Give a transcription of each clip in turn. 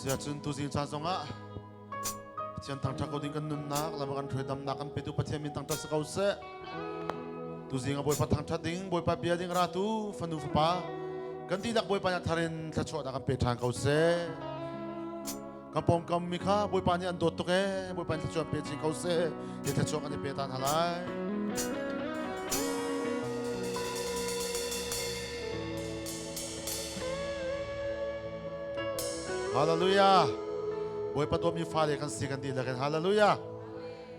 Siahcun tuzing caan zongah Pathian thangṭhat ko ding kan nunnak lam kan hruai damnak kan petu Pathian min thangṭhat si ko seh. Tuzing a Bawipa thangṭhat ding Bawipa bia ding ratu fanu fapa kan dihlak Bawipa nih thar in thluachuahnak kan pe ṭhan ko seh. Kan pawngkam mi kha Bawipa nih an dawt tuk ee Bawipa nih thluachuah pe chin ko seh ti thluachuah kan i pe ta hna lai. Hallelujah. Bawipa dawtmi fale kan si kan dihlak in hallelujah.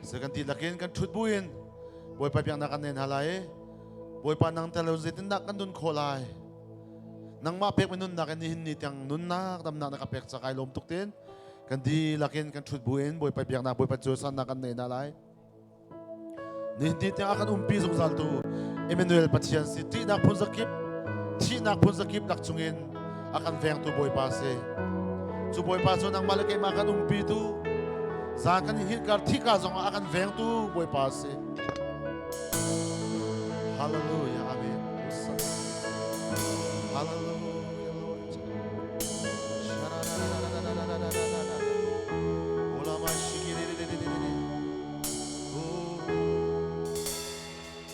Si kan dihlak in kan ṭhut buin Bawipa biaknak kan nei hna lai. Bawipa nang tel lo zeitindah kan nun khawh lai? Nangmah pekmi nunnak in nihin ni tiang nunnak damnak na ka pek cak ai lawm tuk tin kan dihlak in kan ṭhut buin Bawipa biaknak Bawipa cawisannak kan nei hna lai. Nihin ni tiang a kan umpi zungzaltu Emmanuel Pathian si ṭihnak phun zakip thihnak phun zakip lak chungin a kan vengtu Bawipa si. Cu Bawipa cu nangmah le keimah kan umpitu zan kan i hngilhkar thika zongah a kan vengtu Bawipa si. Hallelujah. Amen. Hallelujah, Lord.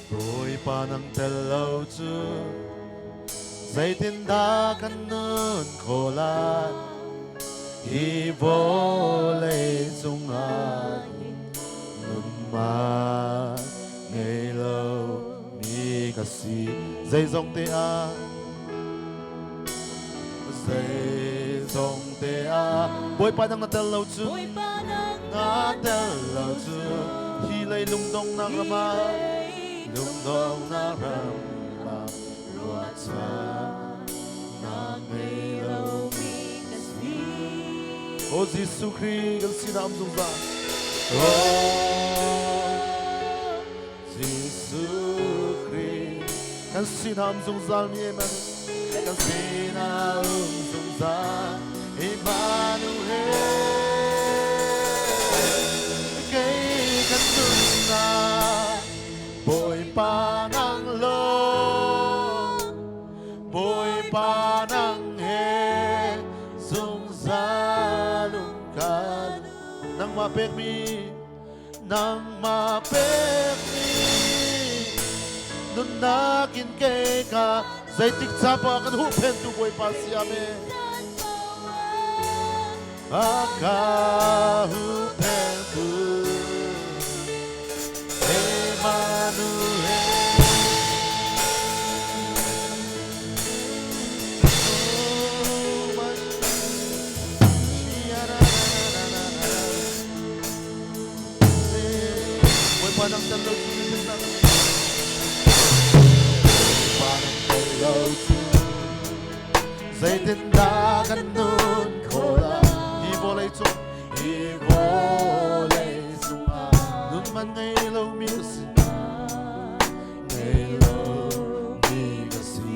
Bawipa nang tel lo cu zeitindah kan nun khawh lai hi vawlei cungah nunmah ngei lo mi ka si zeizong te ah zeizong te ah Bawipa nang na tel lo cu na tel lo cu hi lei lungdongnak ram ah lungdongnak ram ah ruahchannak ngei lo mi ka si O Jesuh Khrih kan sinah um zungzal Oh Jesuh Khrih kan sinah um zungzal mi Amen kan sinah um zungzal Emmanuel kei kan nunnak Bawipa nang lawng Bawipa nang he zungzal um kan nangmah pekmi nangmah pekmi nunnak in kei ka zeitik ca pa kan huhphentu Bawipa si amen a ka huhphentu Emmanuel Oh my Bawipa nang tel lo cu Bawipa nang tel lo cu zeitindah kan nun khawh lai hi vawlei cung hi vawlei cungah nun man ngei lomi ka si ngei lomi ka si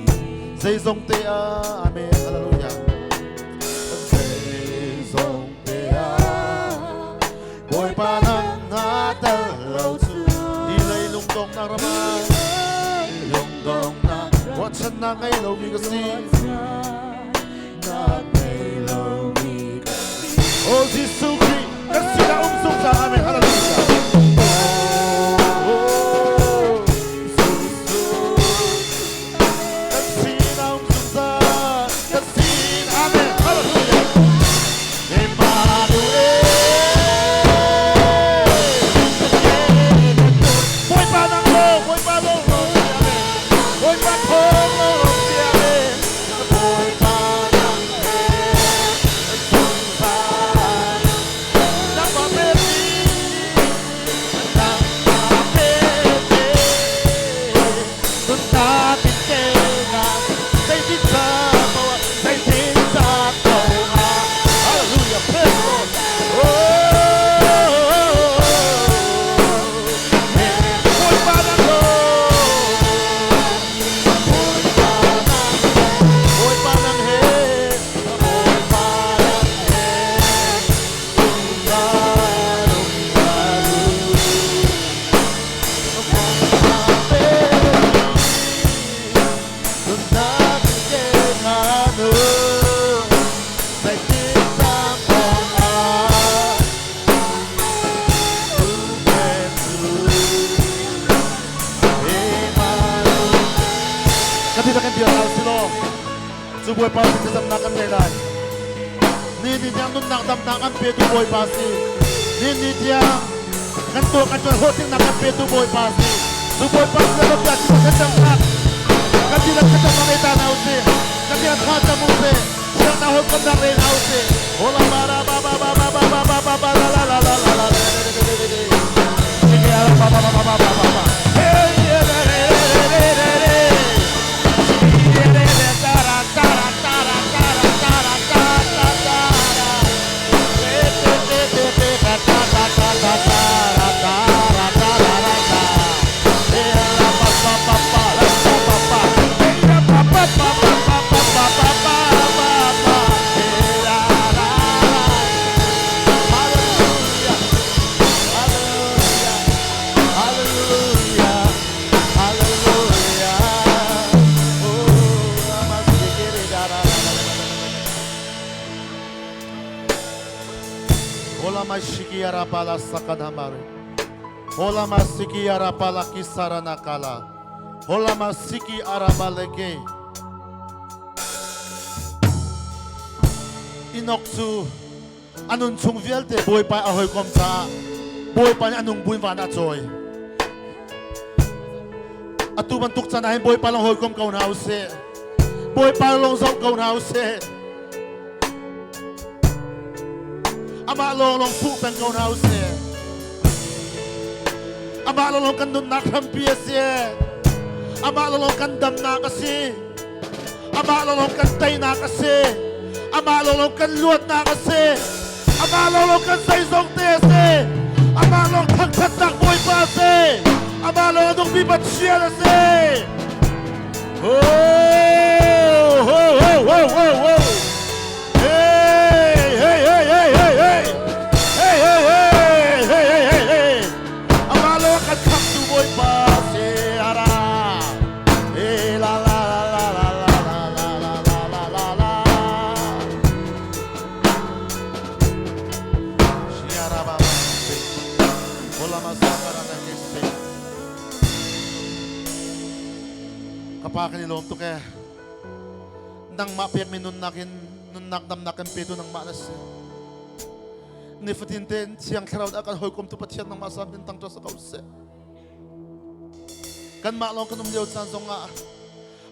zeizong te ah amen hallelujah zeizong te ah Bawipa nang na tel lo cu hi lei lungdongnak ram ah lungdongnak ruahchannak ngei lomi ka si nak ngei lomi ka si O Jesuh Khrih kan sinah um zungzal amen hallelujah Oh Jesuh kan sinah um zungzal kan sin amen hallelujah Emmanuel Bawipa nang lo Bawipa lo lo Bawipa thawng lo lo siame Bawipa nang he zungzal nangmah pekmi nangmah pekmi nunnak in keunak zeitin ca poah zeitin ca poah hallelujah praise the Lord oh Bawipa nang lo Bawipa nang Bawipa nang he Bawipa nang he zungzal zungzal Kan ti kan dir hna si law cu Bawipa sin thlacamnak kan ngei lai. Ni ni tiang nunnak damnak an petu Bawipa si. Ni ni tiang kan tuah kan tuan hlawhtlinnak kan petu Bawipa si. Cu Bawipa sin lo bia ti thlacamnak kan ti lan thlacamnak nei ta hna usih. Kan ti lan thla cam usih. Siang na hol komnak rel hna usih. Hola ba ra ba ba ba ba ba ba ba ba ba la la la la la la ba ba ba ba ba ba ba ba. Hey, Hallelujah! Hallelujah! Hallelujah! Hallelujah! Oh, Hola mashiki arapala sakadhamare. Hola masiki arapala kisarana kala. Hola masiki arabaleke. Inok cu a nun chung vialte Bawipa a hawikom caah Bawipa nih a nung buin van a cawi. Atu bantuk can ah hin Bawipa lawng hawikom ko hna usih. Bawipa lawng zoh ko hna usih. Amah lawng lawng fuh peng ko hna usih. Amah lawng lawng kan nunnak hrampi a si. Amah lawng lawng kan damnak a si. Amah lawnglawng kan teinak a si. Amah lawnglawng kan luatnak a si. Amah lawnglawng kan zeizong te a si. Amah lawng thangthatnak Bawipa a si. Amah lawng a nungmi Pathian a si. Ho ho ho ho ho ho. Hey hey hey hey hey hey. Hey hey hey hey hey hey hey. Amah lawng kan khamtu Bawipa si ara. Hey la la la la la la la la la la la la. Shiara baba. Hola masakara na kese. Kapa kan i lawm tuk eh. Nangmah pekmi nunnak in nunnak damnak kan petu nangmah na si. Nifatin tein Thiang Thlarau dah kan hawikom tu Pathian nangmah sam in tang ṭa sa ko seh. Kanmah lawng kan um lio caan zongah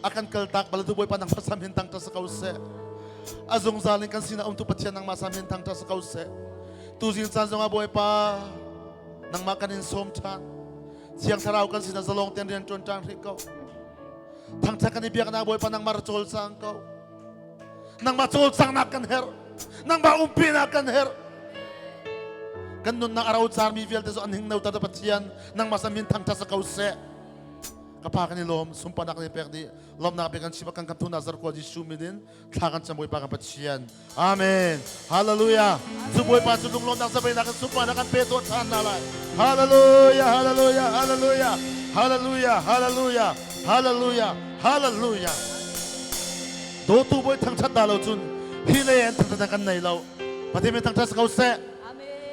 a kan kaltak bal tu Bawipa nangmah sam hin tang ṭa sa ko seh. A zungzal in kan sinah um tu Pathian nangmah sam hin thang ṭa sa ko seh. Tuzing caan zongah Bawipa nangmah kan in sawm ṭhan. Thiang Thlarau kan sinah zalong tein rian ṭuan ṭan hrih ko. Thangṭhat kan i biaknak Bawipa nangmah ra cawlcang ko. Nangmah cawlcanghnak kan herh. Nangmah umpinak kan herh. Kan nunnak a rocarmi vialte cu an hingno ta Pathian nangmah sam hin thangṭhat sa ko seh. Ka pa kan i lawm, sunparnak ne pek dih, lawmnak pe kan chim kan kan thuna zarkua Jesuh min in thla kan cam Bawipa kan Pathian. Amen. Hallelujah. Cu Bawipa cu lunglawmnak zabeinak kan sunparnak kan pe tuah ṭhan hna lai. Hallelujah. Hallelujah. Hallelujah. Hallelujah. Hallelujah. Hallelujah. Hallelujah. Dawtu Bawi thangṭhat dah lo cun hi lei an thangṭhat kan nei lo. Pathian min thangṭhat si ko seh.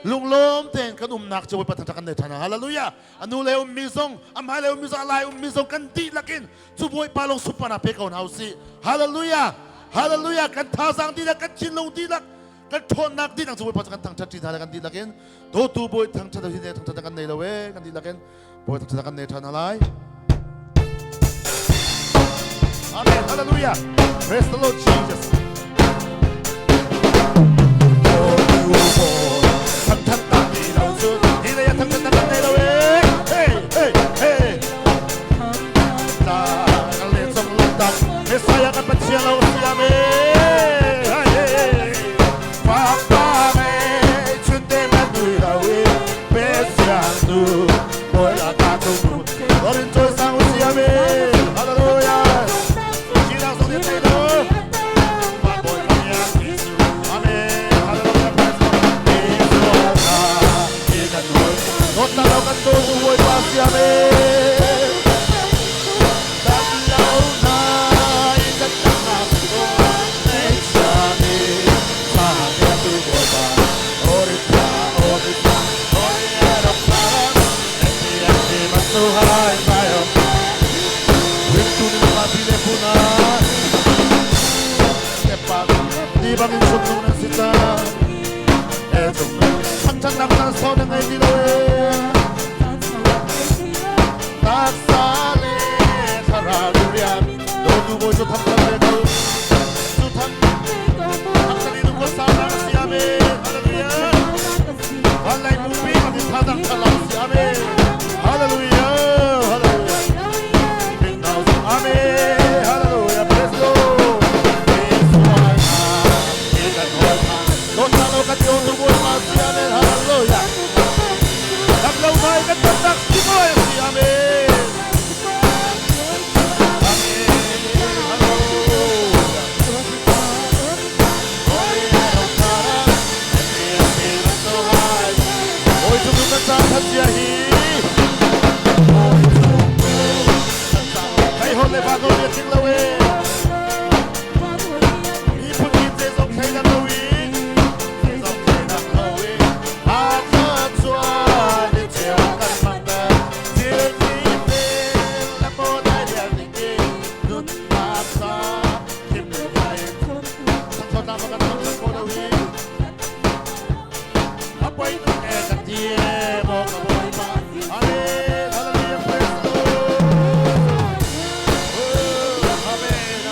Lunglawm tein kan umnak cu Bawipa thangṭhat kan nei ṭhan. Hallelujah. A nu le ummi zong, a hmai le ummi zong, a lai ummi zong kan dihlak in cu Bawipa lawng sunparnak pe ko hna usih. Hallelujah. Hallelujah. Kan thazaang dihlak, kan thinlung dihlak, kan ṭhawnnak dihlak cu Bawipa cu kan thangṭhat ṭi hna le kan dihlak in dawtu Bawi thangṭhat hi ne thangṭhat kan nei lo e kan dihlak in Bawi thangṭhat kan nei ṭhan hna lai. Amen. Hallelujah. Praise the Lord Jesus. Thangṭhat ta ti lo cun hi lei ah thangṭhat na kan nei lo e. Hey, hey, hey. Ta kan le cong lungtak Messiah kan Pathian lo si amen. Hey, hey. Papa me chunte ma nui lo e pe siang tu boi la ta tu Lorin choi sang u si amen. Hallelujah. China song ni te lo. Pa boi ya Jesu. Amen. Hallelujah. Praise God. Jesu ka i kan hoi. Not na lo kan tu boi pa si amen. Dan lo na i kan na ko nei sa ni sa ya tu boi pa. Orita orita oi era para eti eti matuhai bayo. Wintu ni mabile puna. Tu bawi cu thangthat ve ko. Cu thang thangthat in ko sa na si. Amen. Hallelujah. Van lai mupi kan in thadang thalam si. Amen. Hallelujah. Hallelujah. Amen. Hallelujah. Praise the Lord. Amen. Hallelujah. Lam lo ngai kan tonnak si mawi si. Amen. Amen. Hallelujah. Oi tu kan caan that sia hi. Kai hon le ba ko le ting lo e. Mi phun ki te zong thei dan lo i. Zong thei dan lo i. A ta chuan ni cheu kan mang da. Thil ti te la mo dai dia ni ke. Nun ma sa kim le kai. Thang thon na ma kan thang ko lo hi. A poi tu e ka ti e mo ka boi pa. Amen. Hallelujah. Praise the Lord. Oh, amen.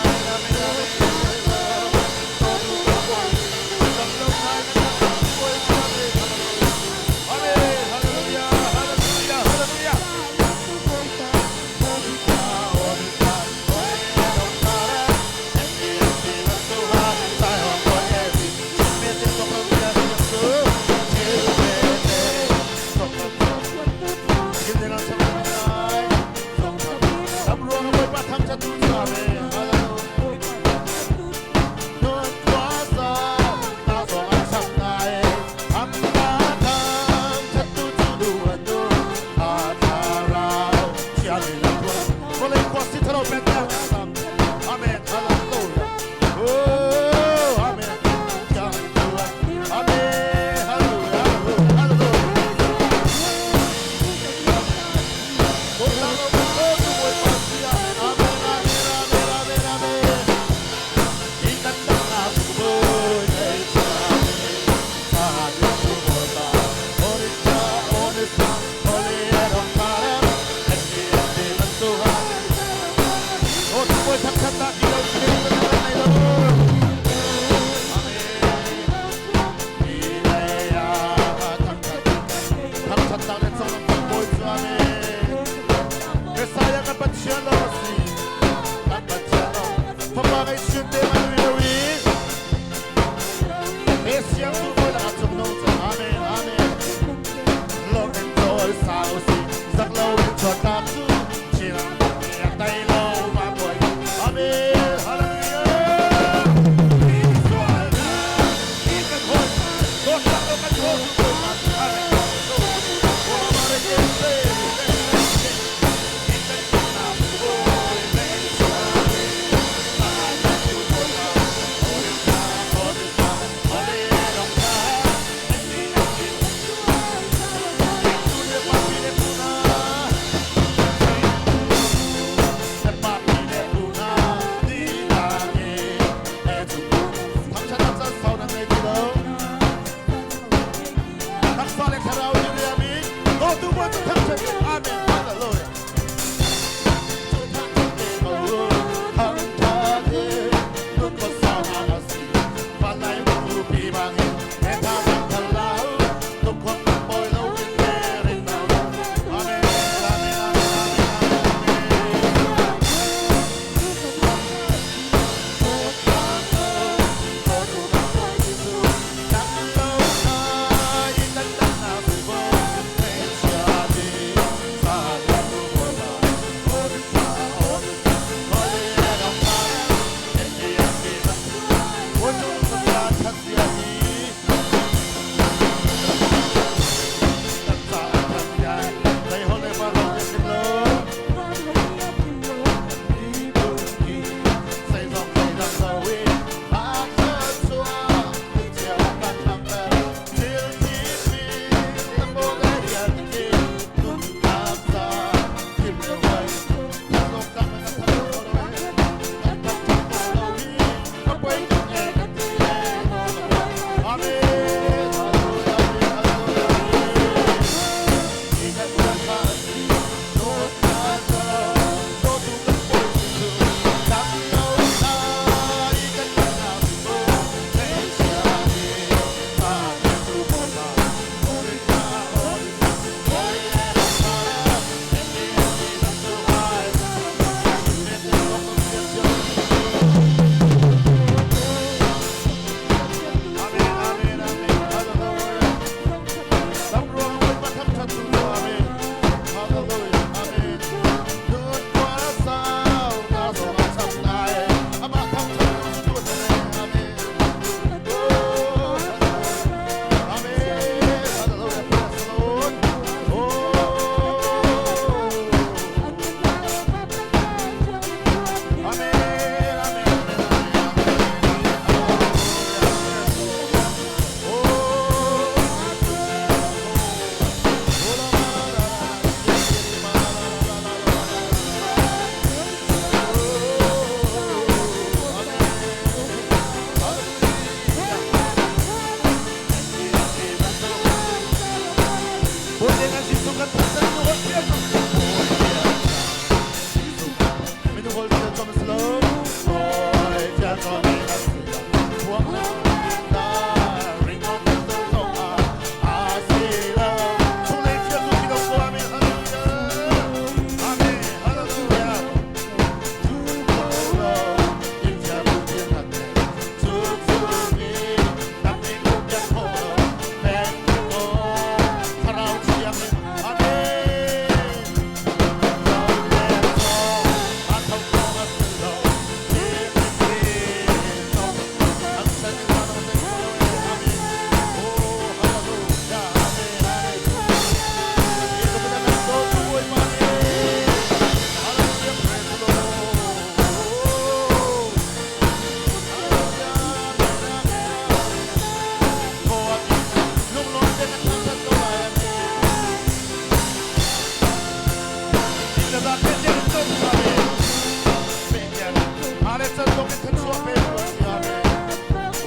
Le can zong in thluachuah pe ko si. Amen.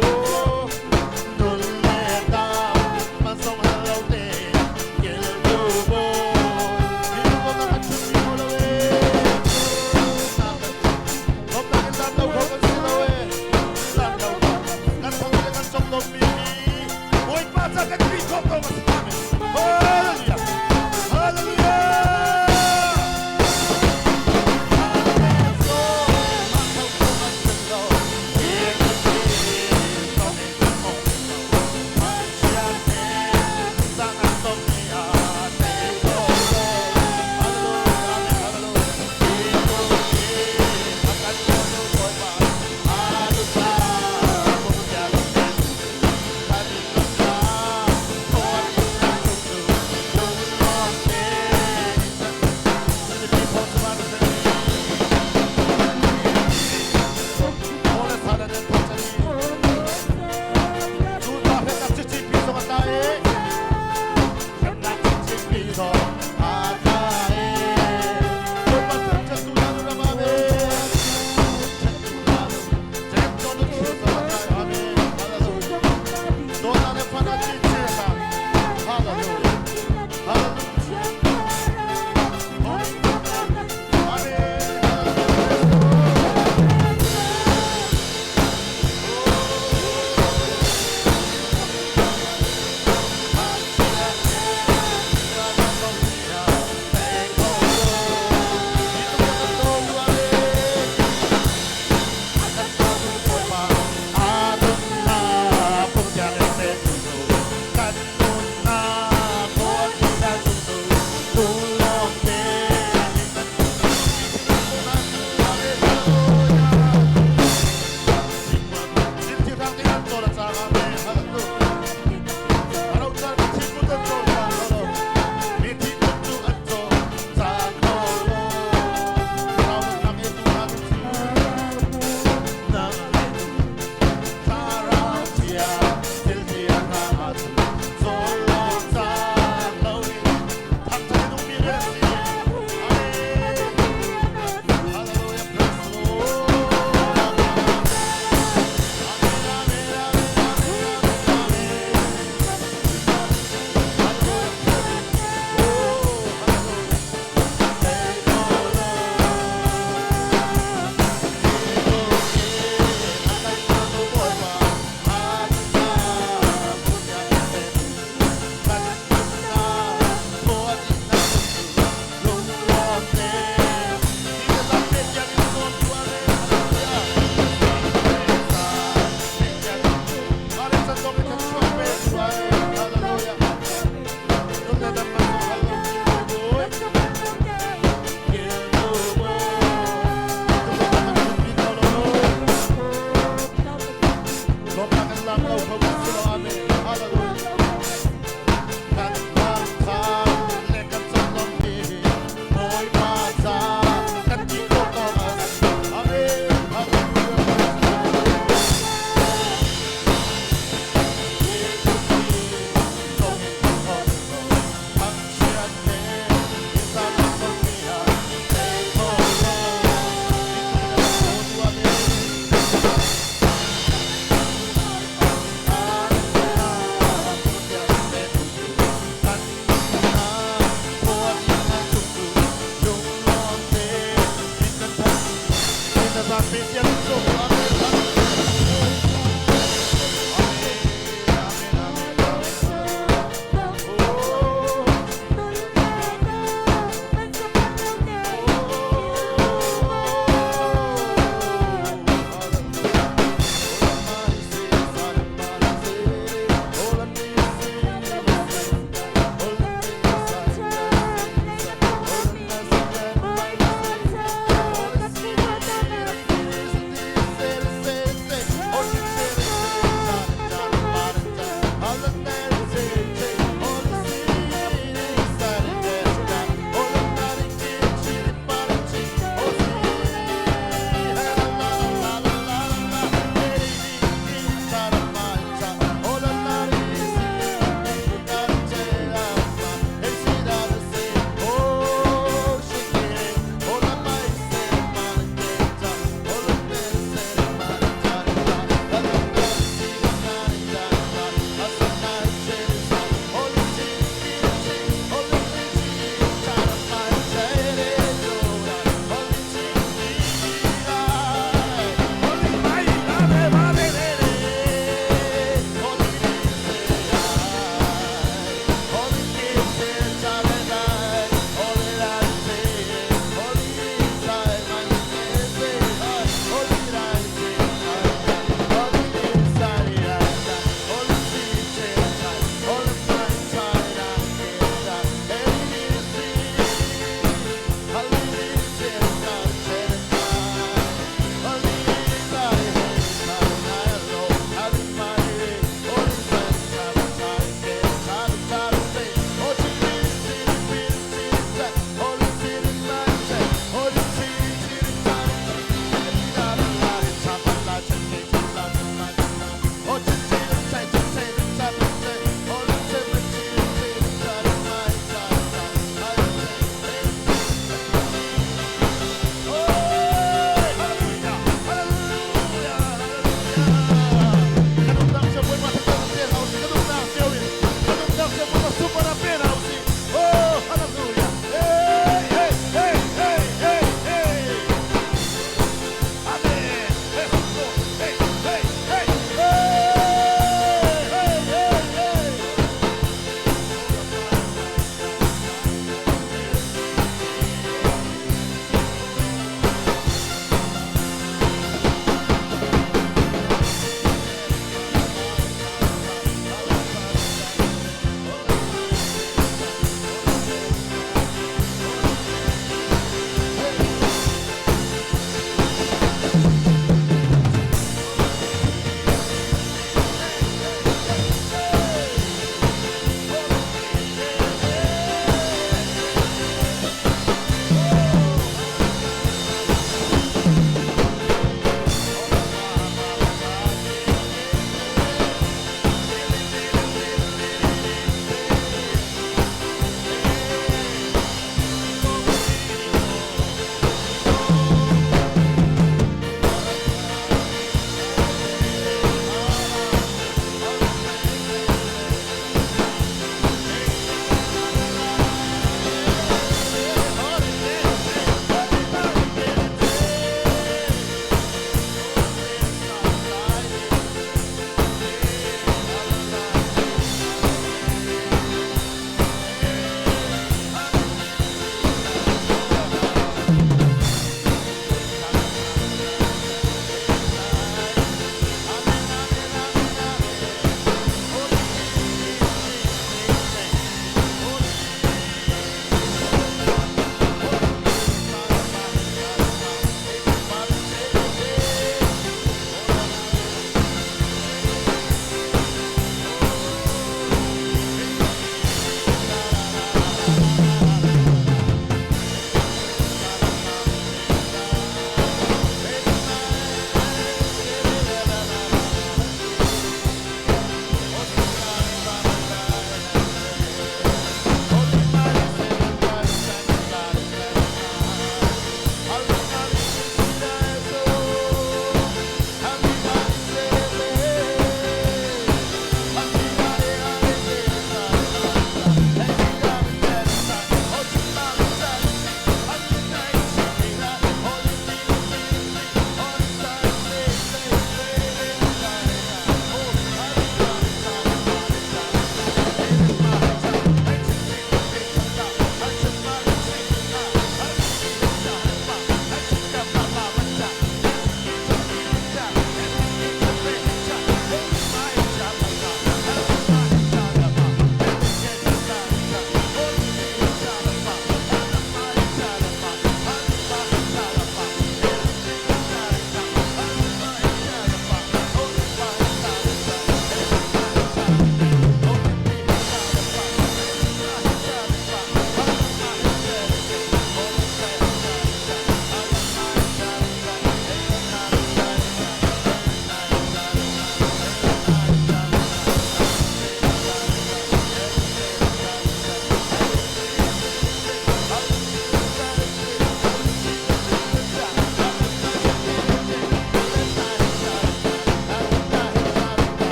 Oh, nun le dam man song hal lo te kel tu bo mi ko na kan chun mi ko lo e Lom na kan lam lo ko kan si lo e lam lo kan thong le kan song lo mi Bawipa ca kan pi khawh ko ma si. Amen. Hallelujah. Hallelujah.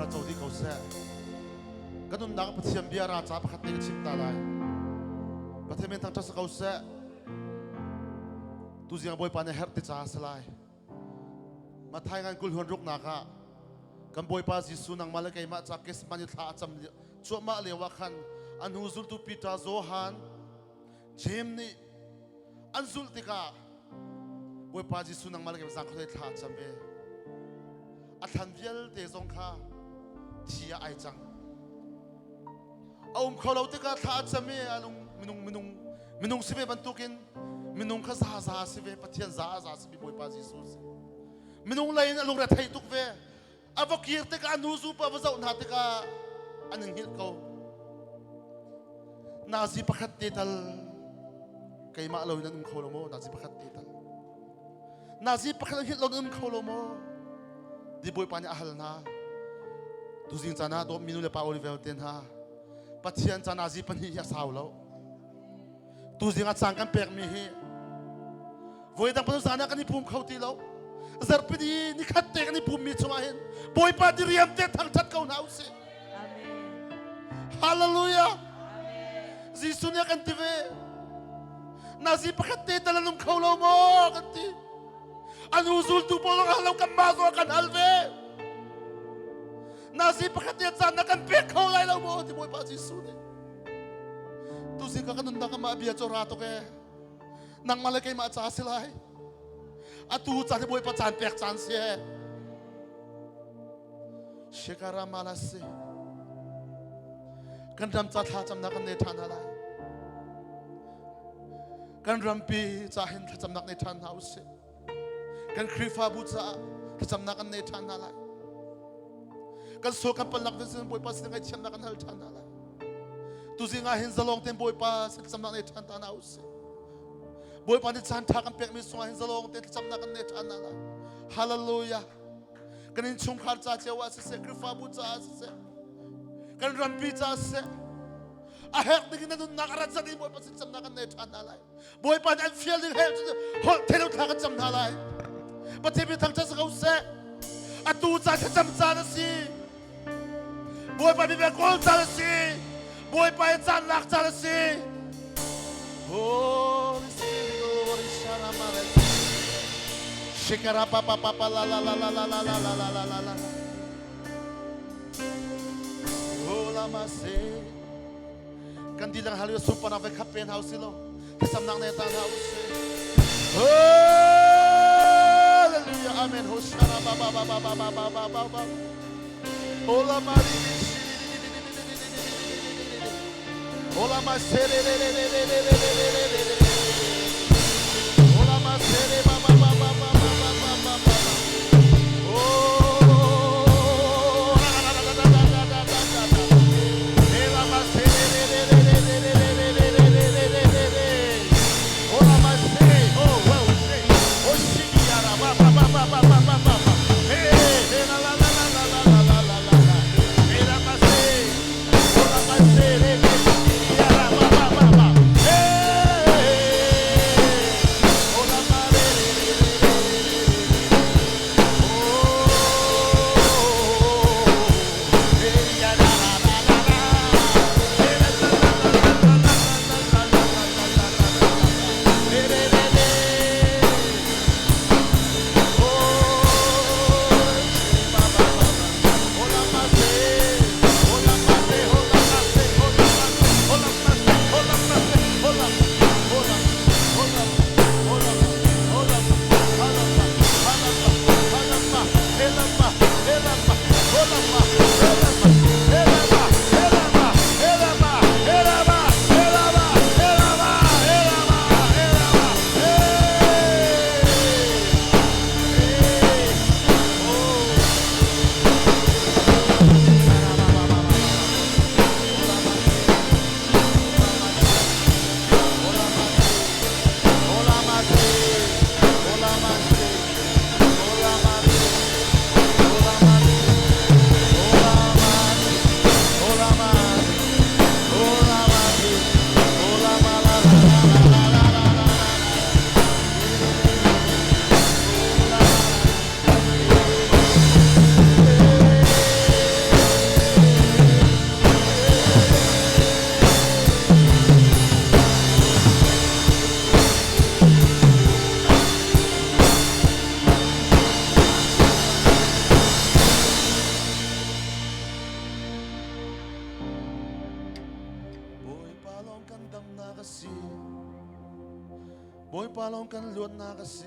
ra co dih ko seh. Kan nunnak Pathian bia ra ca pakhat te ka chim ta lai. Pathian min thangṭhat si ko seh. Tuziang Bawipa nih herh ti ca a si lai. Mathai ngan kul huan ruknak ah kan Bawipa Jesuh nangmah le keimah ca Gethsemane thla a cam cuahmah lio ah khan a hnu zultu Peter, Johan, Jeim nih an zulh tikah Bawipa Jesuh nangmah le keimah zangkhaw thla a cam ve. A thlan vialte zong kha thi ah ai cang. A um kho lo tikah thla a cam i a lung minung minung minung si ve bantukin minung kha za za si ve Pathian za za si mi Bawipa Jesuh si. Minung lei in a lungre thei tuk ve. A va kir tikah a nu zupa va zoh hna tikah an in hngilh ko. Nazi pakhat te tal keimah lo in an um kho lo maw? Nazi pakhat te tal. Nazi pakhat an hngilh lo in um kho lo maw? Di Bawipa nih a hal hna. Tuzing caan ah dawtmi nu le pa Oliver te hna Pathian ca nazi pahnih hi a sau lo. Tuzing ah caan kan pekmi hi voidang panu zan ah kan i pum kho ti lo. Zarhpini nikhat te kan i pummi chungah hin Bawipa diriam te thangṭhat ko hna usih. Hallelujah. Jesuh nih a kan ti ve. Nazi pakhat te tal an um kho lo maw kan ti. Anu zultu pawl zong hal lo kan mah zong kan hal ve. Nazi pakhat te caan na kan pek kho lai lo maw ti Bawipa Jesuh nih. Tuzing ka kan nunnak amah bia cu ra tuk ee. Nangmah le keimah ca si lai. Atu caan hi Bawipa caan pek caan si ee. Shekara malasi. Kan ram ca thlacamnak kan nei ṭhan hna lai. Kan rampi ca hin thlacamnak nei ṭhan hna usih. Kan Khrihfabu caah thlacamnak kan nei ṭhan hna lai. Kan sual kan palnak sin Bawipa sin ngaihchiatnak kan hal ṭhan hna lai. Tuzing ah hin zalong tein Bawipa sin thlacamnak nei ṭhan ta hna usih. Bawipa nih caan ṭha kan pekmi sungah hin zalong tein thlacamnak kan nei ṭhan hna lai. Hallelujah. Kan innchungkhar ca cio ah siseh, Khrihfabu caah siseh, kan rampi caah siseh, a herh ding in na nunnak a rat zat in Bawipa sin camnak kan nei ṭhan hna lai. Bawipa nih an fial ding he holh thelo thla kan cam hna lai. Pathian mi thangṭhat si ko seh. Atu caan thlacam caan a si. Bawipa mi kawl caan a si. Bawipa i caan lak caan a si. Holy Spirit, Holy Spirit, Shikara pa pa pa pa la la la la la la la la la la la la. Hola mase. Kan dilang hallelujah sunparnak ve khap pen hau si lo. Thlacamnak ne ta hna usih. Hallelujah. Amen. Hosanna ba ba ba ba ba ba ba ba ba ba. Ola mari Ola ma se re re re re re re re re re re re. Ola ma se re ba ba ba ba ba ba ba ba ba ba. Oh la la la la la la la la la la. Ela ma se re re re re re re re re re re re re re re re. Ola ma se oh well se oh shi ya ra ba ba ba ba ba ba ba ba ba. Hey hey la la la la la la la la la la la. Ela ma se ola ma se re re ya ra ba ba ba ba. Hey ola ma re re re. Bawipa lawng kan luatnak a si.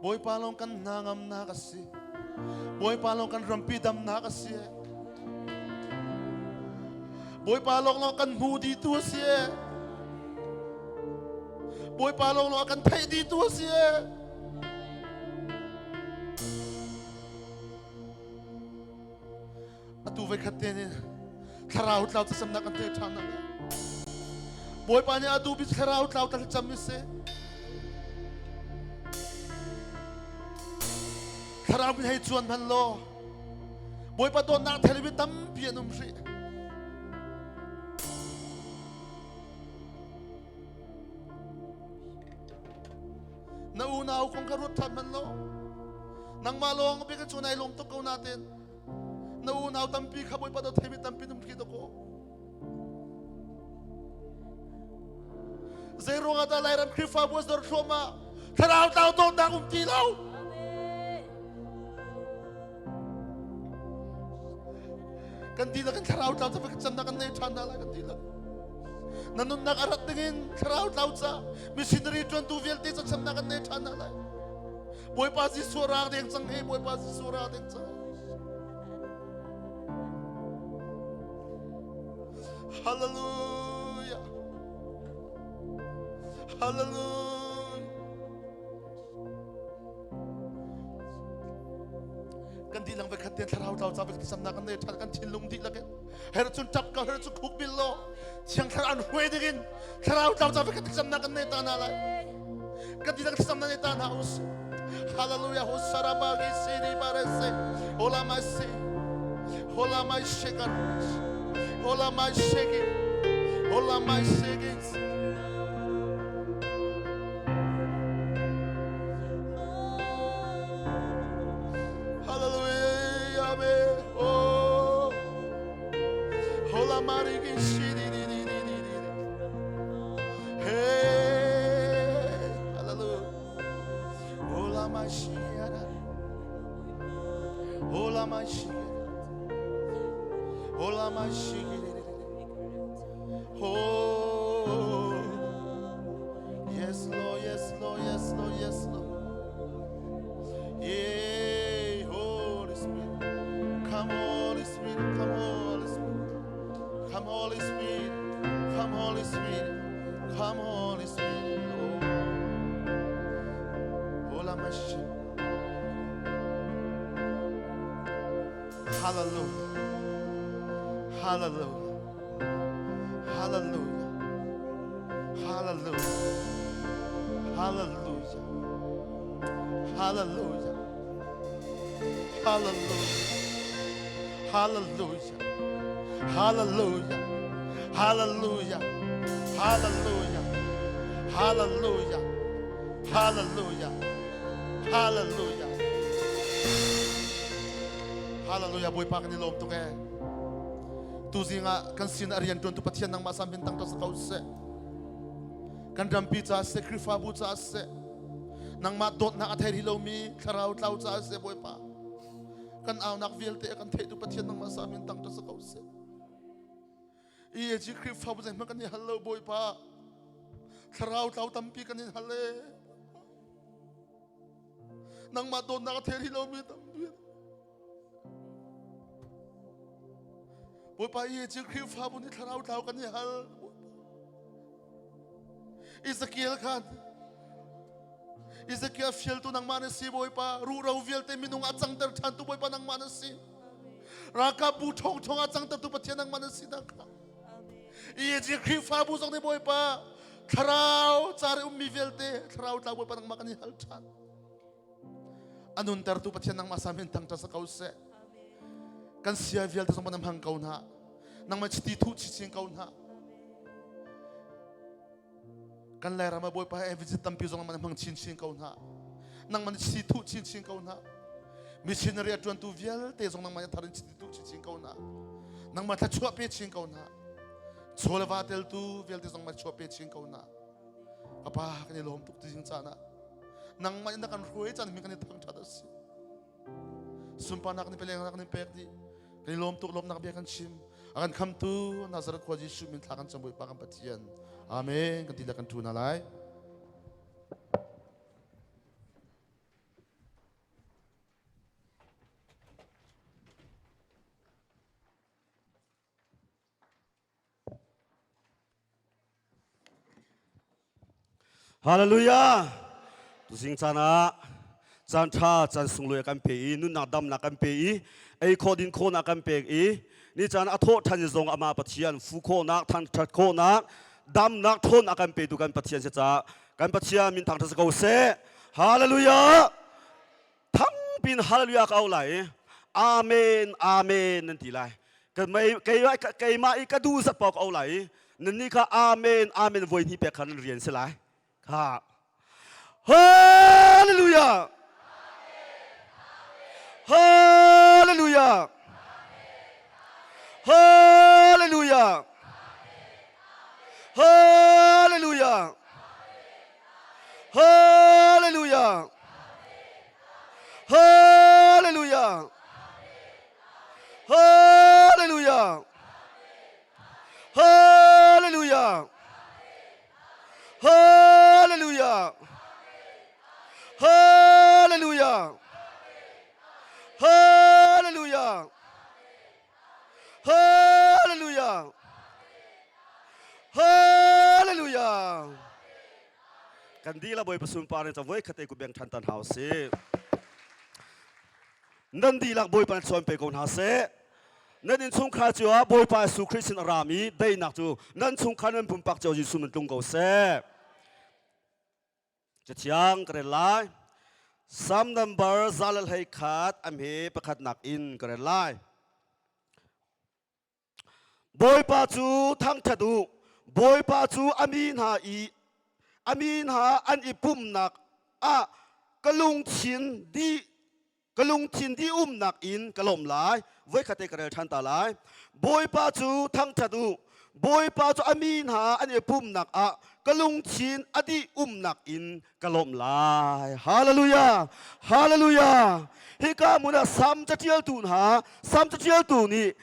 Bawipa lawng kan hnangamnak a si. Bawipa lawng kan rampi damnak a si. Bawipa lawng lawng kan hmu dihtu a si. Bawipa lawng lawng a kan theih dihtu a si. Atu voi khat te nih thlarau tlau thlacamnak kan thei ṭhan hna. Bawipa nih atu bi thlarau tlau thlacam i si. Thlarau min hei cuan hman law Bawipa dawtnak thei mi tampi an um hrih. Na unau kong kha ruat ṭhan hman law nangmah lawng bik cu nai lawm tuk ko nain na unau tampi kha Bawipa dawt theimi tampi num thli dawk zei ruangah dah Lairam Khrihfabu a zor thluahmah thlarau tlau dawtnak um ti lo kan dihlak in thlarau tlau ca cannak kan nei ṭhan hna lai kan dihlak na nunnak a rat dingin thlarau tlau ca missionary ṭuantu vialte ca chamnak kan nei ṭhan hna lai Bawipa Jesuh ra deng cang he Bawipa Jesuh ra deng cang Hallelujah Hallelujah Kan dihlak ve khat te thlarau tlau ca ve samnak kan nei than kan thinlung dihlak in her cun tap ka her cun khuk bil lo thiang thlarau an hruai dingin thlarau tlau ca ve khat samnak kan nei ta na lai kan dihlak samnak nei ta na us Hallelujah hosaraba ge se di bare se hola mai se hola mai shekar hola mai sheke hola mai sheke Hallelujah Amen oh hola mari ge shi di di di di di di Hey hallelujah hola mai shiara hola mai shiara hola mai shiara Oh, yes, Lord, yes, Lord, yes, Lord, yes, Lord. Yeah, Holy Spirit. Come, Holy Spirit, come, Holy Spirit. Come, Holy Spirit. Come, Holy Spirit. Come, Holy Spirit. Oh. Hola Mashiach. Hallelujah. Hallelujah. Hallelujah. Hallelujah. Hallelujah. Hallelujah. Hallelujah. Hallelujah. Hallelujah. Hallelujah. Hallelujah. Hallelujah. Hallelujah. Hallelujah. Hallelujah. Bawipa kan i lawm tuk ee. Tuzing ah kan sin a rian ṭuantu Pathian nangmah sam hin tang to ko seh. Kan rampi ca seh, Khrihfabu ca seh, nangmah dawtnak a thei rih lomi thlarau tlau ca seh Bawipa. Kan aunak vialte a kan theihtu Pathian nangmah sam hin tang to ko seh. EAG Khrihfabu zeihmanh kan i hal lo Bawipa. Thlarau tlau tampi kan in hal e. Nangmah dawtnak a thei rih lomi tampi. Bawipa i cu Khrihfabu nih thlarau tlau kan i hal. Ezekiel khan Ezekiel fialtu nangmah na si Bawipa ruhro vialte minung a cangter ṭhantu Bawipa nangmah na si ralkap bu ṭhawng a cangtertu Pathian nangmah na si dah kha EAG Khrihfabu zong nih Bawipa thlarau cari ummi vialte thlarau tlau Bawipa nangmah kan i hal ṭhan A nuntertu Pathian nangmah sam hin thangṭhat sa ko seh. Kan sia vialte zong na hmang ko hna. Nangmah chiti thuh chinchin ko hna. Kan Lairam ah Bawipa he visit tampi zong na hmang chinchin ko hna. Nangmah chiti thuh chinchin ko hna. Missionary a ṭuantu vialte zong nangmah thar in chiti thuh chinchin ko hna. Nangmah thluachuah pe chin ko hna. Chaw le va teltu vialte zong ma chuah pe chin ko hna. Ka pa kan i lawm tuk ti zing caan ah nangmah in na kan hruai caan mi kan i thangṭhat a si. Sunparnak ni pelengnak ni pek dih. Kan i lawm tuk lawmnak bia kan chim. A kan khamtu Nazareth khua Jesuh min thla kan cam Bawipa kan Pathian. Amen. Kan ti le kan ṭu hna lai. Hallelujah! Tuzing caan ah caan ṭha caan sunglawi kan pe i nunnak damnak kan pe i ei khawh din khawhnak kan pek i ni caan a thawh ṭhan zong amah Pathian fu khawhnak thangṭhat khawhnak damnak ṭhawnnak kan petu kan Pathian si caah kan Pathian min thangṭhat si ko seh. Hallelujah! Thangpin hallelujah ka au lai i Amen Amen nan ti lai. Keimah i ka duh zat paoh ka au lai i nannih kha Amen Amen voi hnih pek kha nan rian si lai. Kha. Hallelujah! Hallelujah! Hallelujah! Hallelujah! Hallelujah! Hallelujah! Hallelujah! Hallelujah! Hallelujah! Hallelujah! Hallelujah! Hallelujah! Hallelujah! Kan dila Bawipa sunpar in voi khate ku beng than tan hau si. Nan dihlak Bawipa na chuan pe ko hna seh. Nan innchungkhar cio ah Bawipa Jesuh Khrist sin a rami daihnak cu nan chungkhar nan pumpak cio Jesuh nan tlung ko seh. Cathiang ka rel lai. Psalm number 121 am he pakhatnak in ka rel lai. Bawipa cu thangṭhat u. Bawipa cu a mi hna i a mi hna an i pumhnak ah ka lungthin dih ka lungthin dih umnak in ka lawm lai. Voikhat te ka rel ṭhan ta lai. Bawipa cu thangṭhat u. Bawipa cu a mi hna an i pumhnak ah ka lungthin a dih umnak in ka lawmh lai. Hallelujah! Hallelujah! Hika hmun ah Salm caṭialtu hna, Salm caṭialtu nih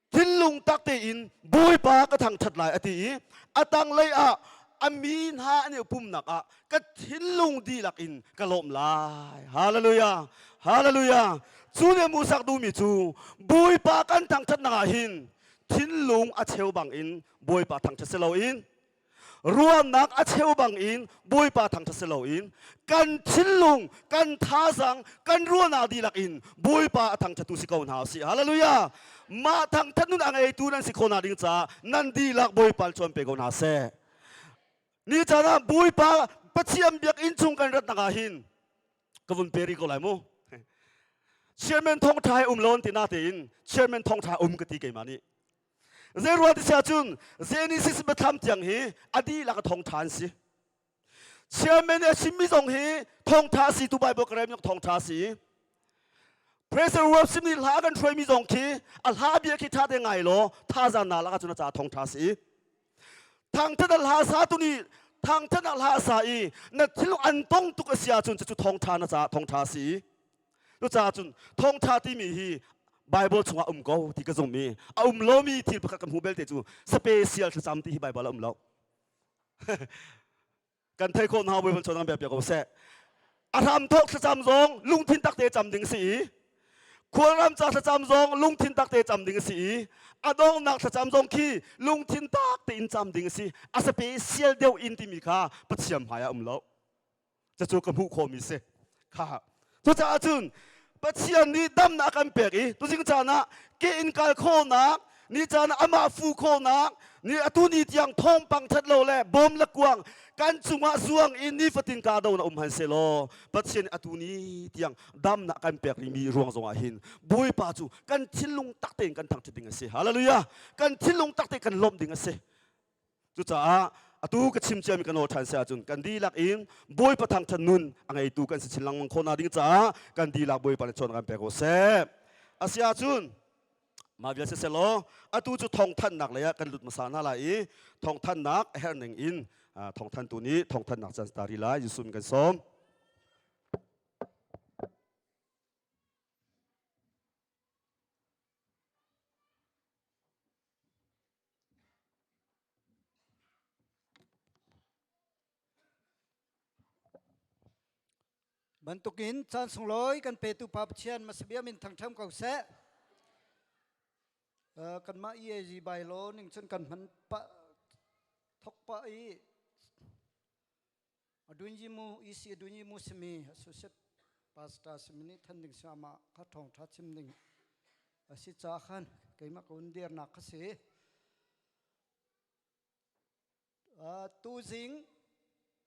thinlung tak tein Bawipa ka thangṭhat lai a ti i a tanglei ah a mi hna an i pumnak ah ka thinlung dihlak in ka lawmh lai. Hallelujah! Hallelujah! Cu nih hmuhsak duhmi cu Bawipa kan thangṭhatnak ah hin thinlung a cheu bangin Bawipa thangṭhat si loin ruahnak a cheu bangin Bawipa thangṭhat si loin kan thinlung kan thazang kan ruahnak dihlak in Bawipa a thangṭhattu si ko hna usih. Hallelujah! Mah thangṭhat nun a ngeitu nan si khawhnak ding caah nan dihlak Bawipa chuan pe ko hna seh. Ni caan ah Bawipa Pathian biakinn chung kan ratnak ah hin ka vun pe rih ko lai mu. Chairman thawngṭha he um lo an ti natein chairman thawngṭha um ka ti keimah nih. Zeiruang ti siah cun Genesis biathlam tiang hi a dihlak a thawngṭha an si. Chairman nih a chimmi zong hi thawngṭha a si tu Bible ka rel thawngṭha a si. President Wilson nih hla kan hruaimi zong khi a hla bia khi ṭha te ngai law thazaang na lak ahcun a ca thawngṭha a si. Thangṭhat a hla sa tu nih thangṭhat a hla sa i na thil an tong tuk a si ahcun cucu thawngṭha na caah thawngṭha a si. Cucaah cun thawngṭha timi hi Bible chungah um ko ti ka zumh i a um lomi thil pakhat kan hmuh belte cu special thlacam ti hi Bible a um lo. Kan thei khawh hna Bible chawdang bia ko seh. A hram thawk thlacam zong lungthin takte cam ding si i khualram ca thlacam zong lungthin takte cam ding si i a donghnak thlacam zong khi lungthin tak tein cam ding si a special deuh in timi kha Pathian hmai ah um lo. Cucu ka hmuh khawhmi si. Kha. Cucaah cun Pathian nih damnak a kan pek i tuzing caan ah ke in kal khawhnak, ni caan ah amah fu khawhnak, ni atu ni tiang thawngpang that lo le bawm le kuang kan cungah zuang in nifatin ka do na um han selaw Pathian atu ni tiang damnak kan pek rihmi ruang zongah hin Bawipa cu kan thinlung tak tein kan thangṭhat ding a si. Hallelujah! Kan thinlung tak tein kan lawmh ding a si. Cucaah atu ka chim ciami ka nawl ṭhan si ahcun kan dihlak in Bawipa thangṭhat nun a ngeitu kan si chin lengmang khawh ding caah kan dihlak Bawipa nih cawn kan pek ko seh. A si ahcun mah vial siseh law atu cu thawngthanhnak lei ah kan lut hmasa hna lai i thawngthanhnak a herh ning in thawngthantu nih thawngthanhnak caan tari lai Jesuh kan sawm. Bantukin caan sunglawi kan petu Pa Pathian Masabia min thangṭham ko seh. Kanmah EAG bylaw ning cun kan hman pah thok pah i. Adunyimu EC Adunyimu simi associate pastor simi nih than ding sama kha thong tha chim ding asi cha khan keimah ka un dir nak kha si. Tu zing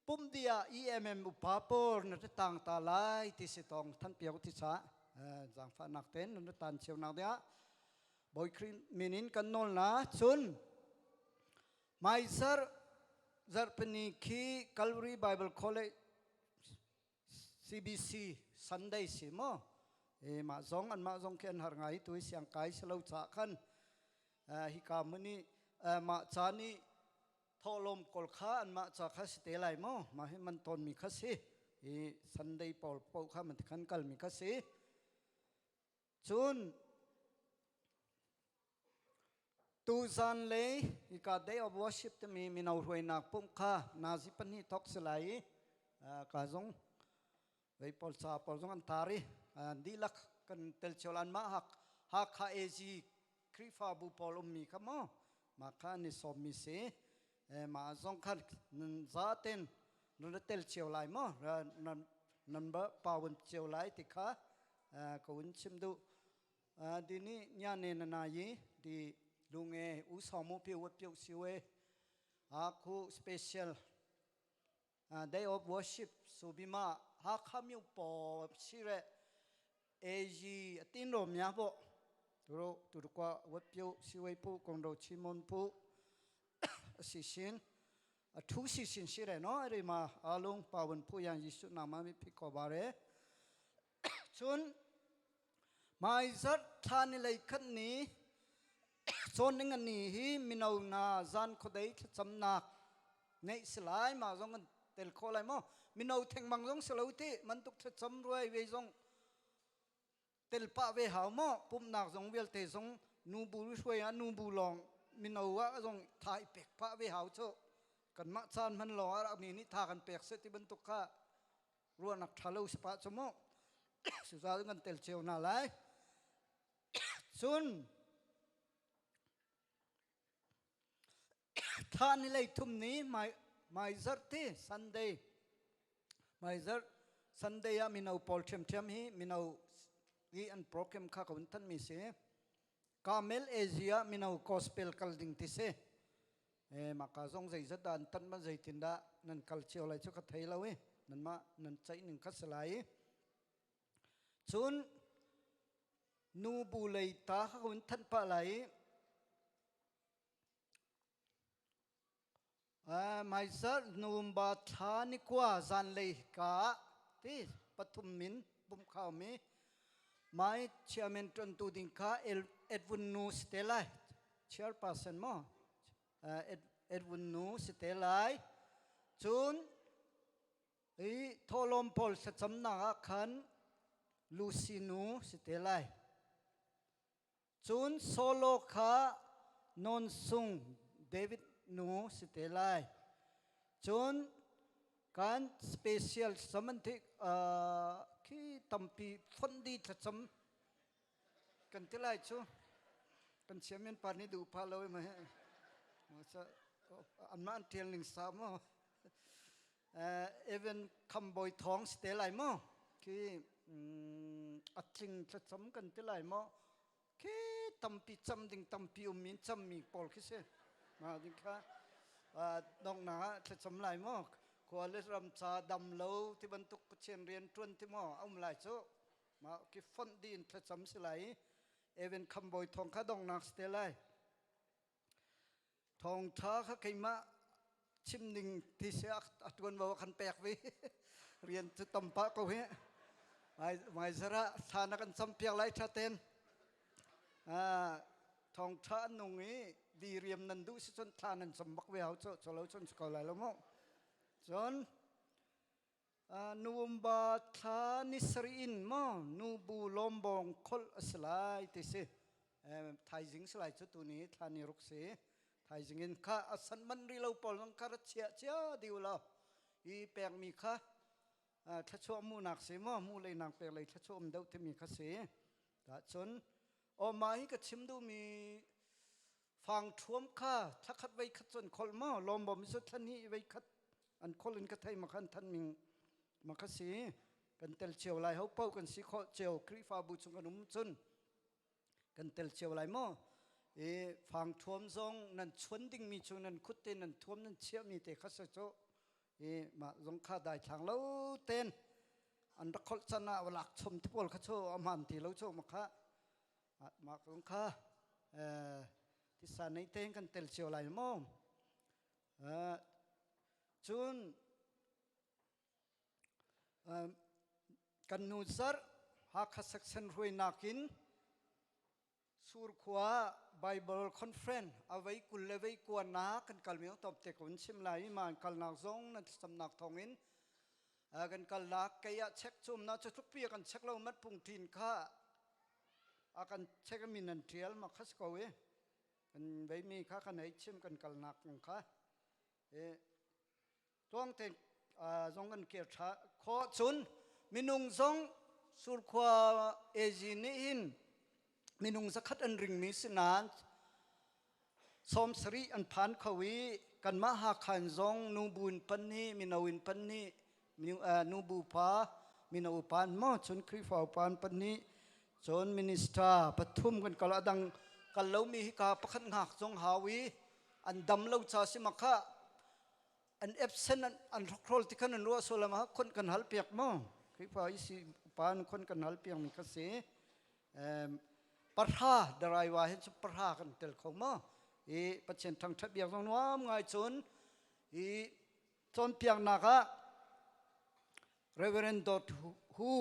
pumdia EMM upa pawl na tang ta lai ti si tong than piak ti cha zangfa nak ten na tan cheu nak dia Bawi Khrih min in kan nawl na. Cun Maisar zarhpini khi Calvary Bible College CBC Sunday si mo e mah zong an mah zong khi an har ngai tu siang kai selo cha khan hika muni mah cha ni thawhlawm kawl kha an mah cha kha si te lai mo mah hi man ton mi kha si i Sunday pawl po kha man khan kal mi kha si. Cun tuzan le hika Day of Worship timi mino hruainak pumh kha nazi pahnih thok si lai i ka zong vei pawl ca pawl zong an tar i dihlak kan tel cio lan mah hak Hakha AG Khrihfabu pawl ummi kha maw mah kha an i sawmmi si. Mah zong khan nan zaten nan tel cio lai maw, nan ba pawun cio lai ti kha ka un chim duh. Di ni nya ne na na yi di lunge u saw mu pi wat piu siwe a khu special day of worship subima Hakha myu po sire AG atin ro mya bo turo turkwa wat piu siwe pu kong ro chimon pu si sin a thu si sin si re no ri ma alung pawun phu yang Jesu nama mi phi ko bare. Cun mai zat thla ni lei khat ni cawn ning ani hi mino na zan khodei thlacamnak neih silai ma zong an tel kho lai mo mino thengmang zong silo ti mantuk thlacam ruai ve zong tel pah ve hau mo pumnak zong vialte zong nu bu hruai ah nu bu lawng mino ah zong tha i pek pah ve hau chu kanmah caan hman lawng ah mi nih tha kan pek se ti bantuk kha ruahnak ṭha lo si pah cu mu suza kan tel cio hna lai. Cun thla ni lei thum ni mai mai zarh ti Sunday mai zarh Sunday ah mino pawl ṭhiamṭhiam hi mino i an program kha ka vun thanh mi si. Carmel Asia mino gospel kal ding ti si. E maka zong zeizat dah an tan ma, zeitin dah nan kal cio lai cu ka thei lo i nanmah nan ceih ning kha si lai. Cun nu bu lei ta kha ka vun thanh pah lai i Maizar November thla ni kua zanlei ka ti pathum min pum khau mi mai chairman ṭuantu ding kha Edwin Nu si te lai, chairperson mo Edwin Nu si te lai. Cun i thawhlawm pawl thlacamnak ah khan Lucy Nu si te lai. Cun Solo kha nawn sung David nu si te lai. Cun kan special samantik khi tampi fonh di thlacam kan ti lai cu kan chairman pa nih duh pha lo ma he anmah an ṭial ning sa maw Evan Khambawi Thawng si te lai maw khi a tling thlacam kan ti lai maw khi tampi cam ding tampi um in cammi pawl khi si ma ding kha donghnak ah thlacam lai maw khua le ram ca dam lo ti bantuk Pathian rian ṭuan ti maw a um lai cu ma khi fonh dih in thlacam si lai i Evan Khambawi Thawng kha donghnak si te lai. Thawngṭha kha keimah chim ning ti si a ṭuanvo a kan pek ve. Rian cu tam pah ko hi. Maizar ah thla na kan campiak lai ṭha ten. Thawngṭha an nung i diriam nan duh si cun thla nan cam bak ve hau cu lo cun si ko lai lo mu. Cun November thla ni sarih in maw nubu lawmbawng kholh a si lai ti si. Thaizing si lai cu tuni thla ni ruk si. Thaizing in kha a san man ri lo pawl zong kha ra chiah cia diu lo i pekmi kha thluachuah munak si maw mu lei nak pek lei thluachuah um deuh timi kha si. Ta cun aw mah hi ka chim duhmi fang thuam kha thla khat vei khat cun kholh maw lawmbawm cu thla hnih vei khat. An khol in ka thei ma khan than ming ma kha si. Kan tel cio lai ho pau kan si kho cio Khrihfabu chung kan um cun kan tel cio lai maw? I fang thuam zong nan chuan dingmi cu nan khut te nan thuam nan chiahmi te kha se cu i mah zong kha dai thlang lo ten an rak kholh can ah lak chom te pawl kha chu a hman ti lo chu ma kha mah zong kha tisa nei tein kan tel cio lai maw? Cun Kan nu zarh Hakha Section hruainak in Surkhua Bible Conference a vei 20 le vei kuanak kan kalmi tom te ko in chim lai i ma an kalnak zong nan thlacamnak thawngin kan kalnak kei ah check cum na cu tlukpi kan check lo mat pung ṭin kha a kan check mi nan ṭial ma khas ko i kan veimi kha kan ei chim kan kalnak kong kha Tuangte zong kan kir ṭha khawh cun minung zong Surkhua AG nih hin minung zakhat an ringmi si nain 70 an phan kho i kanmah Hakha in zong nubu in pan nih mino in pan nih nubu pa mino upa an maw cun Khrihfa upa an pan nih cun minister pathum kan kal adang kal lomi hi ka pakhat ngak zong hau i an dam lo cha si makha an absent an hrokhrol ti khan an ruah sual ma khon kan hal piak mo Khrihfa isi pa khon kan hal piak mi kha si parha daraiwa hin chu parha kan tel kho mo i Pathian thangthat biak zong nuam ngai cun i cawnpiaknak ah Reverend Dot Hu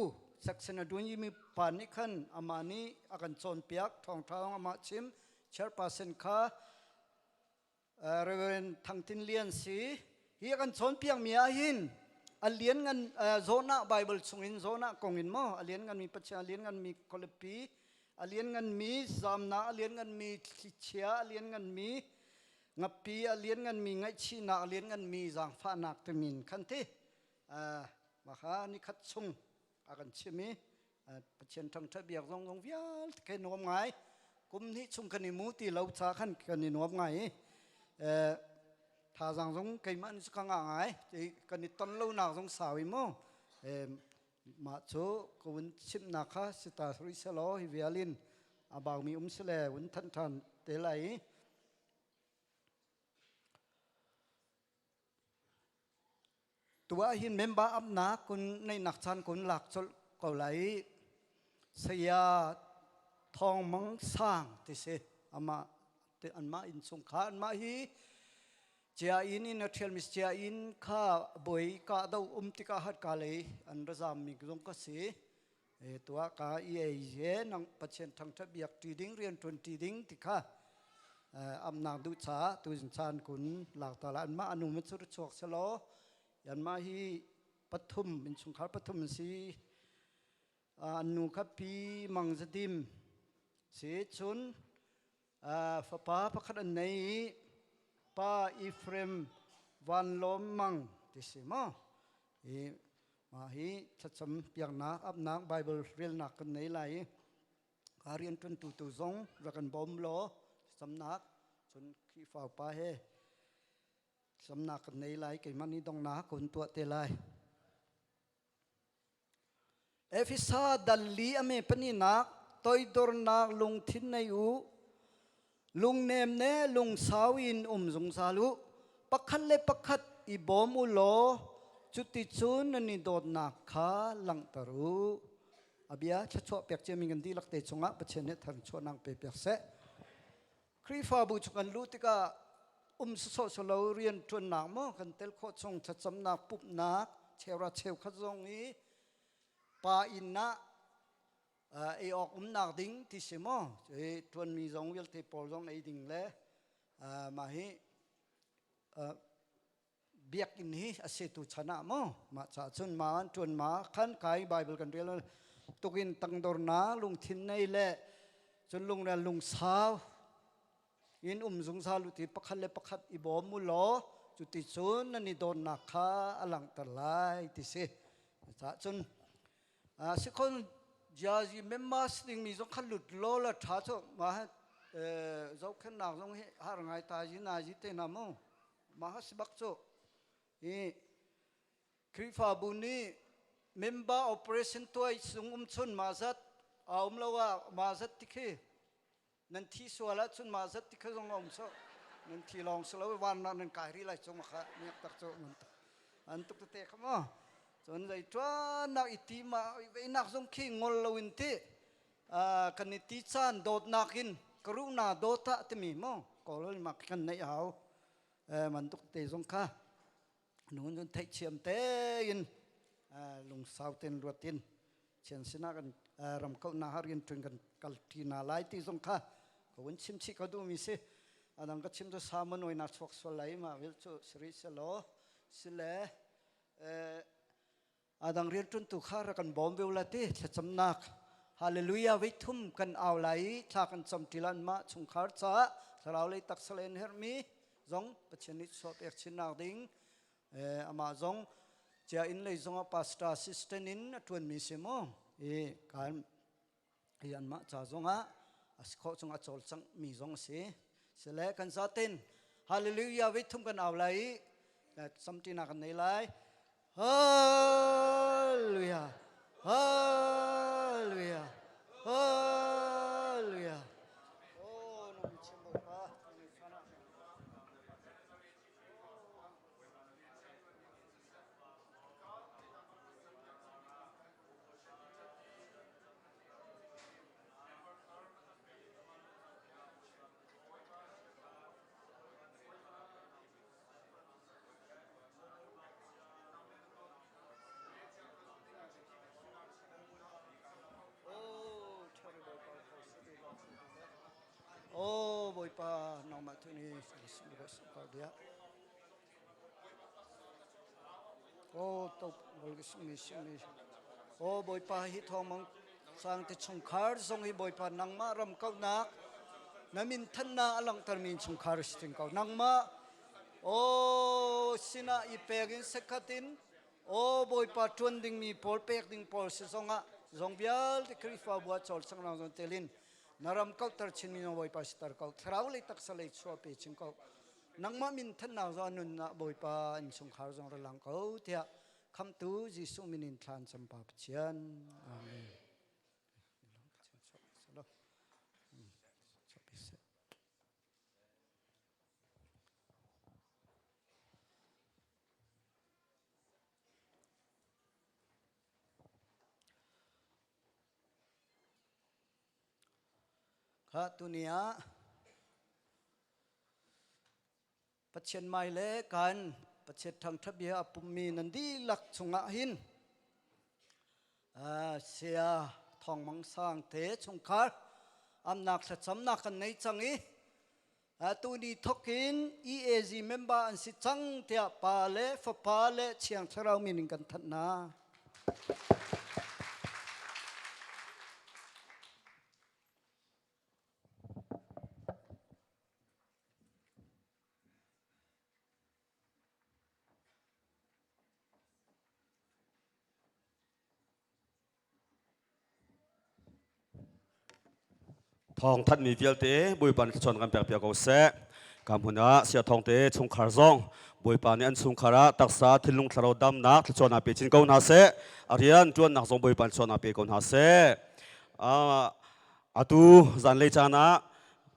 section a dun mi pa nih khan amah nih a kan cawnpiak thawngtha amah chim chairperson kha Reverend Thang Tin Lian si. Hi a kan cawnpiakmi ah hin a lian ngan Jonah Bible chungin Jonah kong in maw a lian nganmi Pathian a lian nganmi khualipi a lian nganmi zamnak a lian nganmi thlichia a lian nganmi ngapi a lian nganmi ngaihchihnak a lian nganmi zaangfahnak timi khan ti mah kha nikhat chung a kan chim i Pathian thangṭhat biak zong zong vialte khi nuam ngai kum hnih chung kan i mu ti lo ca khan kan i nuam ngai i thazaang zong keimah nih ka ngah ngai kan i ton lonak zong sau i mu mah cu ka vun chimhnak kha sita suri selaw hi vialin a baumi um sile vun than ṭhan te lai i Tu ah hin member amnak kun neihnak caan kun lak colh ko lai i saya Thawng Mang Sang ti si amah te anmah innchungkhar anmah hi Cia inn in a ṭhialmi cia inn kha bawi kahdo um tikah hatka lei an ra zaammi zong ka si. E tuah ka i ei ye nang Pathian thangṭhat biak ṭi ding rian ṭuan ṭi ding ti kha amnak duh caah tuzing caan kun lak ta la anmah anu ma cu chuak selaw anmah hi pathum innchungkhar pathum an si an nu kha pi mang zadim si cun fapa pakhat an nei i pa Ephraim Van Lawm Mang ti si maw i mah hi thlacam piaknak apnak Bible relnak kan nei lai i ka rianṭuantu tu zong rak kan bawm law thlacamnak cun Khrihfa upa he thlacamnak kan nei lai keimah nih donghnak ka hun tuah te lai. Efesa dal li a me paninak toidornak lungthin nei u lungnem ne lungsau in um zungzal u pakhat le pakhat i bawm u law cuticun nan i dawtnak kha langhter u a bia thluachuah pek ciami kan dihlak te chungah Pathian nih tharchuahnak pe piak seh Khrihfabu chung kan luh tikah um sawsawh lo rian ṭuannak maw kan tel khawh chung thlacamnak pumhnak cheuhra cheukhat zong i pa inn ah ei awk umnak ding ti si maw ṭuanmi zong vialte pawl zong ei ding le mah hi biakinn hi a si tu chan ah maw mah ca cun ma an ṭuan ma khan kai Bible kan rel tukin tangdorna lungthin nei le cun lungrel lungsau in um zungzal u ti pakhat le pakhat i bawm u law cuti cun nan i dawtnak kha a langhter lai ti si ca cun sikhon jiazi members dingmi zong kha lut law la ṭha cu ma zohkhennak zong hi har ngai ta ji na ji te na mu mah si bak cu i. Khrihfabu nih member operation tuai sung um chun ma zat a um lo ah ma zat ti khi nan thi sual ahcun mah zat ti kha zong a um so nan thi lawng si lo van nan kai rih lai chung kha miak tak cu an tuk tete kha mo cun zei tuan nak i ti ma veinak zong khi ngol lo in ti kan i ti caan dawtnak in karuna dawta timi mo kawl ma kan neih hau man tuk te zong kha nun cun theihthiam tein lungsau tein ruat in Pathian sinah kan ram kauhnak ah rianṭuan kan kalṭi hna lai ti zong kha ka vun chim chih ka duhmi si. Adang ka chim cu salmon oinak chuak sual lai mah vil cu siri selaw sile adang rianṭuantu kha rak kan bawm ve la ti thlacamnak hallelujah vei thum kan au lai i thla kan cam ṭi lan mah chungkhar caah thlarau lei taksa lei an herhmi zong Pathian nih chuah pek chinnak ding amah zong cia inn lei zongah pastor assistant in a ṭuanmi si mu i kan i anmah ca zongah a si khawh chung a cawlcangh mi zong a si sile kan zaten hallelujah vei thum kan au lai i samṭinak kan nei lai hallelujah hallelujah hallelujah oh no mi chim bawipa Oh Bawipa nangmah tu nih ko dia. Oh to mi mi. Oh Bawipa hi thawng mang sang te chungkhar zong hi Bawipa nangmah ram kaunak na min thanna a langhter mi chungkhar si ting ko nangmah oh sinah i pek in sekhat in O Bawipa ṭuan dingmi pawl pek ding pawl si zongah zong vialte Khrihfabu ah cawlcang rang zong telin na ram kauhter chinmi zong Bawipa siter ko thlarau lei taksa lei chuah pe chin ko nangmah min thannak zong nunnak Bawipa innchungkhar zong ra lang ko tiah khamtu Jesuh min in thlan campa Pathian amen. Kha tuni ah Pathian mai le kan Pathian thangṭhat bia a pummi nan dihlak chungah hin saya Thawng Mang Sang te chungkhar amnak thlacamnak kan nei cang i Tuni thokin EAG member an si cang tiah Pa le Fapa le Thiang Thlarau min in kan thanh hna. Thawng thanhmi vialte Bawipa nih thluachuah kan pek piak ko seh. Ka hmun ah sia thawng te chungkhar zong Bawipa nih an chungkhar ah taksa thinlung thlarau damnak thluachuahnak pe chin ko hna seh. A rian ṭuannak zong Bawipa nih thluachuahnak pe ko hna seh. Atu zanlei caan ah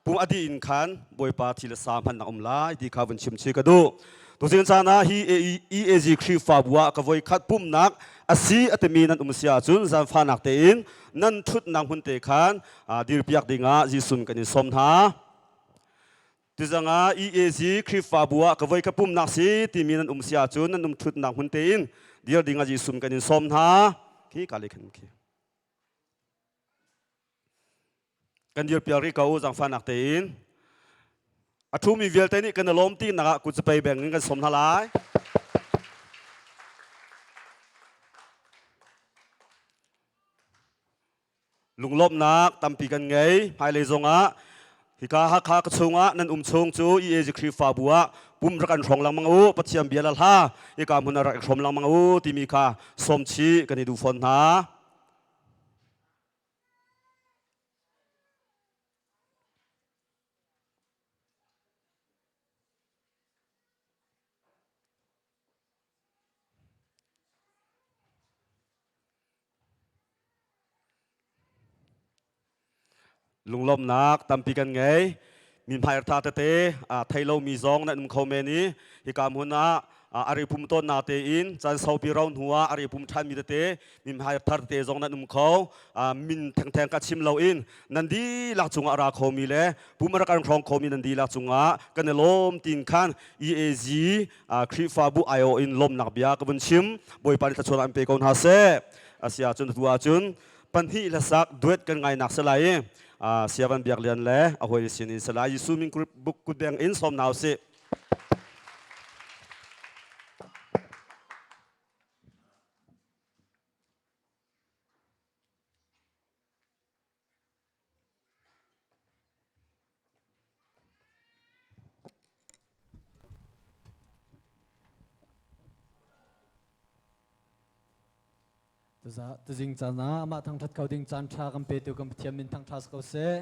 pum a dih in khan Bawipa thi le sa hmannak um lai ti kha vun chim chi ka duh. Tuzing caan ah hi EAG Khrihfabu ah ka voi khat pumnak a si a timi nan um si ahcun zaanfahnak tein nan ṭhutnak hmun te khan dirpiak dingah Jesuh kan in sawm hna. Tuzang ah EAG Khrihfabu ah ka voi khat pumnak si timi nan um si ahcun nan um ṭhutnak hmun tein dir dingah Jesuh kan in sawm hna. Khi ka le khan khi. Kan dirpiak rih ko zaangfahnak tein. A ṭhumi vialte nih kan i lawm ti nak ah kut zapei beng in kan sawm hna lai. Lunglawmhnak tampi kan ngei. Hmailei zongah hika Hakha ka chungah nan um chung cu EAG Khrihfabu ah pum rak an hrawng lengmang u, Pathian bia le hla hika hmun ah rak i hrawm lengmang u timi kha sawm chih kan i duh fawn hna. Lunglawmhnak tampi kan ngei. Mi hmairtha tete thei lomi zong nan um kho men i hika hmun ah a pum tawnnak tein caan saupi ro hnu ah a pum ṭhanmi tete mi hmairthar tete zong nan um kho. Min thengtheng ka chim loin nan dihlak cungah a ra khomi le pum a rak kan hrawng khomi nan dihlak cungah kan i lawm tin khan EAG Khrihfabu aiawh in lawmnak bia ka vun chim. Bawipa nih thluachuah an pe ko hna seh. Asia cun tu ahcun pahnih hlasak duet kan ngainak si lai i Siavan Biak Lian le a hawi sin in si lai. Jesuh min kutbeng in sawm hna usih. Tuzing caan ah amah thangṭhat kho ding caan ṭha kan petu kan Pathian min thangṭha si ko seh.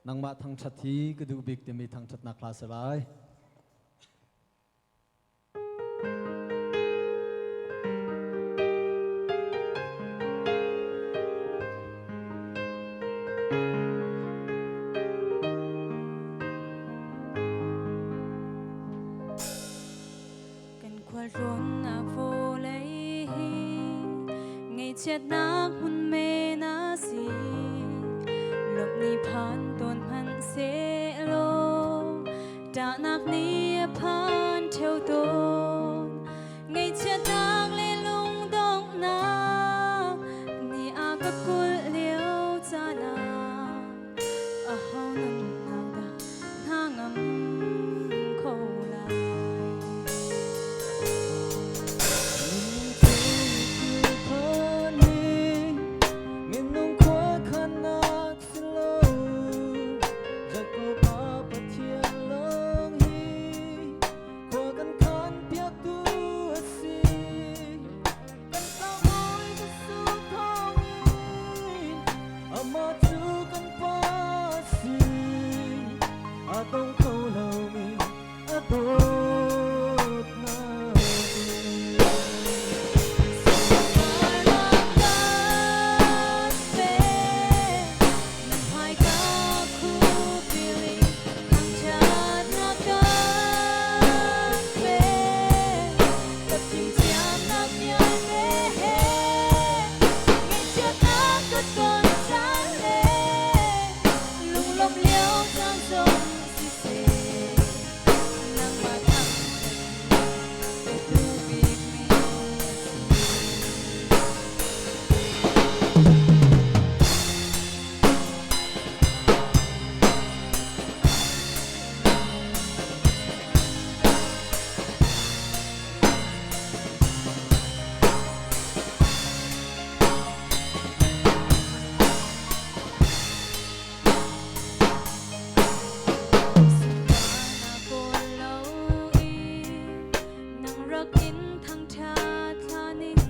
Nangmah thangṭhat hi ka duh bik timi thangṭhatnak hla si lai. Kan khualtlawnnak vawlei hi ngaihchiatnak hmun men a si. Lawmh ni phan tawn hmanh sehlaw ṭahnak nih a phan ṭheo tawn. Ngaihchiatnak le lungdonghnak ni a ka kulh lio caan ah aho nunnak dah hna ngam kho lai. Minung khuakhannak si lo Jacob Pathian lawng hi khua kan khan piaktu a si. Kan tlangbawi Jesuh thawngin amah cu kan Pa a si. A dong kho lomi a dawtnak in. Sunparnak kan pek, na hmaika khupil in thangṭhatnak kan pek. Ka fimthiamnak vialte he ngaihchiatnak ka ton caan le lunglawmh lio caan zong siseh, nangmah thangṭhat hi ka duh bikmi a si. Sunparnak kawl loin nang rak in thangṭhat hlan in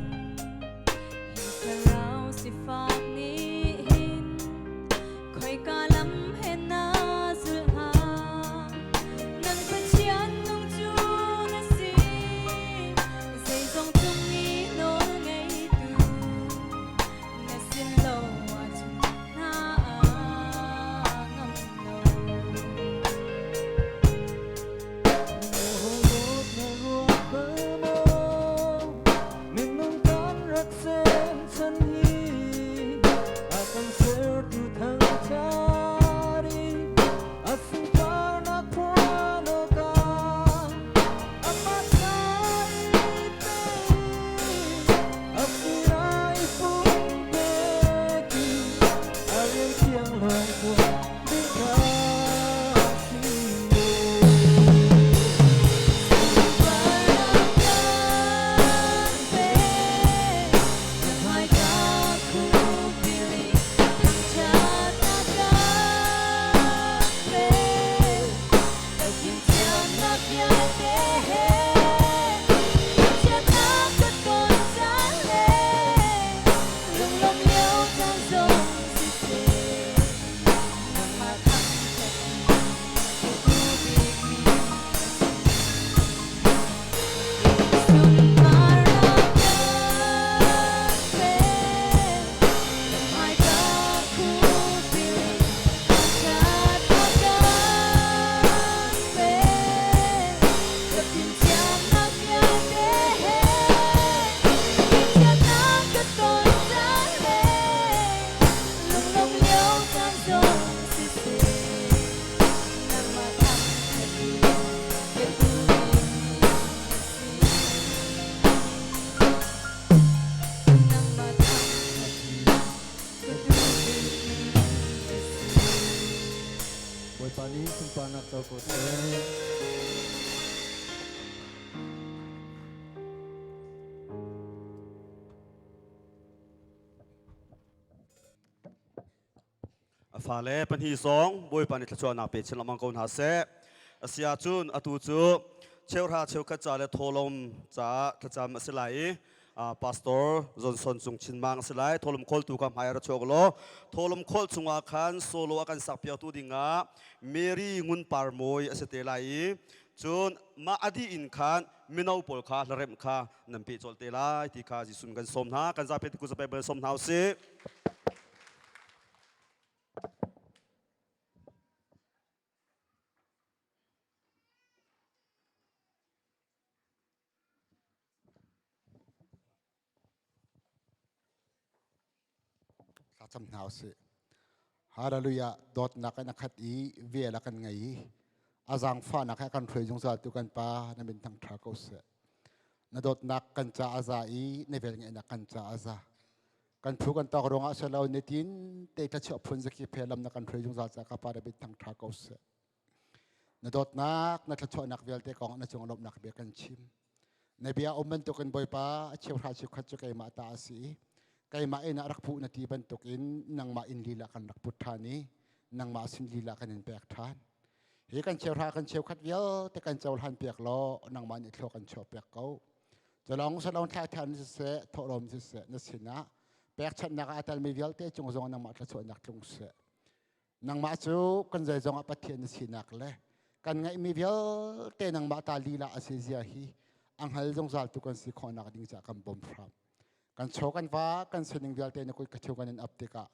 hi thlarau sifak nih hin khoika lam he na zulh hnga? Nang Pathian nung cu na si, zeizong cung i nawl ngeitu na sin lo ahcun hna a ngam lo. Na ruat bal maw? Minung kan rak sem chan hi a kan sertu thangṭhat i a sunparnak phuan awkah amah ca i pe a sinah i pumpek i a rian thiang lawng tuah ding kha si. Sunparnak kan pek, na hmaika khupil in thangṭhatnak kan pek. Ka fimthiamnak vialte he ngaihchiatnak ka ton caan le lunglawmh lio caan zong siseh, nangmah thangṭhat zong siseh, nangmah thangṭhat hi ka duh bikmi a si. Nangmah thangṭhat hi ka duh bikmi a si. Bawipa nih sunparnak co ko seh. A fale pahnih zong Bawipa nih thluachuahnak pe chin lengmang ko hna seh. A si ahcun atu cu cheuhra cheukhat ca le thawhlawm caah thlacam a si lai i Pastor Johnson Cung Chin Mang a si lai. Thawhlawm khawltu kha hmai ra chuak law thawhlawm khawl chungah khan solo a kan sakpiaktu dingah Mary Ngun Par Mawi a si te lai i cun mah a dih in khan mino pawl kha hlaremh kha nan peh colh te lai ti kha Jesuh kan sawm hna. Kan zapi te kut zapi sawm hna usih. Thlacam hna usih. Hallelujah. Dawtnak in a khat i vel a kan ngei i a zaangfahnak he a kan hruai zungzal tu kan Pa na min thangṭha ko seh. Na dawtnak kan ca a za i na velngeihnak kan ca a za. Kan phu kan tawk ruangah silo nitin te thlachuah phun zaki phe lam na kan hruai zungzal ca ka Pa na min thangṭha ko seh. Na dawtnak, na thluachuahnak vialte kong na cung lawmhnak bia kan chim. Na bia um bantukin Bawipa a cheuhra cheukhat cu keimah ta a si i keimah inn ah rak puh na ti bantukin nangmah inn lila kan rak put ṭhan i nangmah sin lila kan in pek ṭhan. Hi kan cheuhra kan cheukhat vialte kan cohlan piak law nangmah nih thlua kan chuah piak ko. Culong salong thlai than siseh, thawhlawm siseh na sinah pekchanhnak ah a telmi vialte cung zong nangmah thluachuahnak tlung seh. Nangmah cu kan zeizong ah Pathian na sinak le kan ngeihmi vialte nangmah ta lila a si zia hi a hngal zungzal tu kan si khawhnak ding caah kan bawm hram. Kan chaw kan va kan sining vialte na kut ka thiu kan in ap tikah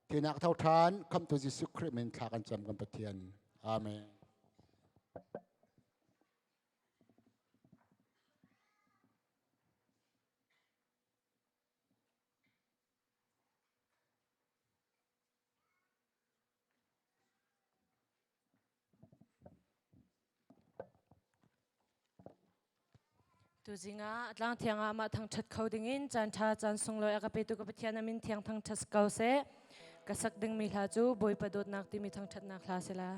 thinak tho ṭhan khamtu Jesuh Khrih min thla kan cam kan Pathian. Amen. Tuzing ah tlang thiang ah mah thangṭhat kho dingin caan ṭha caan sunglawi a ka petu ka Pathian a min thiang thangṭhat ko seh. Ka sak dingmi hla cu Bawipa dawtnak timi thangṭhatnak hla si la.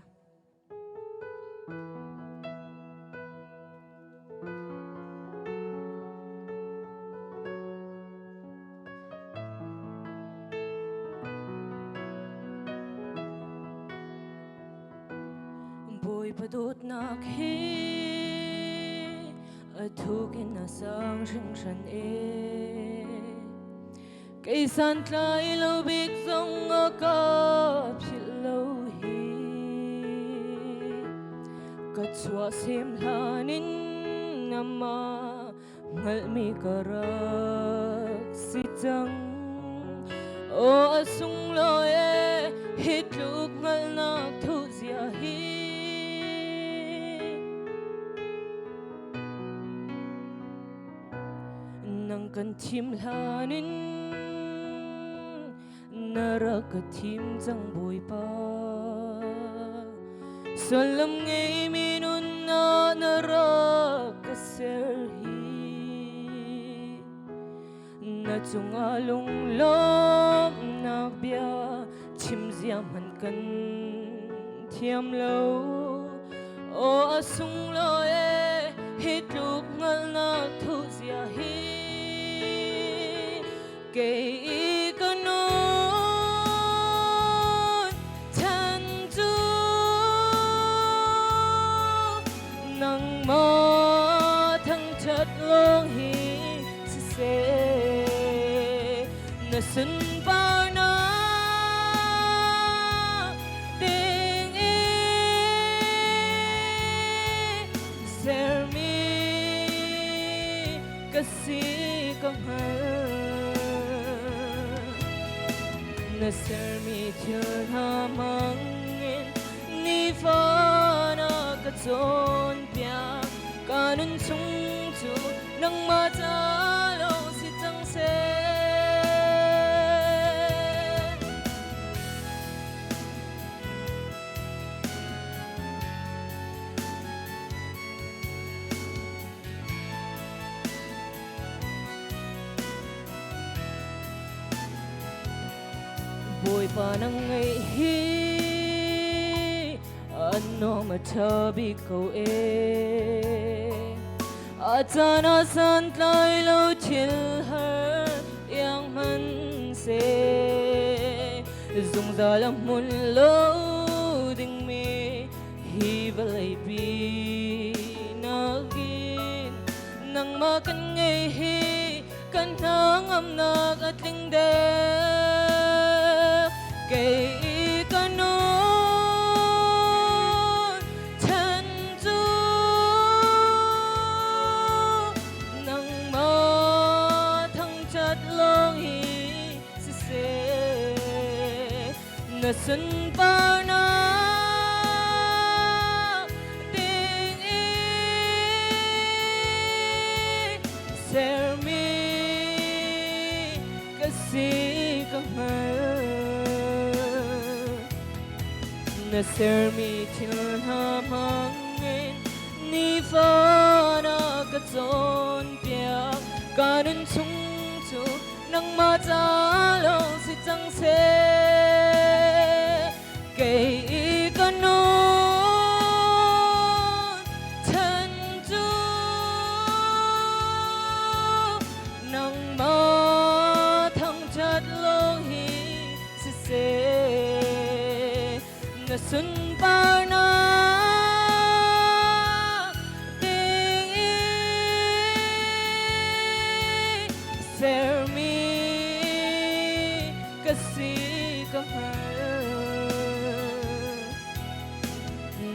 Bawipa dawtnak hi a thuk in a sang hringhran e. Kei santlai lo bik zong a ka philh lo hi. Ka chuah sem hlan in amah hngalhmi ka rak si cang. Aw a sunglawi e hi tluk hngalhnak thuh zia hi. Nang kan thim hlan in na rak ka thim cang Bawipa. Sullam ngeimi nunnak na rak ka ser hi. Na cungah lunglawmhnak bia chim zia hmanh kan thiam lo. Aw a sunglawi e hi tluk hngalhnak thuh zia hi kei i ka nun chan cu nangmah thangṭhat lawng hi siseh na sunparnak ding i sermi ka si ka hngal na sermi thil hna hmangin nifa na ka cawnpiak ka nun chung cu nangmah ca lawng si cang seh. Fa nang ngeih hi an nuam a ṭha bik ko ee. A caan ah santlai lo thil har iang hmanhseh zungzal a hmun lo dingmi hi vawlei pi nakin nangmah kan ngei hi kan hnangamnak a tling dek. Kei ka nun chan cu nangmah thangṭhat lawng hi siseh, na sunparnak ding i sermi ka si ka hngal. Na sermi thil hna hmangin nifa na ka cawnpiak, ka nun chung cu nangmah ca lawng si cang seh. Kei i ka nun chan cu nangmah thangṭhat lawng hi siseh, na sunparnak ding i sermi ka si ka hngal.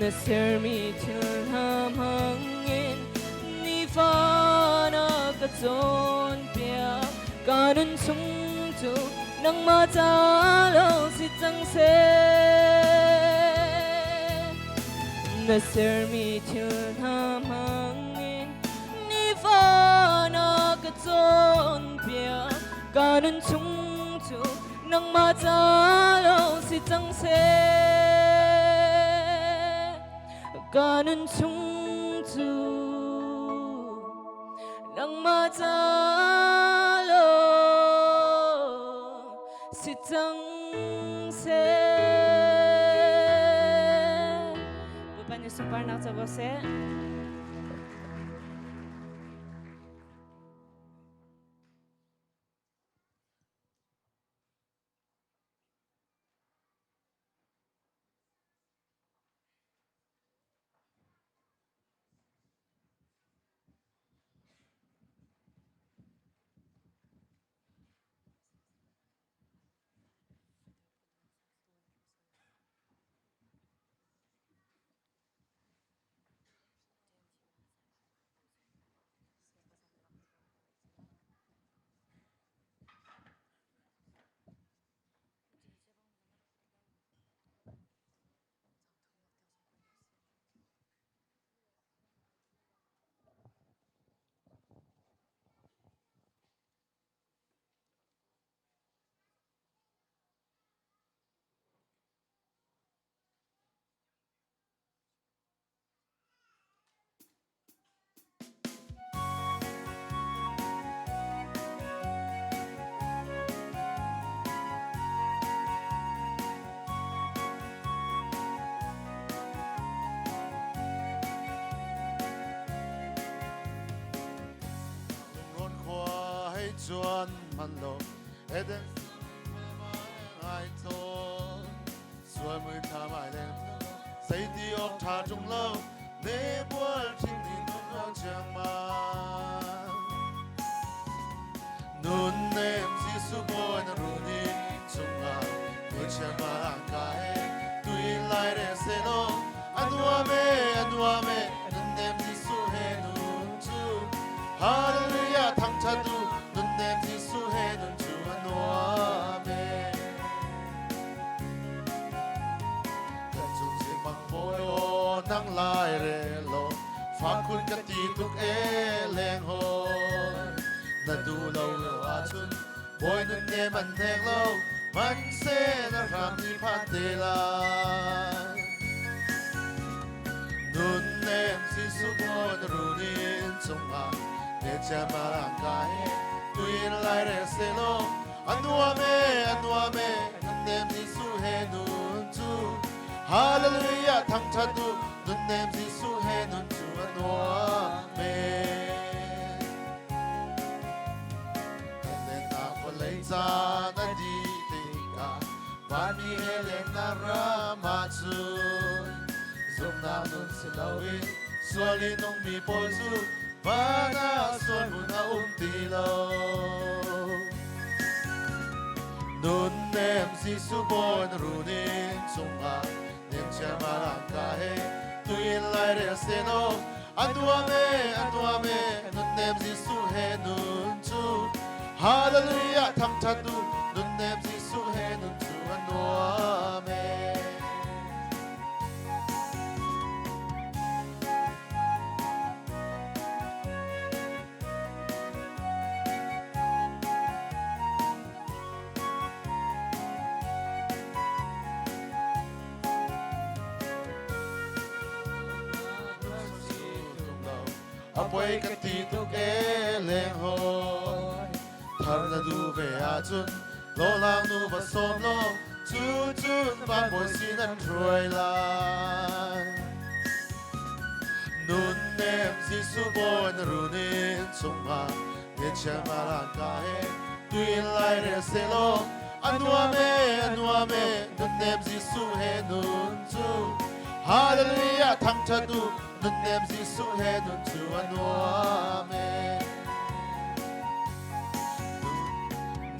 Na sermi thil hna hmangin nifa na ka cawnpiak, ka nun chung cu nangmah ca lawng si cang seh. Na sermi thil hna hmangin nifa na ka cawnpiak, ka nun chung cu nangmah ca lawng si cang seh. Ka nun chung cu nangmah ca lawng si cang seh. Bawipa nih sunparnak co ko seh. Lungrawn khua hei cuan hman lo Eden ngai tlawn sual mui thla mai leng zeiti awk ṭha ṭung lo ne bual ṭhing ni nun ruang chiang ma nun nem Jesuh bawi na runi chungah ni chiang ma ang ka he tui lai re se lo anuam e anuam e nun nem Jesuh he nun cu Hallelujah thangṭhat u nun nem Jesuh he nun cu anuam e. Kan cung zingmang bawi aw nang lai re lo fakhun ka ti tuk e leng hoi na du lo lo ahcun bawi nun ne man hnek lo man se na hram ni phan te lai nun nem si su bawi na runin chungah ne chia marang ka he tuin lai re se lo anuam e anuam e. Nunnem Jesuh he nun cu Hallelujah thangṭhat u Nunnem Jesuh he nun cu a nuam e. Kan lennak vawlei caan a dih tikah vanmi he lennak ram ahcun zumhnak nun si loin sual i nungmi pawl cu van ah sual hmun a um ti lo. Nunnem Jesuh Bawi na runin chungah Nemchia malangka he tuin lai rel selaw a nuam e a nuam e nunnem Jesuh he nun cu Hallelujah thangṭhat u nunnem Jesuh he nun cu a nuam e. A poi ka ti tuk e leng hoi thar na du ve ahcun lawlang nu va sawm law cu cun van bawi sin an hruai lai nunnem Jesuh bawi na runin chungah Ngechian malan ka he tuin lai rel selaw a nuam e a nuam e nunnem Jesuh he nun cu Hallelujah thangṭhat u nunnem Jesuh he nun cu a nuam e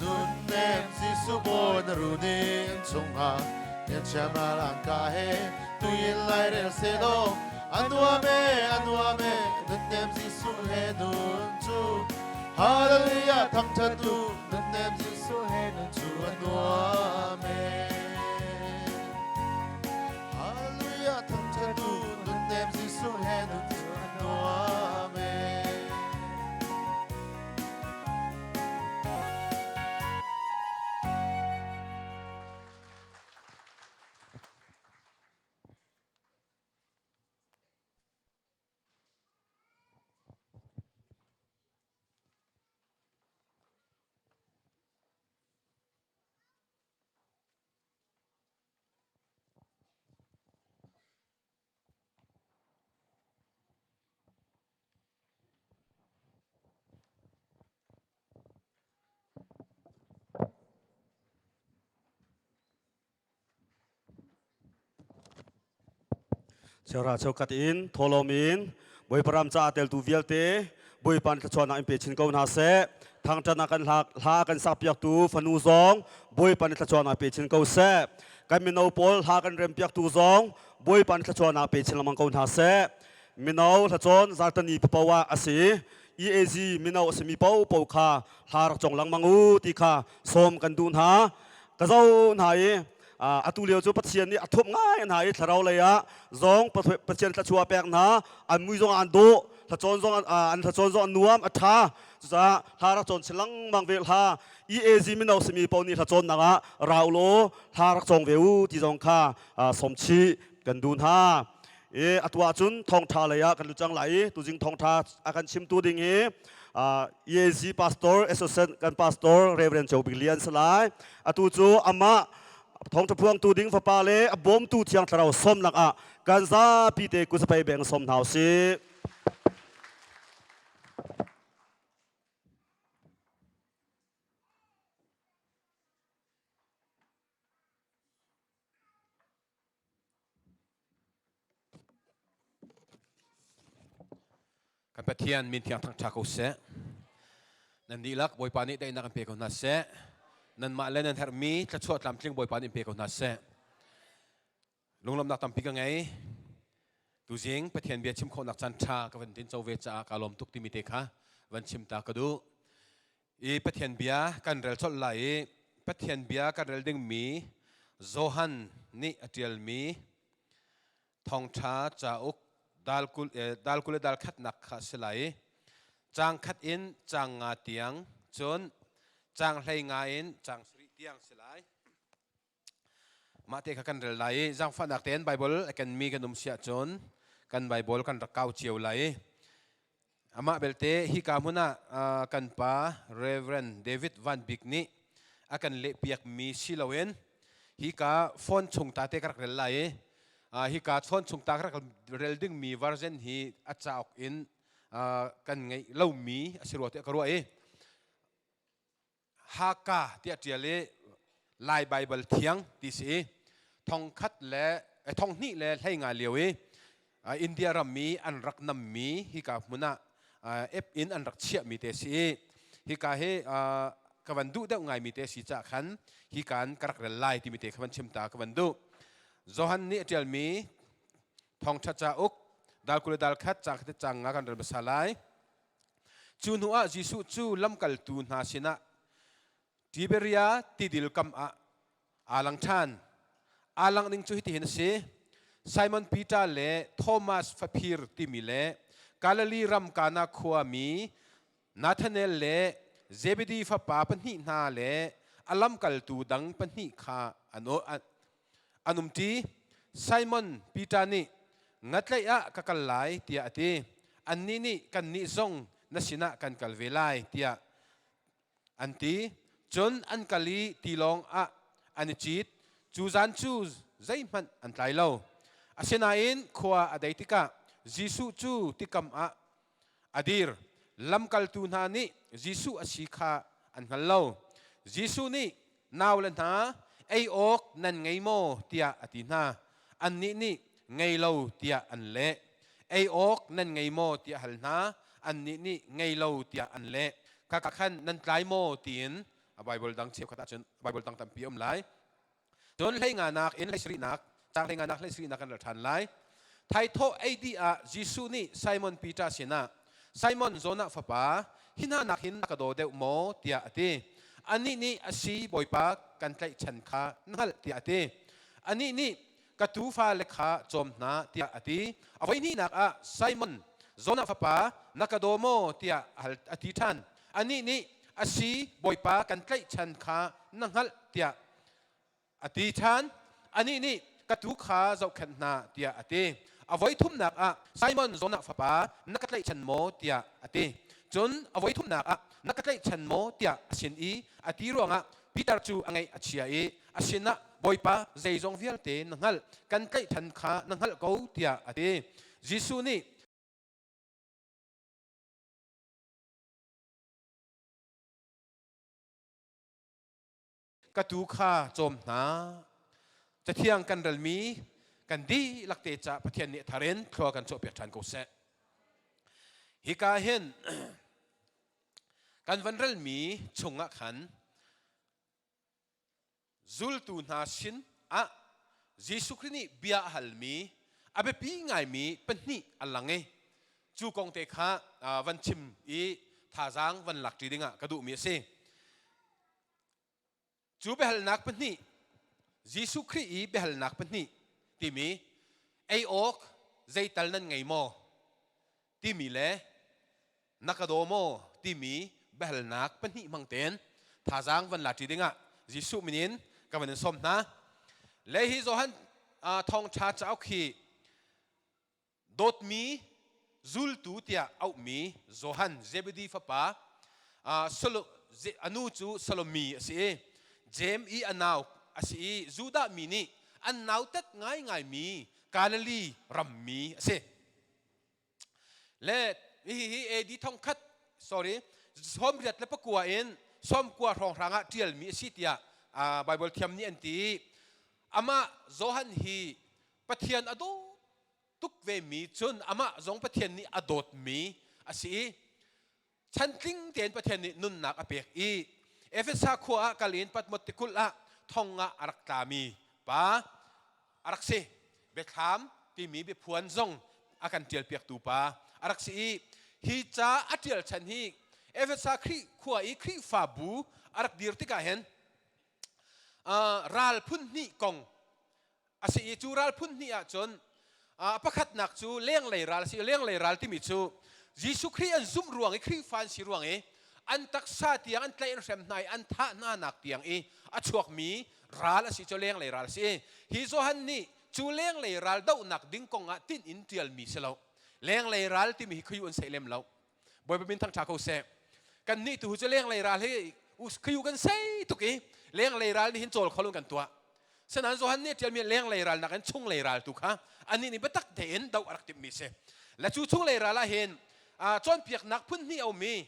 nunnem Jesuh bawi na runin chungah ngechian malan ka he tuin lai rel selaw a nuam e a nuam e nunnem Jesuh he nun cu Hallelujah thangṭhat u nunnem Jesuh he nun cu a nuam e Hallelujah thangṭhat u nunnem Jesuh he nun cu a nuam e Cheuhra cheukhat in thawhlawm in Bawipa ram caah teltu vialte Bawipa nih thluachuahnak in pe chin ko hna seh. Thangṭhatnak kan hla, hla kan sakpiaktu fanu zong Bawipa nih thluachuahnak pe chin ko seh. Kan mino pawl hla kan rempiaktu zong Bawipa nih thluachuahnak pe chin lengmang ko hna seh. Mino hlacawn zartani papoah a si. EAG mino a simi paohpaoh kha hla rak cawng lengmang u ti kha sawm kan duh hna. Ka zoh hna i atu lio cu Pathian nih a thup ngai hna i thlarau lei ah zong Pathian thluachuah pek hna an mui zong an dawh thlacawn zong an thlacawn zong an nuam a ṭha cucaah hla rak cawn si lengmang ve hla EAG mino simi paoh nih hlacawnnak ah ra u law hla rak cawng ve u ti zong kha sawmchih kan duh hna i atu ahcun thawngṭha lei ah kan lut cang lai i tuzing thawngṭha a kan chimtu ding hi EAC pastor associate kan pastor Reverend Cho Bik Lian si lai atu cu amah thawngṭha phuangtu ding fapa le a bawmtu thiang thlarau sawmnak ah kan zapi te kusapei beng sawm hna usih. Kan Pathian min thiang thangṭha ko seh. Nan dihlak Bawipa nih daihnak in pe ko hna seh. Nanmah le nan herhmi thluachuah tlamtling Bawipa nih in pe ko hna seh. Lunglawmhnak tampi ka ngei. Tuzing Pathian bia chim khawhnak caan ṭha ka van tin co ve caah kaa lawm tuk timi te kha van chim ta ka duh. I Pathian bia kan rel colh lai i Pathian bia kan rel dingmi Johan nih a ṭialmi Thawngṭha cauk dal 20 le dal khatnak kha a si lai i caang khat in caang nga tiang cun caang 15 in caang sarih tiang si lai. Mah te kha kan rel lai i zaangfahnak tein Baibal a kenmi kan um si ahcun kan Baibal kan rak kau cio lai i amah belte hika hmun ah kan pa Reverend David Van Bik nih a kan lehpiakmi si loin. Hi ka phone chung ta te ka rak rel lai i hi ka phone chung ta ka rak rel dingmi version hi a cauk in kan ngeih lomi a si rua tiah ka ruah i Haka tiah ṭial i Lai Baibal Thiang ti si i thongkhat le thonghnih le hleinga lio i India ram i an rak nammi hika hmun ah ep in an rak chiahmi te si i hika hi ka van duh deuh ngaimi te si caah khan hika in ka rak rel lai timi te kha van chim ta ka van duh. Johan nih a ṭialmi Thawngṭha cauk dal 20 le dal khat caang khat caang nga kan rel hmasa lai. Cu hnuah Jesuh cu lamkaltu hna sinah Tiberia tidil kam ah aa lang ṭhan. Aa langh ning cu hitihin a si. Simon Peter le Thomas faphir timi le Galilee ram Kana khuami Nathanael le Zebedi fapa pahnih hna le a lamkaltu dang pahnih kha an umṭi. Simon Peter nih ngatlaih ah ka kal lai tiah a ti. Annih nih kannih zong na sinah kan kal ve lai tiah an ti. Cun an kal i tilawng ah an i cit. Cu zan cu zeihmanh an tlai lo. Asinain khua a dei tikah Jesuh cu tikam ah a dir. Lamkaltu hna nih Jesuh a si kha an hngal lo. Jesuh nih naule hna ei awk nan ngei maw tiah a ti hna. Annih nih ngei lo tiah an leh. Ei awk nan ngei maw tiah hal hna. Annih nih ngei lo tiah an leh. Khaka khan nan tlai maw tiin a Bible dang cheukhat ahcun Bible dang tampi um lai. Cun hleinganak in hleisarihnak, caang hleinganak hleisarihnak kan rel ṭhan lai. Thaithawh ei dih ah Jesuh nih Simon Peter sinah, Simon Jonah fapa, hi hna nak hin na ka daw deuh maw? tiah a ti. Anih nih, A si, Bawipa, kan tlaihchan kha na hngalh, tiah a ti. Anih nih, Ka tuufale kha cawm hna, tiah a ti. A voihnihnak ah, Simon, Jonah fapa, na ka daw maw? tiah a ti ṭhan. Anih nih, A si, Bawipa, kan tlaihchan kha na hngalh, tiah a ti ṭhan. Anih nih, Ka tuu kha zohkhenh hna, tiah a ti. A voi thumnak ah, Simon Jonah fapa, na ka tlaihchan maw? tiah a ti. Cun a voi thumnak ah, na ka tlaihchan maw? tiah a sin i a ti ruangah Peter cu a ngaih a chia i a sinah, Bawipa, zeizong vialte na hngalh, kan tlaihchan kha na hngalh ko, tiah a ti. Jesuh nih, Ka tuu kha cawm hna. Cathiang kan relmi kan dihlak te ca Pathian nih thar in thlua kan chuahpiak ṭhan ko seh. Hika hin kan van relmi chungah khan zultu hna sin ah Jesuh Khrih nih bia a halmi a biapi ngaimi pahnih a lang i cu kong te kha van chim i thazaang van lak ṭi dingah ka duhmi a si. Cu biahalnak pahnih, Jesuh Khrih i biahalnak pahnih timi ei awk zeital nan ngei maw timi le na ka daw maw timi biahalnak pahnih hmang tein thazaang van la ṭi dingah Jesuh min in ka van in sawm hna. Le hi Johan thawngṭha cauk hi Dawtmi zultu tiah auhmi Johan Zebedi fapa a nu cu Salomi a si i Jeim i a nau a si i Judah mi nih an nautat ngaingaimi Galilee rammi a si. Le hihi AD thongkhat sorry 89 in 90 hrawnghrang ah ṭialmi a si tiah Bible thiam nih an ti i amah Johan hi Pathian a daw tuk vemi cun amah zong Pathian nih a dawtmi a si i chantling tein Pathian nih nunnak a pek i Efesa khua ah kal in Patmos tikulh ah thong ah a rak tlami pa a rak si. Biathlam timi biaphuan zong a kan ṭialpiaktu pa a rak si i hi ca a ṭial chan hi Efesa Khrih khua i Khrihfabu a rak dir tikah hin ral phun hnih kong a si i cu ral phun hnih ahcun pakhatnak cu lenglei ral a si. Lenglei ral timi cu Jesuh Khrih an zumh ruang i Khrihfa an si ruang i an taksa tiang an tlaih an hrem hna i an thah hna nak tiang i a chuakmi ral a si cu lenglei ral a si. Hi Johan nih cu lenglei ral dohnak ding kong ah tinh in ṭialmi si lo. Lenglei ral timi hi khuayu an sei lem lo. Bawipa min thangṭha ko seh. Kan nih tu cu lenglei ral hi khuayu kan sei tuk i lenglei ral nih hin cawl kho lo kan tuah. Sinain Johan nih a ṭialmi lenglei ral nakin chunglei ral tu kha anih nih biatak tein doh a rak timhmi a si. Le cu chunglei ral ah hin cawnpiaknak phun hnih a um i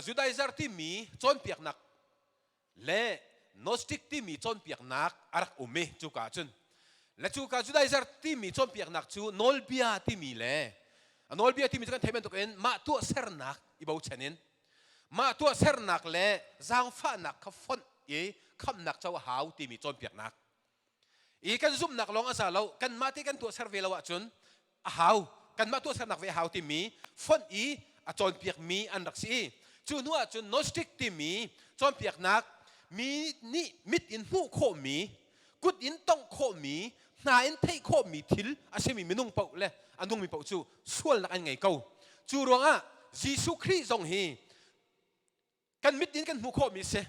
Judaizer timi cawnpiaknak le Gnostic timi cawnpiaknak a rak um i cuka cun le cuka Judaizer timi cawnpiaknak cu nawlbia timi le a nawlbia timi cu kan theih bantukin mah tuahsernak i bochan in mah tuahsernak le zaangfahnak kha fonh i khamhnak co a hau timi cawnpiaknak i kan zumhnak lawng a za lo kanmah te kan tuahser ve lo ahcun a hau kanmah tuahsernak ve a hau timi fonh i a cawnpiakmi an rak si i cu hnu ahcun Gnostic timi cawnpiaknak mi nih mit in hmuh khawhmi kut in tongh khawhmi hna in theih khawhmi thil a simi minung paoh le a nungmi paoh cu sualnak an ngei ko cu ruangah Jesuh Khrih zong hi kan mit in kan hmuh khawhmi si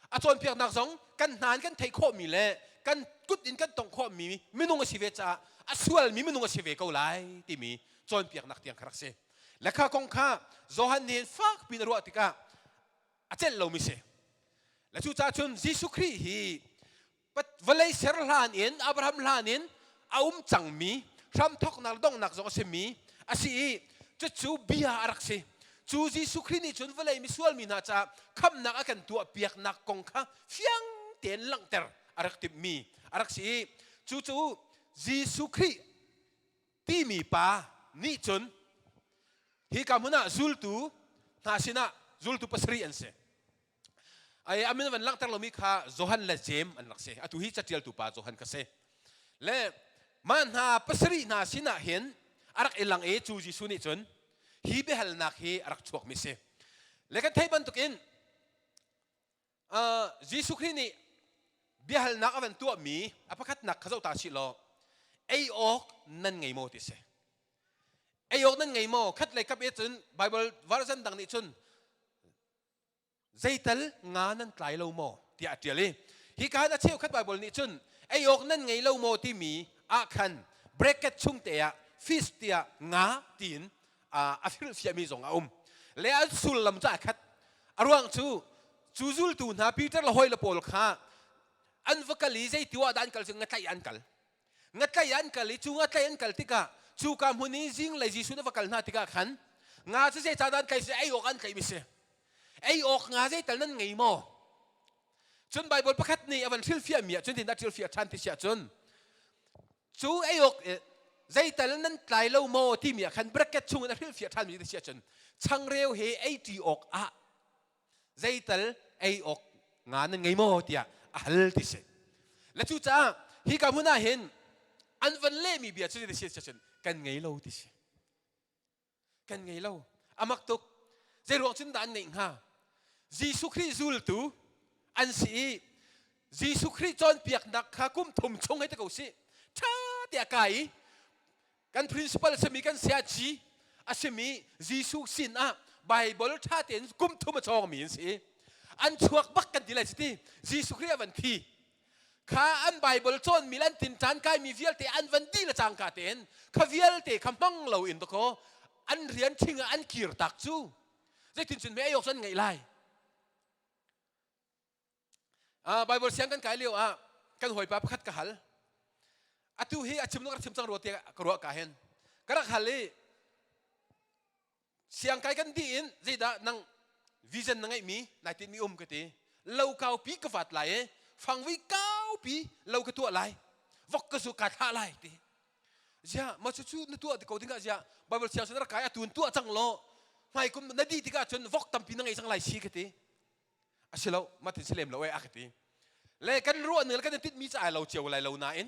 a cawnpiaknak zong kan hna in kan theih khawhmi le kan kut in kan tongh khawhmi minung a si ve caah a sualmi minung a si ve ko lai timi cawnpiaknak tiang kha rak si le kha kong kha Johan nih fak piin a ruah tikah a celh lomi si le cucaah cun Jesuh Khrih hi vawlei ser hlan in Abraham hlan in a um cangmi hramthawknak le donghnak zong a simi a si i cucu bia a rak si cu Jesuh Khrih nih cun vawlei misual mi hna caah khamhnak a kan tuah piaknak kong kha fiang tein langhter a rak timhmi a rak si i cucu Jesuh Khrih timi pa nih cun hika hmun ah zultu hna sinah zultu pasarih an si Ai a min van langhter lomi kha Johan le Jeim an rak si. Atu hi catialtu pa Johan kha si. Le mah hna pasarih hna sinah hin a rak i lang i cu Jesuh nih cun hi biahalnak hi a rak chuakmi si. Le kan theih bantukin uh, Jesuh Khrih nih biahalnak a van tuahmi a pakhatnak kha zoh ta sih law ei awk nan ngei maw ti si. Ei awk nan ngei maw? Khat lei kap i cun Bible version dang nih cun zeital nga nan tlai lo maw tiah a ṭial i hika hin a cheukhat Baibal nih cun ei awk nan ngei lo maw timi ah khan bracket chung te ah fish tiah nga tiin a hrilhfiahmi zong a um le an sullam cu aa khat a ruang cu cu zultu hna Peter le hawi le pawl kha an va kal i zeiti ah dah an kal cu ngatlaih an kal Ngatlaih an kal i cu ngatlaih an kal tikah cuka hmun i zinglei Jesuh nih va kal hna tikah khan nga cu zeicahdah an tlaih si ei awk an tlaihmi si ei awk nga zeital nan ngei maw cun Baibal pakhat nih a van hrilhfiahmi ah cun tin a hrilhfiah ṭhan ti si ahcun cu ei awk zeital nan tlai lo maw timi ah khan bracket chungin a hrilhfiah ṭhanmi ti si ahcun changreu he ei ṭi awk ah zeital ei awk nga nan ngei maw tiah a hal ti si le cucaah hika hmun ah hin an van lehmi bia cu ti si cun kan ngei lo ti si kan ngei lo amak tuk zeiruang cun dah an ngeih hnga Jesuh Khrih zultu an si i Jesuh Khrih cawnpiaknak kha kum thum chung hei ti ko si ṭha tiah kai i kan principal simi kan siaci a simi Jesuh sin ah Bible ṭha tein kum thum a cawngmi an si an chuak bak kan ti lai ti Jesuh Khrih a van thi kha an Bible cawnmi le an tinṭan kaimi vialte an van dih le cangka tein kha vialte kha hmang lo in dakaw an rian ṭhing ah an kir tak cu zeitin cun me ei awk cu an ngeih lai Bible siang kan kai lio ah kan hawipa pakhat ka hal. Atu hi a chim ka rak chim cang rua tiah ka ruah ka hen. Ka rak hal i siang kai kan dih in zeidah nang vision na ngeihmi nai tinhmi um ka ti. Lo kaupi ka vat lai i fangvui kaupi lo ka tuah lai. Vok ka zu ka thlah lai ti. Ziah ma cu cu na tuah ti ko dingah ziah Bible siang sin rak kai atu in tuah cang law hmai kum na dih tikah cun vok tampi na ngei cang lai si ka ti. A si lo, matin si lem lo e a ka ti. Le kan ruah ning le kan titmi cu ai lo cio lai lo nain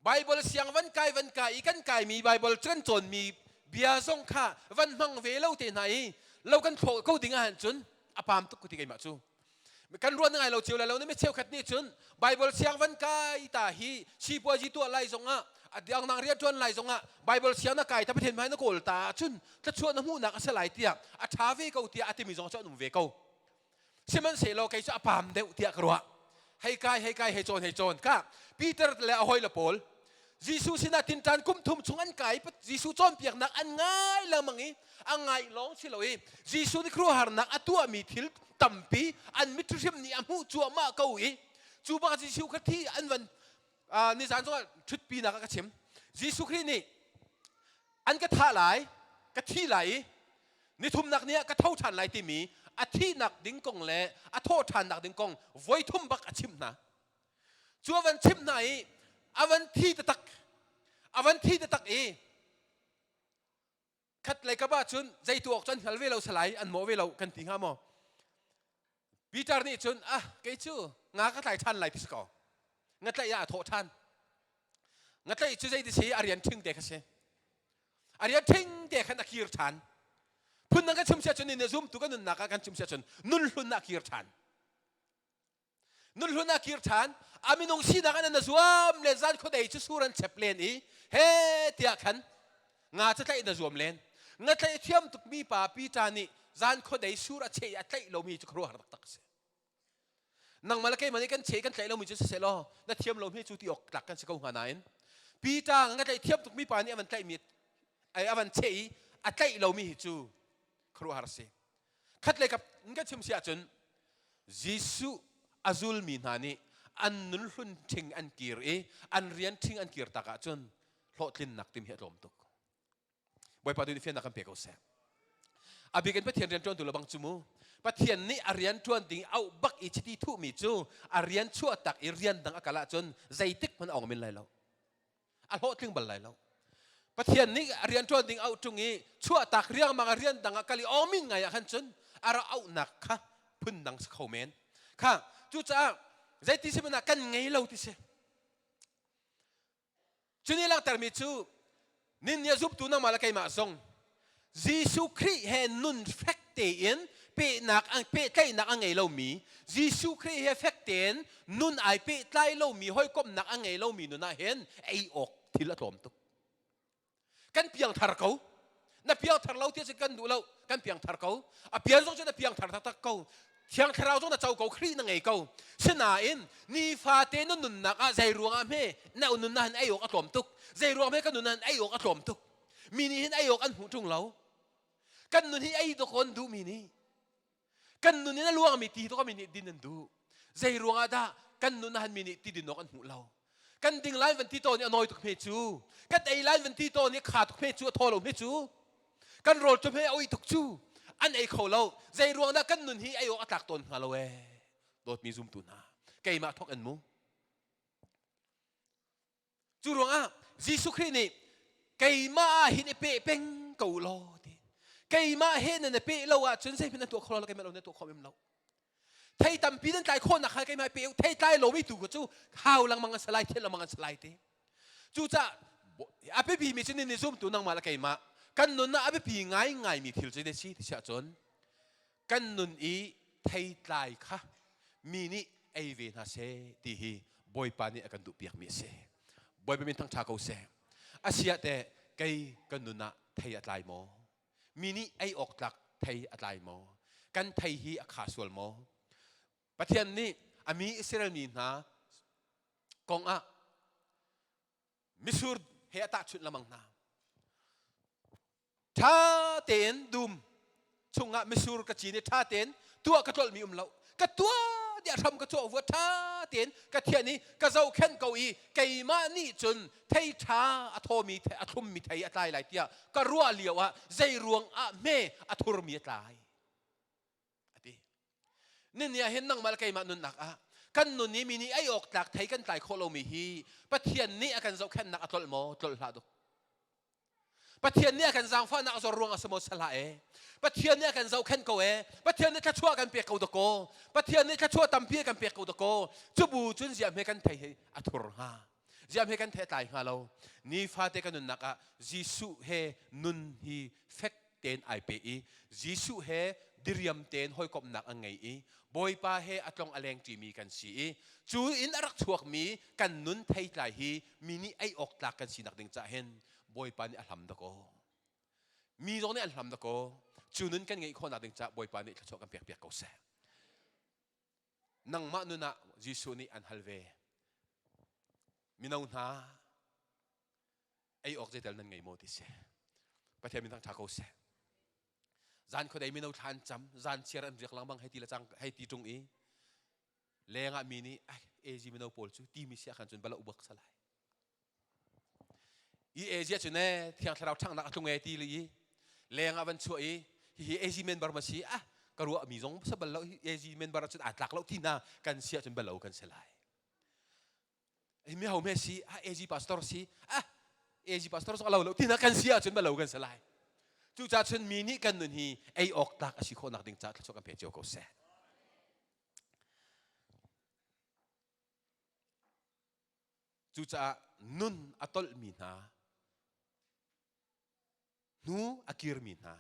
Bible siang van kai van kai i kan kaimi Bible kan cawnmi bia zong kha van hmang ve lo te hna i lo kan thlawh ko ding ahhin cun a pam tuk ko ti keimah cu kan ruah ngai lo cio lai lo na mi cheukhat nih cun Bible siang van kai ta hi sipuazi tuah lai zongah a diangnang rian ṭuan lai zongah Bible siang na kai ta Pathian hmai na kawl ta ahcun thluachuah na hmuhnak a si lai tiah a ṭha ve ko tiah a timi zong cu an um ve ko. Sihmanhsehlaw kei cu a paam deuh tiah ka ruah. Hei kai, hei kai, hei cawn, hei cawn. Ka Peter le a hawile pawl Jesuh sinah tinṭan kum thum chung an kai Jesuh cawnpiaknak an ngai lengmang i a ngai lawng si lo i Jesuh nih khuaruahharnak a tuahmi thil tampi an mit hrim nih a hmuh cuahmah ko i cu bak Jesuh kha thi an van nizan zongah ṭhutpinak ah ka chim. Jesuh Khrih nih an ka thah lai, ka thi lai i nithumnak ni ah ka tho ṭhan lai timi a thihnak ding kong le a thawh ṭhannak ding kong voi thum bak a chimh hna. Cu a van chimh hna i a van thi taktak a van thi taktak i khat lei kap ah cun zei tu awk cu an hngal ve lo salai an mawh ve lo kan ti hnga maw Peter nih cun ah kei cu nga ka tlai ṭhan lai ti si ko nga tlaih ah a thawh ṭhan nga tlaih cu zei ti si a rian ṭhing te kha si a rian ṭhing te khan a kir ṭhan phun dang kan chim sia cun ni zumtu kan nunnak ah kan chim sia cun nun hlun ah kir ṭhan Nunhlun ah kir ṭhan a minung sinak in an zuam len zan khuadei cu sur an chep len i he tiah khan nga cu tlaih na zuam len nga tlaih thiam tukmi pa Peter nih zan khuadei sur a cheh i a tlaih lomi cu khuaruahhar taktak a si nangmah le keimah nih kan cheh kan tlaih lomi cu siseh law na thiam lomi cu ti awk tlak kan si ko hnga nain Peter nga tlaih thiam tukmi pa nih a van tlaihmi a van cheh i a tlaih lomi hi cu khuaruahhar a si Khatlei kap in kan chim si ahcun Jesuh a zulmi hna nih an nun hlun ṭhing an kir i an rian ṭhing an kir tak ahcun hlawhtlinnak tim hi a tlawm tuk. Bawipa tu nih fiannak kan pe ko seh. A bik in Pathian rian ṭuantu lebang cu mu. Pathian nih a rian ṭuan ding auh bak i chiti thuhmi cu a rian chuah tak i rian dang a kal ahcun zeitik hmanh a ong men lai lo. A hlawhtling bal lai lo. Pathian nih a rian ṭuan ding auh ṭung i chuahtak riangmang a rian dang ah kal i awmin ngai ah khan cun a ra auhnak kha phundang si kho men. Kha cucaah zeiti si ah kan ngei lo ti si. Cu nih langhtermi cu nin nih a zumtu nangmah le keimah zong Jesuh Khrih he nun fek tein pehnak pehtlaihnak a ngei lomi Jesuh Khrih he fek tein nun ai pehtlai lomi hawikomhnak a ngei lomi nun ah hin ei awk thil a tlawm tuk. Kan piangthar ko. Na piangthar lo ti kan duh lo. Kan piangthar ko. A pian zong cu na piangthar taktak ko. Thiang Thlarau zong na co ko, Khrih na ngei ko. Sinain nifate na nunnak ah zei ruangah hme na nunnak hin ei awk a tlawm tuk. Zei ruang hme ka nunnak hin ei awk a tlawm tuk. Mi nih hin ei awk an hmuh ṭung lo. Kan nun hi ei dawk an duh mi nih. Kan nun in a luangmi ti dawk mi nih din an duh. Zei ruangah dah kan nun ah mi nih ti din awk an hmuh lo. Kan ding lai van ti tawn i a nawi tuk hme cu. Kan ei lai van ti tawn i kha tuk hme cu a thaw lo hme cu. Kan rawl cu hme a ui tuk cu. An ei kho lo. Zei ruang dah kan nun hi ei awk a tlak tawn hnga lo ee. Dawtmi zumtu hna. Keimah thawk in mu. Cu ruangah Jesuh Khrih nih keimah ah hin i peh peng ko law ti. Keimah he nan i peh lo ahcun zeihmanh nan tuah kho lo keimah lo nan tuah kho mem lo. Thei tampi nan tlai khawhnak kha keimah pe u. Thei tlai lomi tu cu hau lengmang an si lai, thian lengmang an si lai ti. Cucaah a biapi mi cu nin zumtu nangmah le keimah kan nun ah a biapi ngaingaimi thil cu si ti siah cun kan nun i theitlai kha mi nih ei ve hna seh ti hi Bawipa nih a kan duhpiakmi a si. Bawipa min thangṭha ko seh. A si ah teh kei kan nun ah thei a tlai maw? Mi nih ei awk tlak thei a tlai maw? Kan thei hi a kha sual maw? Pathian nih a mi Israel mi hna kong ah misur he a tahchunh lengmang hna. Ṭha tein dum chungah misur ka cin i ṭha tein tuah ka tlolhmi um lo. Ka tuah dih a hram ka cawh vua ṭha tein ka thian i ka zohkhenh ko i keimah nih cun thei ṭha a thawmi a thlummi thei a tlai lai tiah ka ruah lio ah zei ruang ah hme a thurmi a tlai a ti. Nini ah hin nangmah le keimah nunnak ah kan nun i mi nih ei awk tlak thei kan tlai khawh lomi hi Pathian nih a kan zohkhenhnak a tlolh maw? Tlolh hlah duk. Pathian nih a kan zaangfahnak a zor ruang a si maw salah e Pathian nih a kan zohkhenh ko e Pathian nih thluachuah kan pek ko dakaw Pathian nih thluachuah tampi a kan pek ko dakaw cubu cun ziah hme kan thei hi a thur hnga ziah hme kan thei a tlai hnga lo nifate kan nunnak ah Jesuh he nun hi fek tein ai pe i Jesuh he diriam tein hawikomhnak an ngei i Bawipa he a tlong a leng ṭimi kan si i cu in a rak chuakmi kan nun theitlai hi mi nih ei awk tlak kan sinak ding cah hin Bawipa nih a hlam dakaw mi zong nih an hlam dakaw cu nun kan ngeih khawhnak ding cah Bawipa nih thluachuah kan pek piak ko seh. Nangmah nun ah Jesuh nih an hal ve. Mino hna, ei awk zeital nan ngei maw ti si. Pathian min thangṭha ko seh. Zan khuadei mino thla an cam, zan chiar an riak lengmang hei ti le cang hei ti ṭung i leng ah mi nih ai AG mino pawl cu timi si ahkhan cun bala ubak salai. I Asia cu ne thiang thlarau ṭhanghnak a tlung e ti li i leng ah van chuah i hihi AG member ma si ah ka ruah mi zong sa bal lo hi AG member ah cun aa tlak lo ti na kan si ahcun balo kan si lai. Mi ho me si ah AG pastor si ah AG pastor zong a lo lo ti na kan si ahcun balo kan si lai. Cucaah cun mi nih kan nun hi ei awk tlak a si khawh nak ding caah thluachuah kan pe cio ko seh. Cucaah nun a tolhmi hna, hnu a kirmi hna,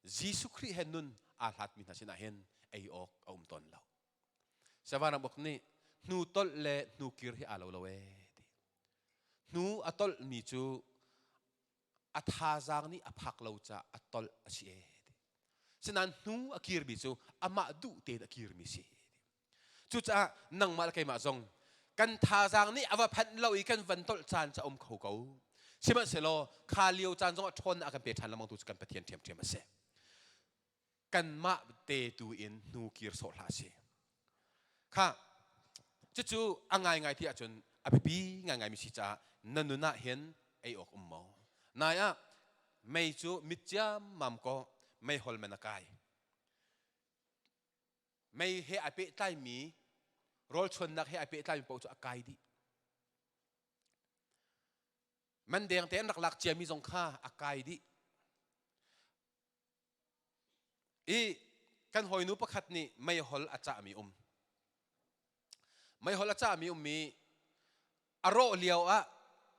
Jesuh Khrih he nun aa hlatmi hna sinah hin ei awk a um tawn lo. Savanabok nih hnu tolh le hnu kir hi aa lo lo ee ti. Hnu a tolhmi cu a thazaang nih a phak lo caah a tolh a si ee ti. Sinain hnu a kirmi cu amah duh tein a kirmi si. Cucaah nangmah le keimah zong kan thazaang nih a va phanh lo i kan van tolh caan cu a um kho ko. Sihmanhsehlaw kha lio caan zong ah ṭhawnnak a kan pe ṭhan lengmang tu cu kan Pathian ṭhiamṭhiam a si. Kanmah te tu in hnu kir sawh hlah si. Kha cucu a ngaingai ti ahcun a biapi ngaingai mi si caah na nun ah hin ei awk um maw? Nai ah mei cu mit ciammam kaw meihol men a kai. Mei he ai pehtlaimi rawlchuannak he ai pehtlaimi paoh cu a kai dih. Man deng te an rak lak ciami zong kha a kai dih. I kan hawinu pakhat nih meihol a cahmi um. Meihol a cahmi ummi a rawh lio ah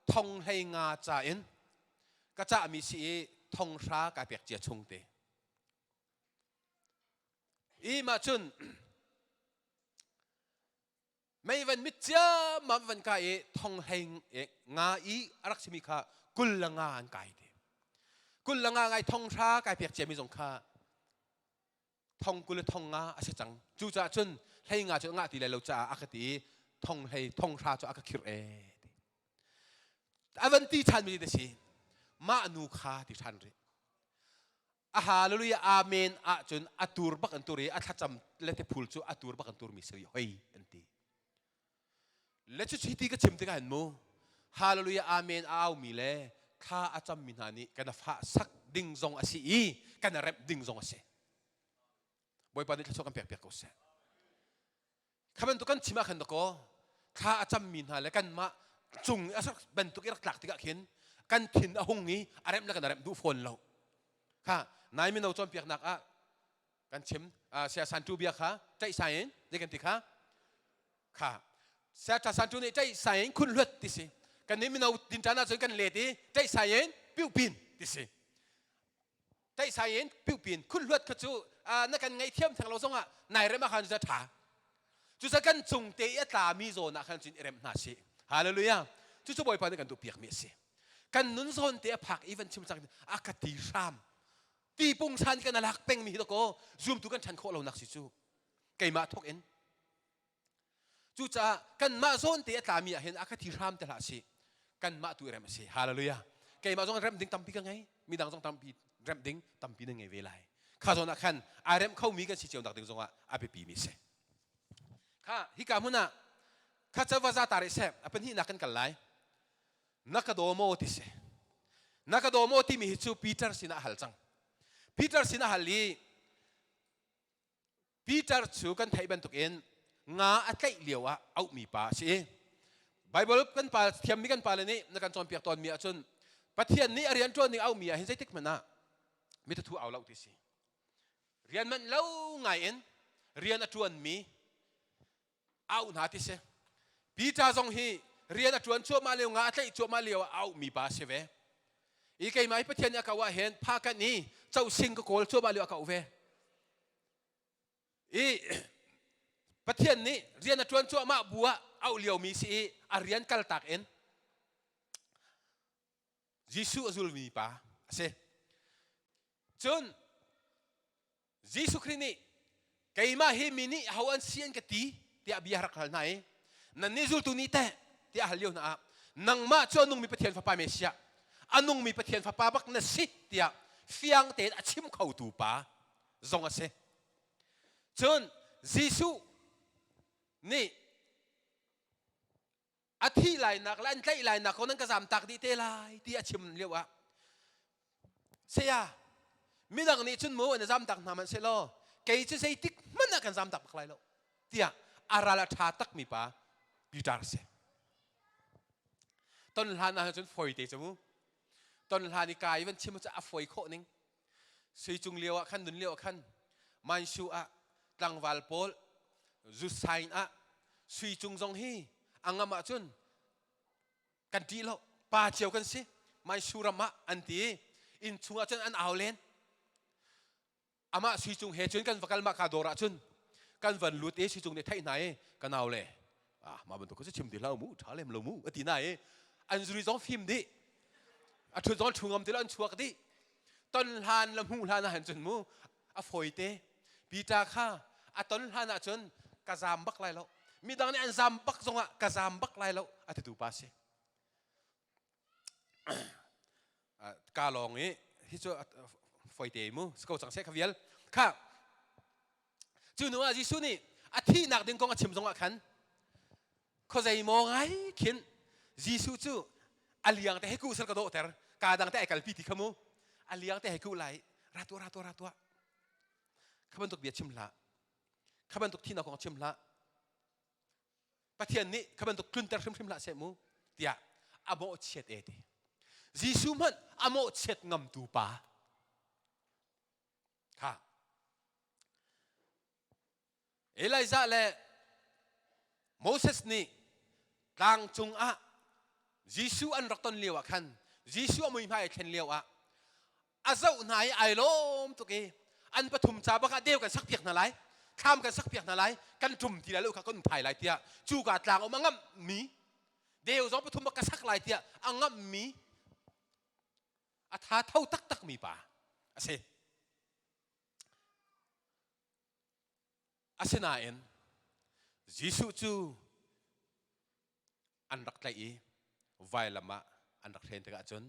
thong hlei nga ca in ka cahmi si i thong hra kai pek cia chung te. I mah cun mei van mit ciammam van kai i thong hlei nga i a rak simi kha 20 le nga an kai ti. 20 le nga ngai thong hra kai pek ciami zong kha thong 20 le thong nga a si cang. Cucaah cun hlei nga cu ngah ti lai lo caah a ka ti i thong hlei thong hra cu a ka khirh ee ti. A van ti ṭhan mi ti si. Mah nu kha ti ṭhan rih. A hallelujah amen ahcun a tur bak an tur i a thlacam le tiphul cu a tur bak an tur mi si hoi an ti. Le cu ti ka chim tikah hin mu hallelujah amen a au mi le thla a cam mi hna nih kan fah sak ding zong a si i kan remh ding zong a si. Bawipa nih thluachuah kan pek piak ko seh. Kha bantuk kan chim ah khan dakaw thla a cammi hna le kanmah cung a bantuk i rak tlak tikah khin kan thin a hung i a remh le kan remh duh fawn lo. Kha nai mino cawnpiaknak ah kan chim sia santu bia kha ṭaih sai in zei kan ti kha kha sia ṭha santu nih ṭaih sai in khun hluat ti si kan nih mino dinṭan ahcun kan let i ṭaih sai in piupin ti si Taihsai in piupin khun hluat kha cu na kan ngaihthiam theng lo zongah nai rem ah khan cu ṭha. Cucaah kan cung te i a tlami zawn ah khan cun i rem hna sih. Hallelujah. Cucu Bawipa nih kan duhpiak mi a si. Kan nun zawn te a phak i van chim cang a ka ti hram. Ti pungsan kan alak peng mi hi dakaw zumtu kan ṭhan khawh lonak si cu. Keimah thawk in Cucaah kanmah zawn te a tlami ah hin a ka thi hram te hlah sih. Kanmah tu i rem a si. Hallelujah. Keimah zong remh ding tampi ka ngei. Midang zong tampi remh ding tampi nan ngei ve lai. Kha zawn ah khan ai remh khomi kan si cio nak ding zongah a biapi mi si. Kha hika hmun ah kha ca va za ta rih seh a pahnihnak kan kal lai. Na ka daw maw ti si. Na ka daw maw timi hi cu Peter sinah a hal cang. Peter sinah a hal i Peter cu kan theih bantukin nga a tlaih lio ah auhmi pa a si i Bible kan pa thiammi kan pale nih na kan cawnpiak tawnmi ahcun Pathian nih a rian ṭuan ding auhmi ah hin zeitik hmanh ah mithathu au lo ti si. Rian manh lo ngai in rian a ṭuanmi auh hna ti si. Peter zong hi rian a ṭuan cuahmah lio nga a tlaih cuahmah lio ah auhmi pa a si ve. I keimah hi Pathian nih a kau ah hin phakan i cosing ka kawl cuahmah lio a kau ve. I Pathian nih rian a ṭuan cuahmah bu ah auh liomi si i a rian kaltak in Jesuh a zulmi pa a si. Cun Jesuh Khrih nih keimah hi mi nih aho an si an ka ti. tiah bia rak hal hna i nannih zultu nih teh tiah hal lio hna ah nangmah cu a nungmi Pathian fapa Messiah a nungmi Pathian fapa bak na si tiah fiang tein a chim khotu pa zong a si. Cun Jesuh nih a thih lainak le an tlaih lainak ko nan ka zamtak dih te lai ti a chim lio ah saya midang nih cun mu an zamtak hna hmanh sehlaw kei cu zeitik hmanh ah kan zamtak bak lai lo tiah a ral a ṭha tak mi pa Peter a si. Ton hlan ah cun fawi te cu mu. Ton hlan i ka i van chim cu a fawi khawh ning. Sui cung lio ah khan nun lio ah khan Manshu ah tlangval pawl zu sign ah sui cung zong hi a ngam ahcun kan ṭih lo pa cio kan si Manshu ram ah an ti inn chung ah cun an au len amah sui cung he cun kan va kal mah ka dawr ah cun kan van lut i sui cung nih theih hna i ka nau le ah mah bantuk cu chim ti hlah mu ṭha lem lo mu a ti na i an zuri zong fim dih a ṭhut zong ṭhu ngam ti lo an chuak dih ton hlan le hmuh hlan ah cun mu a fawi te Peter kha a ton hlan ah cun ka zam bak lai lo midang nih an zam bak zongah ka zam bak lai lo a titu pa si ka lawng i hi cu foi te mu ko cang se kha vial kha Cu hnu ah Jesuh nih a thihnak ding kong a chim zongah khan khuazei maw ngai khin Jesuh cu a liang te he kuh sal ka dawhter ka dang te ai kalpi ti kha mu a liang te he kuh lai ra tuah ra tuah ra tuah kha bantuk bia chim hlah kha bantuk thihnak kong chim hlah Pathian nih kha bantuk tlunter hrimhrim hlah seh mu tiah a mawhchiat e ti Jesuh hmanh a mawhchiat ngamtu pa Kha. Elijah le Moses nih tlang cungah Jesuh an rak ton lio ah khan Jesuh a muihmai ai thlen lio ah a zoh hna i ai lawm tuk i an pathum ca bak ah deu kan sak piak hna lai thlam kan sak piak hna lai kan ṭum ti lai lo kha kan um thai lai tiah cu ka tlang um a ngamh mi deu zong pathum bak ka sak lai tiah a ngamh mi a tha tho taktak mi pa a si. Asinain Jesuh cu an rak tlaih i vailam ah an rak hren tikah cun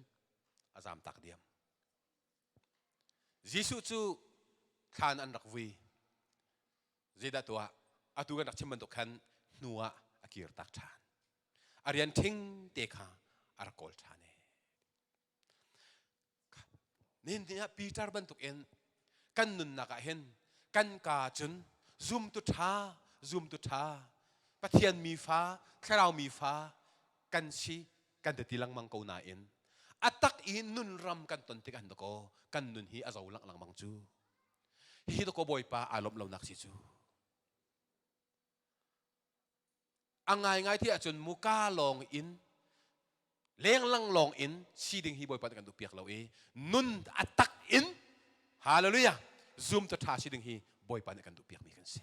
a zamtak diam. Jesuh cu thlan an rak vui. Zeidah tuah? Atu kan rak chim bantuk khan hnu ah a kirtak ṭhan. A rian ṭhing te kha a rak kawl ṭhan e. Nihin ni ah Peter bantukin kan nunnak ah hin kan ka cun zumtu ṭha, zumtu ṭha, Pathian mi fa, thlarau mi fa kan si kan ti lengmang ko nain a tak i nun ram kan ton tik ah dakaw kan nun hi a zo lang lengmang cu. Hihi dakaw Bawipa aa lawmh lonak si cu. A ngaingai ti ahcun muka lawng in lenglang lawng in si ding hi Bawipa nih kan duh piak lo i nun a tak in hallelujah zum ta tha si ding hi Bawipa nih kan duh piak mi kan si.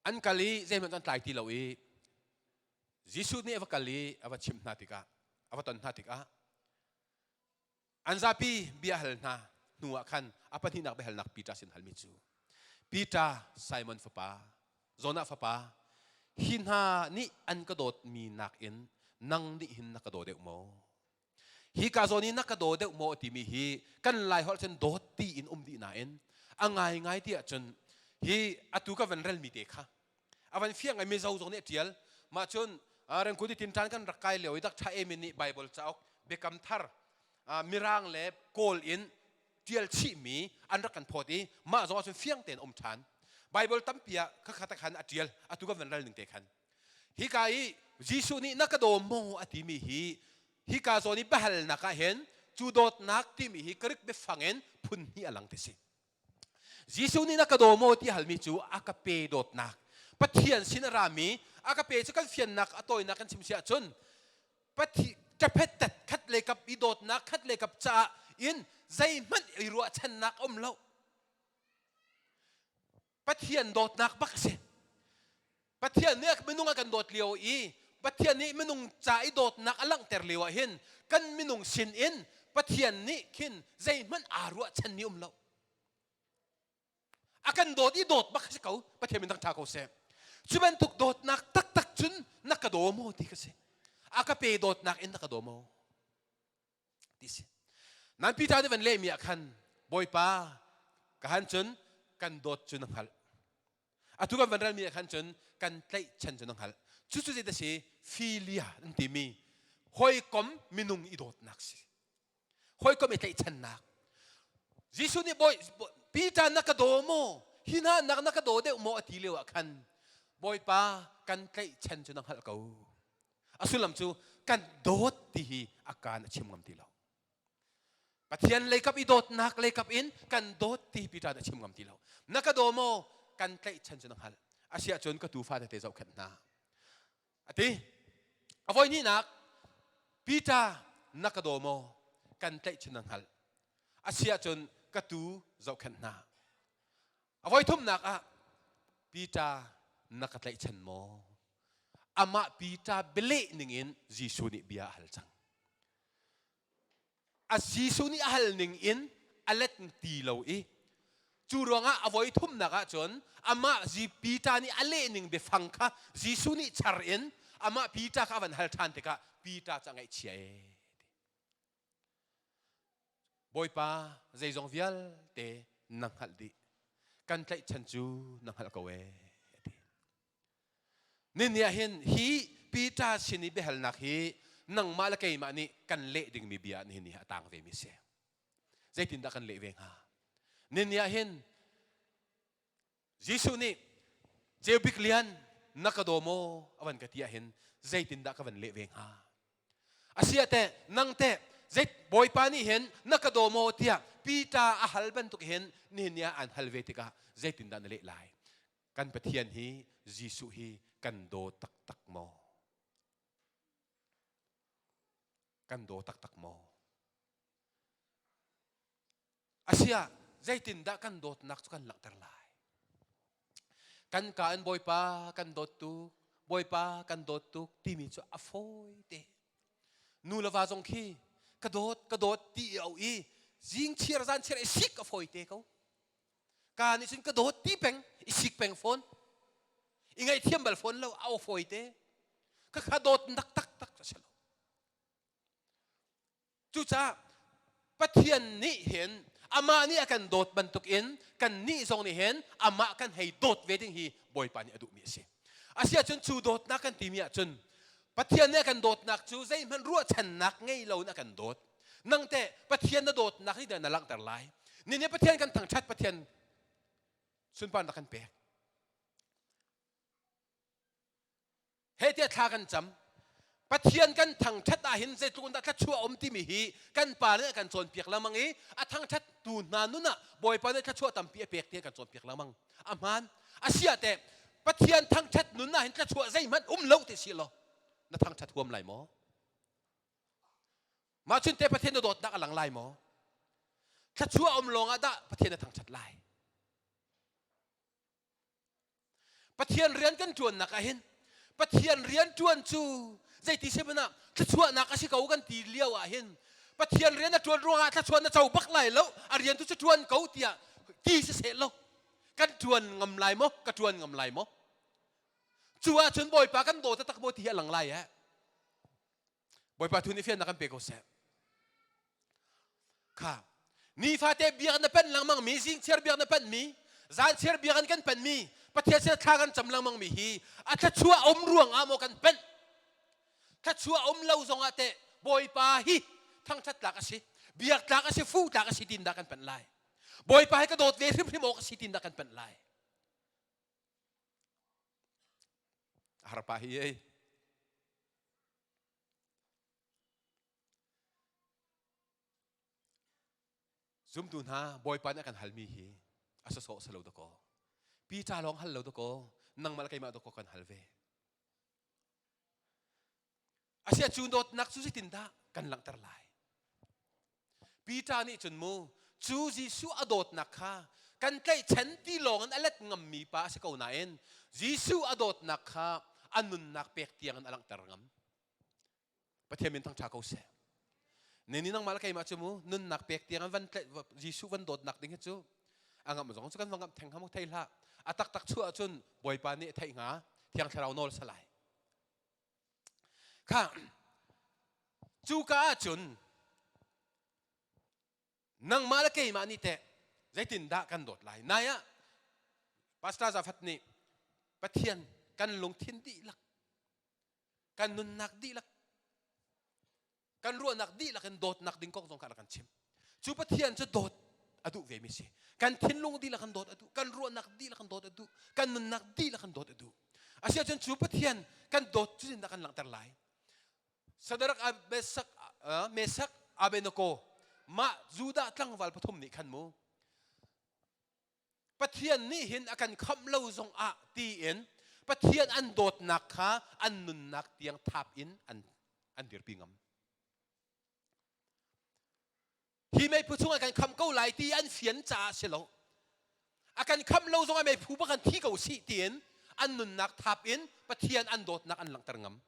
An kal i zeihmanh an tlai ti lo i Jesuh nih a va kal i a va chimh hna tikah a va ton hna tikah An zapi bia hal hna hnu ah khan a pahnihnak biahalnak Peter sin halmi cu Peter Simon fapa Jonah fapa hi hna nih an ka dawtmi nakin nang nih hin na ka daw deuh maw? Hi ka zawn i na ka daw deuh maw timi hi kan lai holh cun dawt ti in um dih nain a ngaingai ti ahcun hi atu ka van relmi te kha a van fiang ngai mizo zong nih a ṭial mah cun rengkut i tinṭan kan rak kai lio i dak ṭha emin nih Bible cauk biakam thar mirang le kawl in ṭial chihmi an rak kan phawt i mah zong ahcun fiang tein um ṭhan Bible tampi ah khakha ta khan a ṭial atu kan van ral ning te khan hika i Jesuh nih na ka daw maw a timi hi hika zawn i biahalnak ah hin cu dawtnak timi hi Greek biafang in phun hnih a lang ti si Jesuh nih na ka daw maw ti halmi cu a ka pe dawtnak. Pathian sin a rami a ka pe cu kan fiannak a tawinak kan chim si ahcun Pathian ṭaphet tat khat le kap i dawtnak khat le kap caah in zeihmanh i ruahchannak um lo. Pathian dawtnak bak a si. Pathian nih minung a kan dawt lio i Pathian nih minung ca i dawtnak a langhter lio ah hin kan minung sin in Pathian nih khin zeihmanh aa ruahchanmi um lo. A kan dawt i dawt bak si ko. Pathian min thangṭha ko seh. Cu bantuk dawtnak taktak cun na ka daw maw ti ka si. A ka pe dawtnak in na ka daw maw ti si. Nan Peter nih van lehmi ah khan Bawipa ka han cun kan dawt cu na hngalh. Atu kan van relmi ah khan cun kan tlaihchan cu na hngalh. Cucu zei si philia an timi hawikom minung i dawtnak si. Hawikom i tlaihchannak. Jesuh nih bawi Peter na ka daw maw? Hi hna nak na ka daw deuh maw a ti lio ah khan Bawipa kan tlaihchan cu na hngalh ko. A sullam cu kan dawt ti hi a kaan a chim ngam ti lo. Pathian leikap i dawtnak leikap in kan dawt ti Peter nih a chim ngam ti lo. Na ka daw maw? Kan tlaihchan cu na hngalh. Asiah cun ka tuufa tete zohkhenh hna. A ti. A voi hnihnak Peter na ka daw maw? Kan tlaihchan na hngalh. Asiah cun ka tuu zohkhenh hna. A voi thumnak ah Peter na ka tlaihchan maw? Amah Peter bialeh ningin Jesuh nih bia a hal cang. A Jesuh nih a hal ning in a let ti lo i cu ruangah a voi thumnak ah cun amah Peter nih a leh ning biafang kha Jesuh nih char in amah Peter kha a van hal ṭhan tikah Peter cu a ngaihchia ee. Bawipa zeizong vialte na hngalh dih kan tlaihchan cu na hngalh ko ee ti. Nini ah hin hi Peter sin i biahalnak hi nangmah le keimah nih kan leh dingmi bia nihin ni a tang ve mi si. Zeitindah kan leh ve hnga? Nini ah hin Jesuh nih Ceubik lian na ka daw maw a van ka ti ah hin zeitindah ka van leh ve hnga? Asiah teh nang teh zei Bawipa nih hin na ka daw maw tiah Peter a hal bantuk hin nihin ni ah an hal ve tikah zeitindah na leh lai? Kan Pathian hi Jesuh hi kan daw taktak maw? Kan daw taktak maw? Asiah zeitindah kan dawtnak cu kan langhter lai? Kan ka in Bawipa kan dawt tuk, Bawipa kan dawt tuk timi cu a fawi te. Nu le va zong khi ka dawt, ka dawt ti i au i zing chiar zan chiar i sik a fawi te ko. Ka nih cun ka dawt ti peng, i sik peng fawn. I ngaihthiam bal fawn lo, a fawi te. Ka kha dawtnak taktak a si lo. Cucaah Pathian nih hin amah nih a kan dawt bantukin kannih zong nih hin amah kan hei dawt ve ding hi Bawipa nih a duhmi a si. Asiahcun cu dawtnak kan timi ahcun Pathian nih a kan dawtnak cu zeihmanh ruahchannak ngei loin a kan dawt. Nang teh Pathian na dawtnak nih dah na langhter lai. Ni nih Pathian kan thangṭhat Pathian sunparnak kan pek. He tiah thla kan cam. Pathian kan thangṭhat ahhin zeitluk in dah thluachuah a um timi hi kan pa nih a kan cawnpiak lengmang i a thangṭhat tu hna nun ah Bawipa nih thluachuah tampi a pek ti a kan cawnpiak lengmang. A hmaan. Asiah teh Pathian thangṭhat nun ahhin thluachuah zeihmanh um lo ti si law na thangṭhat huam lai maw? Mah cun teh Pathian na dawtnak a lang lai maw? Thluachuah um lawng ah dah Pathian na thangṭhat lai? Pathian rian kan ṭuannak ah hin Pathian rian ṭuan cu zeiti si hmanh ah thluachuahnak a si ko kan ti lio ah hin Pathian rian a ṭuan ruangah thluachuah na co bak lai lo a rian tu cu ṭuan ko tiah ti si seh law kan ṭuan ngam lai maw ka ṭuan ngam lai maw cu ahcun Bawipa kan daw taktak maw ti hi a lang lai eh Bawipa thu nih fiannak kan pe ko seh. Kha nifate biak na panh lengmang mi zingchiar biak na panh mi zanchiar biak an kan panh mi Pathian sin thla kan cam lengmang mi hi a thluachuah um ruang ah maw kan panh thluachuah um lo zong ah teh Bawipa hi thangthat tlak a si biak tlak a si fu tlak a si tin dah kan panh lai Bawipa hi ka dawt ve hrimhrim awk a si tin dah kan panh lai harpa hi ei Zumtu hna Bawipa nih a kan halmi hi a sawsawh si lo dakaw. Peter lawng hal lo dakaw, nangmah le keimah dakaw kan hal ve. Asia cu dawtnak cu zeitindah kan langhter lai? Peter nih cun mu cu Jesuh a dawtnak kha kan tlaihchan ti lawng in a let ngammi pa a si ko nain Jesuh a dawtnak kha a nunnak pek tiang in a langhter ngam. Pathian min thangṭha ko seh. Nini nangmah le keimah cu mu nunnak pek tiang in van Jesuh van dawtnak ding hi cu. A ngamh zong cu kan va ngamh theng hnga maw thei hlah. A taktak chuah ahcun Bawipa nih a theih hnga, Thiang Thlarau nawl salai. Kha cuka ahcun nangmah le keimah nih teh zeitindah kan dawt lai? Nai ah Pastor Zafat nih Pathian kan lungthin dihlak, kan nunnak dihlak, kan ruahnak dihlak in dawtnak ding kong zong kha rak kan chim. Cu Pathian cu dawt a duh ve mi si. Kan thinlung dihlak in dawt a duh, kan ruahnak dihlak in dawt a duh, kan nunnak dihlak in dawt a duh. Asiahcun cu Pathian kan dawt cu zindah kan langhter lai. Sadarak Mesak Mesak Abednego mah Judah tlangval pathum nih khan mu Pathian nih hin a kan khamh lo zong ah tiin Pathian an dawtnak kha an nunnak tiang thap in an an dirpi ngam. Hi meiphu chungah kan khamh ko lai ti an fian caah si lo. A kan khamh lo zongah meiphu bak kan thi ko sih tiin an nunnak thap in Pathian an dawtnak an langhter ngam.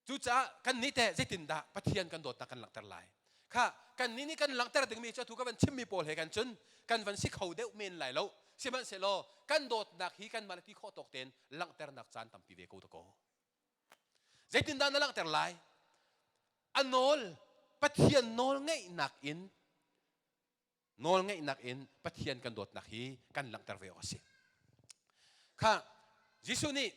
Cucaah kannih teh zeitindah Pathian kan dawtnak kan langhter lai? Kha kannih nih kan langhter dingmi cu atu ka van chimmi pawl he kan cun kan van si kho deuh men lai lo. Sihmanhsehlaw kan dawtnak hi kanmah le ti khawh tawk tein langhternak caan tampi ve ko dakaw. Zeitindah na langhter lai? A nawl Pathian nawl ngeihnak in nawlngeihnak in Pathian kan dawtnak hi kan langhter ve awk a si. Kha Jesuh nih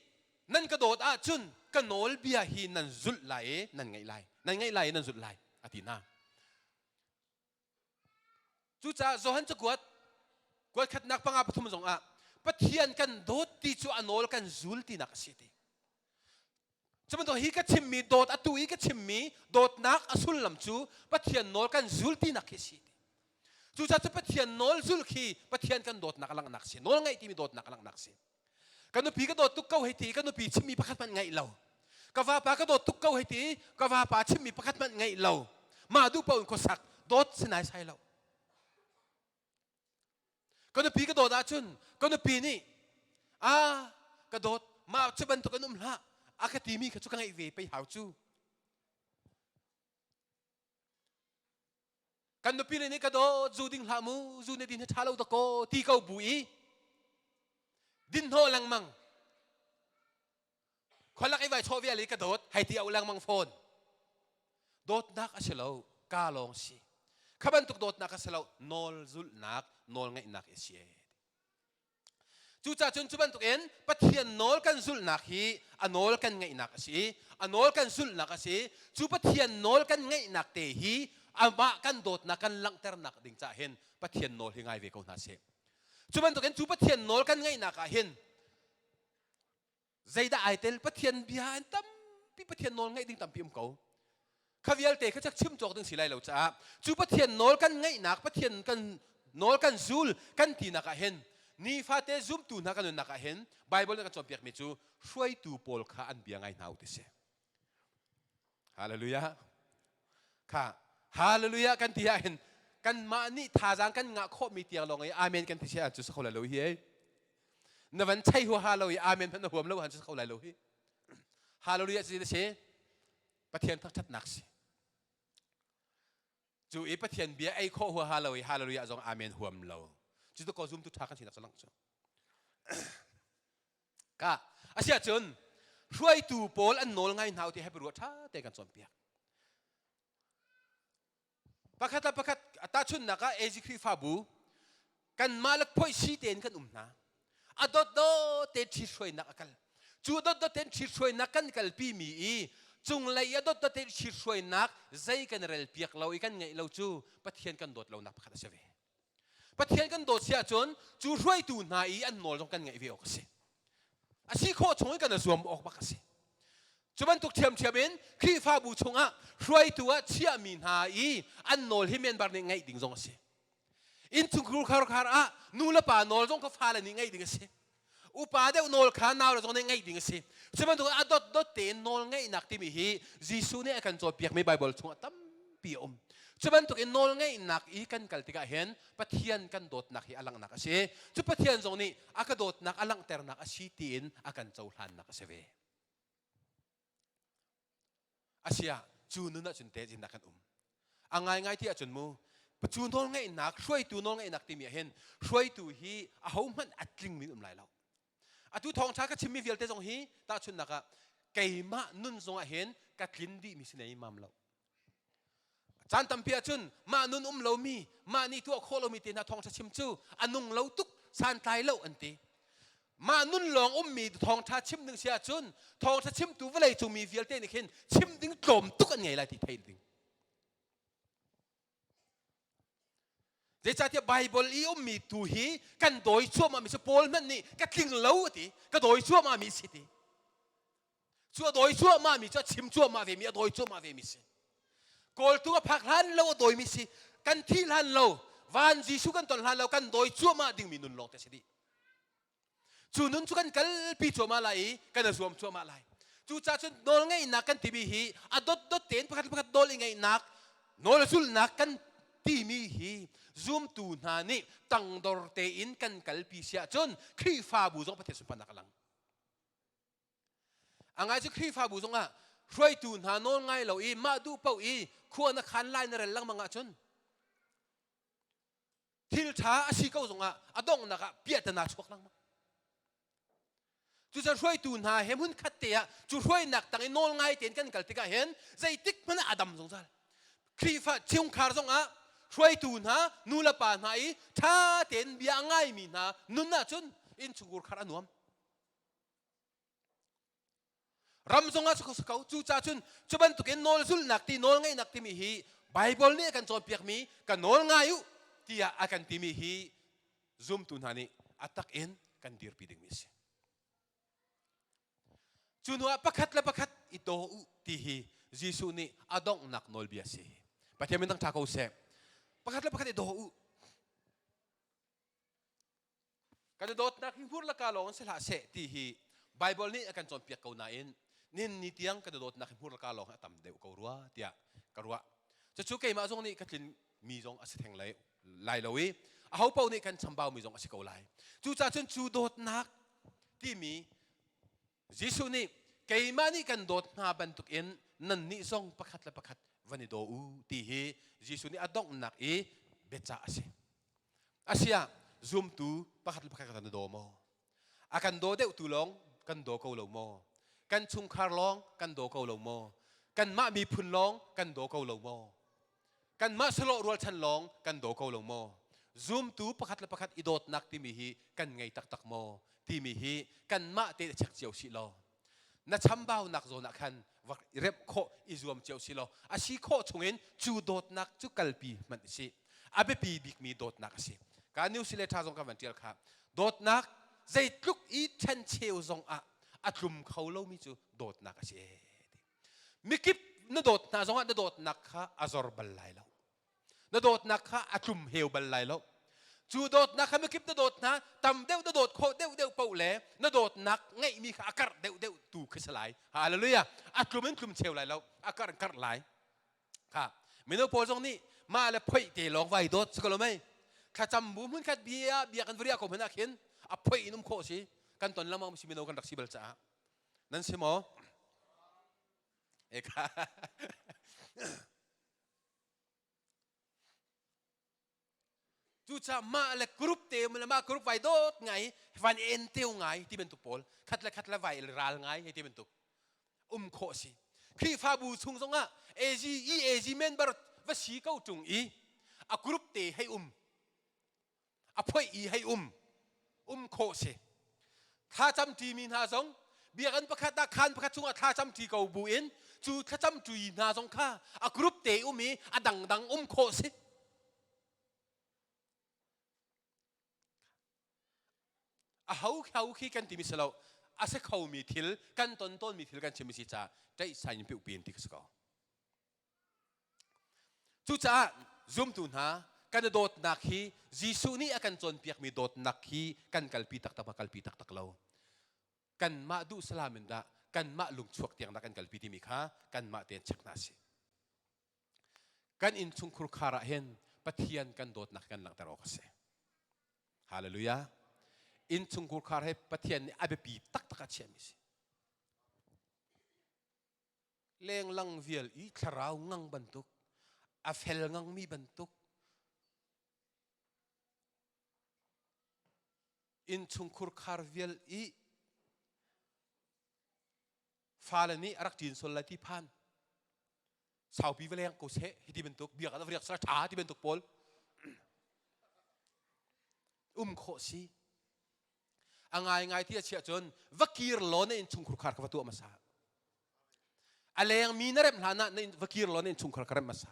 nan ka dawt ahcun ka nawlbia hi nan zulh lai i nan ngaih lai nan ngaih lai i nan zulh lai a ti hna. Cucaah Johan cakuat kuat khatnak panga pathum zong ah Pathian kan dawt ti cu a nawl kan zul tinak a si ti. Cubantuk hi ka chimmi dawt atu i ka chimmi dawtnak a sullam cu Pathian nawl kan zul tinak khi si. Cucaah cu Pathian nawl zul khi Pathian kan dawtnak a langhnak si. Nawl ngaih timi dawtnak a langhnak si. Ka nupi ka dawt tuk ko hei ti ka nupi chimmi pakhat hmanh ngaih lo. Ka vapa ka dawt tuk ko hei ti ka vapa chimmi pakhat hmanh ngaih lo. Mah duh paoh in khuasak dawt si nai sai lo. Ka nupi ka dawt ahcun ka nupi nih a ka dawt mah cu bantuk in um hlah a ka timi kha cu ka ngeih ve pei hau cu. Kan nupi le nih ka dawt zu ding hlah mu zu nih din hi ṭha lo dakaw ti ko bu i din hnawh lengmang khualak i vai chawh vial i ka dawt hei ti au lengmang fawn dawtnak a si lo ka lawng si kha bantuk dawtnak a si lo nawl zulhnak nawl ngaihnak i si cucaah cun cu bantuk in Pathian nawl kan zulhnak hi a nawl kan ngaihnak a si a nawl kan zulhnak a si cu Pathian nawl kan ngaihnak te hi amah kan dawtnak kan langhternak ding cah hin Pathian nawl hi ngai ve ko hna sih cu bantukin cu Pathian nawl kan ngaihnak ah hin Zeidah ai tel? Pathian bia in tampi Pathian nawl ngaih ding tampi um ko. Kha vialte kha chim cawk ding si lai lo caah cu Pathian nawl kan ngaihnak Pathian kan nawl kan zul kan tinak ah hin nifate zumtu hna kan nunnak ah hin Bible nih kan cawnpiakmi cu hruaitu pawl kha an bia ngai hna u ti si. Hallelujah. Kha hallelujah kan ti ah hin kanmah nih thazaang kan ngah khawhmi tiang lawng i amen kan ti si ahcun cu kho lai lo hi ei. Na van chei huaha lo i amen hmanh na huam lo han cu kho lai lo hi. Hallelujah cu si Pathian thangṭhatnak si. Cu i Pathian bia ei khawh huaha lo i hallelujah zong amen huam lo. Cu tu ko zumtu ṭha kan sinak cu lang cu. Ka asiahcun hruaitu pawl an nawl ngai hna ti he ruah ṭha te kan cawnpiak. Pakhat le pakhat tahchunhnak ah AG Khrihfabu kanmah le phoihsi tein kan um hna. A dotdot tein ṭhithruainak a kal. Cu dotdot tein ṭhithruainak kan kalpi mi i cunglei a dotdot tein ṭhithruainak zei kan rel piak lo i kan ngeih lo cu Pathian kan dawt lonak pakhat a si ve. Pathian kan dawt si ahcun cu hruaitu hna i an nawl zong kan ngaih ve awk a si. A si khawh chung in kan i zuam awk bak a si. Cu bantuk ṭhiamṭhiam in Khrihfabu chungah hruaitu ah chiahmi hna i an nawl hi member nih ngaih ding zong a si. Innchungkhar khar ah nu le pa nawl zong kha fale nih ngaih ding a si. Upa deuh nawl kha nau le zong nih ngaih ding a si. Cu bantuk a dotdot tein nawl ngaihnak timi hi Jesuh nih a kan cawnpiakmi Baibal chungah tampi a um. Cu bantuk in nawl ngaihnak i kan kal tikah hin Pathian kan dawtnak hi a langhnak a si. Cu Pathian zong nih a ka dawtnak a langhternak a si tiin a kan cohlannak a si ve. Asiah Cu nun ahcun teh zeitindah kan um? A ngaingai ti ahcun mu, cu nawlngeihnak, hruaitu nawlngeihnak timi ah hin hruaitu hi ahohmanh a tlingmi um lai lo. Atu thawngṭha ka chimmi vialte zong hi tahchunhnak ah keimah nun zong ah hin ka tlin dihmi si nei mam lo. Caan tampi ahcun mah nun um lomi, mah nih tuah khawh lomi te hna thawngṭha chim cu a nung lo tuk, santlai lo an ti. Mah nun lawng ummi thawngṭha chim ding si ahcun thawngṭha chimtu vawlei cung mi vialte nih khin chim ding tlawm tuk an ngei lai ti theih ding. Zeicahtiah Baibal i ummi tu hi kan dawi cuahmahmi si Paul hmanh nih ka tling lo a ti, ka dawi cuahmahmi si ti. Cu a dawi cuahmahmi cu a chim cuahmah vemi, a dawi cuahmah vemi si. Kawltung a phak hlan lo a dawimi si. Kan thih hlan lo, van Jesuh kan ton hlan lo, kan dawi cuahmah dingmi nun lawng te si dih. Cu nun cu kan kalpi cuahmah lai i kan i zuam cuahmah lai. Cucaah cun nawlngeihnak kan timi hi a dotdot tein pakhat pakhat nawl i ngeihnak, nawl a zulhnak kan timi hi zumtu hna nih tangdor tein kan kalpi si ahcun Khrihfabu zong Pathian sunparnak a lang. A ngai cu Khrihfabu zongah hruaitu hna nawl ngai lo i mah duh paoh i khua na khan lai na rel lengmang ahcun thil ṭha a si ko zongah a donghnak ah piahtana chuak lengmang. Cucaah hruaitu hna he hmun khat te ah cu hruainak tang i nawl ngai tein kan kal tikah hin zeitik hmanh ah a dam zungzal. Khrihfa chungkhar zongah hruaitu hna nu le pa hna i ṭha tein bia a ngaimi hna nun ahcun innchungkhar khar a nuam. Ram zongah si ko. Cucaah cun cu bantukin nawl zulhnak ti nawl ngeihnak timi hi Baibal nih a kan cawnpiakmi ka nawl ngai u tiah a kan timi hi zumtu hna nih a tak in kan dirpi dingmi a si. Cu hnu ah pakhat le pakhat i daw u ti hi Jesuh nih a donghnak nawlbia a si. Pathian min thangṭha ko seh. Pakhat le pakhat i daw u. Kan i dawtnak hi hmur le ka lawng in si hlah seh ti hi Baibal nih a kan cawnpiak ko nain nihin ni tiang kan i dawtnak hi hmur le ka lawng hi a tam deuh ko rua tiah ka ruah. Cucu keimah zong nih ka tlin mi zong a si theng lai, lai lo i aho paoh nih kan chambau mi zong a si ko lai. Cucaah cun cu dawtnak timi Jesuh nih keimah nih kan dawt hna bantukin nannih zong pakhat le pakhat van i daw u ti hi Jesuh nih a donghnak i biacah a si. Asiah zumtu pakhat le pakhat kan i daw maw? A kan daw deuhtu lawng kan daw ko lo maw? Kan chungkhar lawng kan daw ko lo maw? Kanmah miphun lawng kan daw ko lo maw? Kanmah sawlawh rualchan lawng kan daw ko lo maw? Zumtu pakhat le pakhat i dawtnak timi hi kan ngei taktak maw? Timi hi kanmah te check cio sih law na chambaunak zawn ah khan vak i remh khawh i zuam cio si law a si khawh chungin cu dawtnak cu kalpi hmanh si a biapi bikmi dawtnak a si ka news le tha zong ka van tial kha dawtnak zeitluk i ṭhencheu zong ah a tlum kho lomi cu dawtnak a si e mikip na dawt hna zongah na dawtnak kha a zor bal lai lo na dawtnak kha a tlum heu bal lai lo cu dawtnak kha mikip na dawt hna tam deuh na dawt khawh deuh deuh paoh le na dawtnak ngeihmi kha a karh deuh deuh tu khi si lai hallelujah a tlum in tlum cheu lai lo a karh in karh lai kha mino pawl zong nih mah le phoih te lawng vai dawt si ko lo mei thlacam bu hmun khat bia bia kan varia ko hmanh ah khin a phoih in um khawh si kan ton lengmang si mino kan rak si bal caah nan si maw eka Cucaah mah le group te le mah group vai dawt ngai van en teu ngai ti bantuk pawl khat le khat le vai ral ngai hei ti bantuk um khawh si. Khrihfabu chung zongah AG EAG member va si ko ṭung i a group te hei um a phoih i hei um um khawh si thlacam ṭimi hna zong biakinn pakhat ah khaan pakhat chungah thlacam ṭi ko bu in cu thlacam ṭi hna zong kha a group te um i a dangdang um khawh si a ho ho khi kan timi si lo a si khomi thil kan ton tawnmi thil kan chimmi si caah ṭaih sain in piuh ti ka si ko Cucaah zumtu hna kan i dawtnak hi Jesuh nih a kan cawnpiakmi dawtnak hi kan kalpi taktak ma kalpi taktak lo. Kanmah duh salam in dah kanmah lungchuak tiang dah kan kalpi timi kha kanmah tein check hna si. Kan innchungkhur khar ah hin Pathian kan dawtnak kan langhter awk a si. Hallelujah. Innchungkhur khar he Pathian nih a biapi taktak a chiahmi si. Lenglang vial i thlarau ngang bantuk, a fel ngangmi bantuk, innchungkhur khar vial i fale nih a rak ṭin sual lai ti phan saupi va leng ko seh hiti bantuk biak ah riak sala ṭha ti bantuk pawl um khawh si a ngai ngai ti a chiah cun va kir law na innchungkhur khar kha va tuah hmasa a leng mi na remh hlan ah na va kir law na innchungkhar kha remh hmasa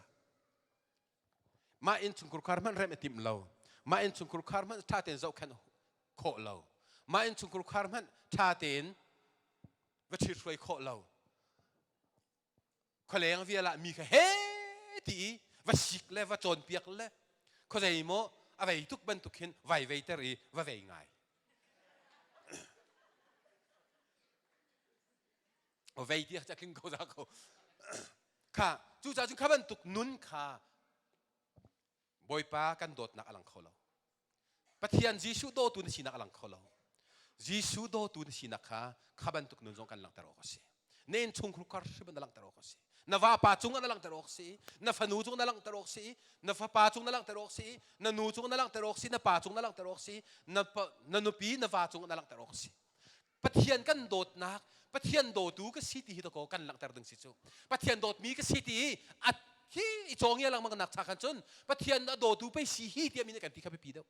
mah innchungkhur khar hmanh remh a timh lo mah innchungkhur khar hmanh ṭha tein zohkhenh khawh lo mah innchungkhur khar hmanh ṭha tein va ṭhithruai khawh lo khualeng vial ah mi kha he ti i va sik le va cawnpiak le khuazei maw a vei tuk bantuk khin vai veiter i va vei ngai vei ti a tling ko za ko kha cucaah cun kha bantuk nun kha Bawipa kan dawtnak a lang kho lo Pathian Jesuh dawtu na sinak a lang kho lo. Jesuh dawtu na sinak kha kha bantuk nun zong kan langhter awk a si. Na innchungkhar kar hrim na langhter awk a si. Na vapa cung ah na langhter awk a si. Na fanu cung na langhter awk a si. Na fapa cung na langhter awk a si. Na nu cung na langhter awk a si. Na pa cung na langhter awk a si. Na, na nupi na va cung na langhter awk a si. Pathian kan dawtnak Pathian dawtu ka si ti hi dakaw kan langhter ding si cu Pathian dawtmi ka si ti i a hi i cawngia lengmang nak cha khan cun Pathian a dawtu pei si hi tiah mi nih kan ti kha biapi deuh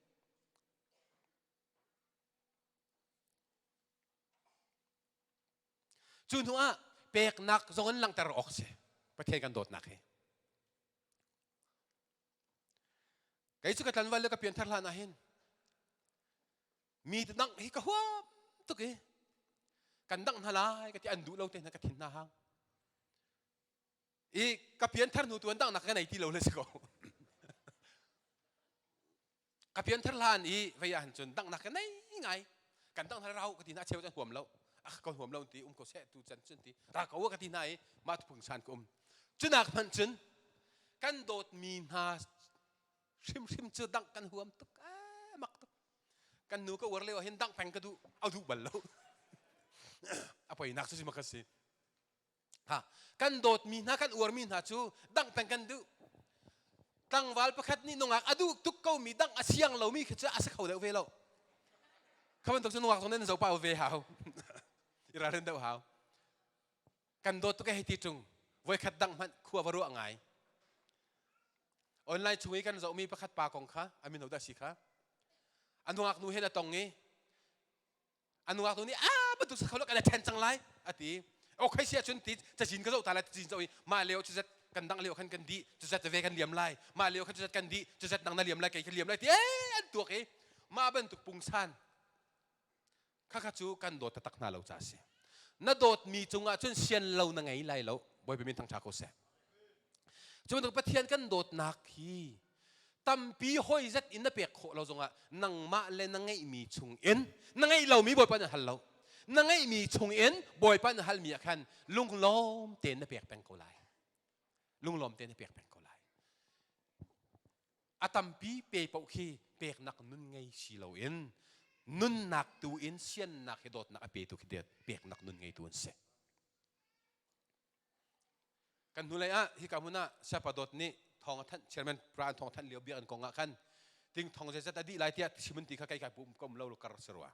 cu hnu ah peknak zong in langhter awk si Pathian kan dawtnak hi kei cu ka tlanval le ka pianthar hlan ah hin Mi dangh hi ka huam tuk i kan dangh hna lai ka ti an duh lo te hna ka thin hna hang. I ka pianthar hnu tu an danghnak ka nei ti lo le si ko. ka pianthar hlan i vei ah han cun danghnak ka nei ngai. Kan dangh hna rau ka ti hna cheu cun huam lo. Ah ka huam lo ti um ko seh tu can cun ti ra ko ka ti hna i mah tu phungsan ka um. Cunak hmanh cun kan dawtmi hna hrimhrim cu dangh kan huam tuk eh mak tuk kan nu ka uar lio hin dangh peng ka duh a duh bal lo a poinak cu si ma ka si ha kan dawtmi hna kan uarmi hna cu dangh peng kan duh tlangval pakhat nih nungak a duh tuk komi dangh a siang lomi khi cu a si kho deuh ve lo kha bantuk cu nungak zong nan zo pa ve hau i ralrin deuh hau Kan dawt tuk e hei ti ṭung. Voikhat dang hmanh khua va ruah ngai. Online chung i kan zohmi pakhat pa kong kha a min hodah si kha. A nungak nu he na tong i a nungak nu nih a bantuk sa kho lo kan i ṭhen cang lai a ti. Okay si ahcun ti cazin ka zoh ta lai cazin zoh i mah lio cuzat kan dang lio khan kan dih cuzat ve kan liam lai mah lio khan cuzat kan dih cuzat nang na liam lai kei ka liam lai ti ee an tuak i mah bantuk pungsan Khakha cu kan dawt taktak hna lo ca a si. Na dawtmi cungah cun sian lo na ngei lai lo. Bawipa min thangṭha ko seh. Cu bantuk Pathian kan dawtnak hi tampi hoi zet in na pek khawh lo zongah nangmah le na ngeihmi chung in na ngeih lomi Bawipa nih hal lo. Na ngeihmi chung in Bawipa nih halmi ah khan lunglawm tein na pek peng ko lai. Lunglawm tein na pek peng ko lai. A tampi pe paoh khi peknak nun ngei si loin nunnak tu in siannak hi dawtnak a petu khi peknak nun ngeitu an si. Kan hnulei ah hika hmun ah Siapa Dawt nih thawng a thanh chairman pra thawng thanh lio biakinn kong ah khan ting thong zeizat a dih lai tiah chim ti kha kai kai pum kom lo kar si rua.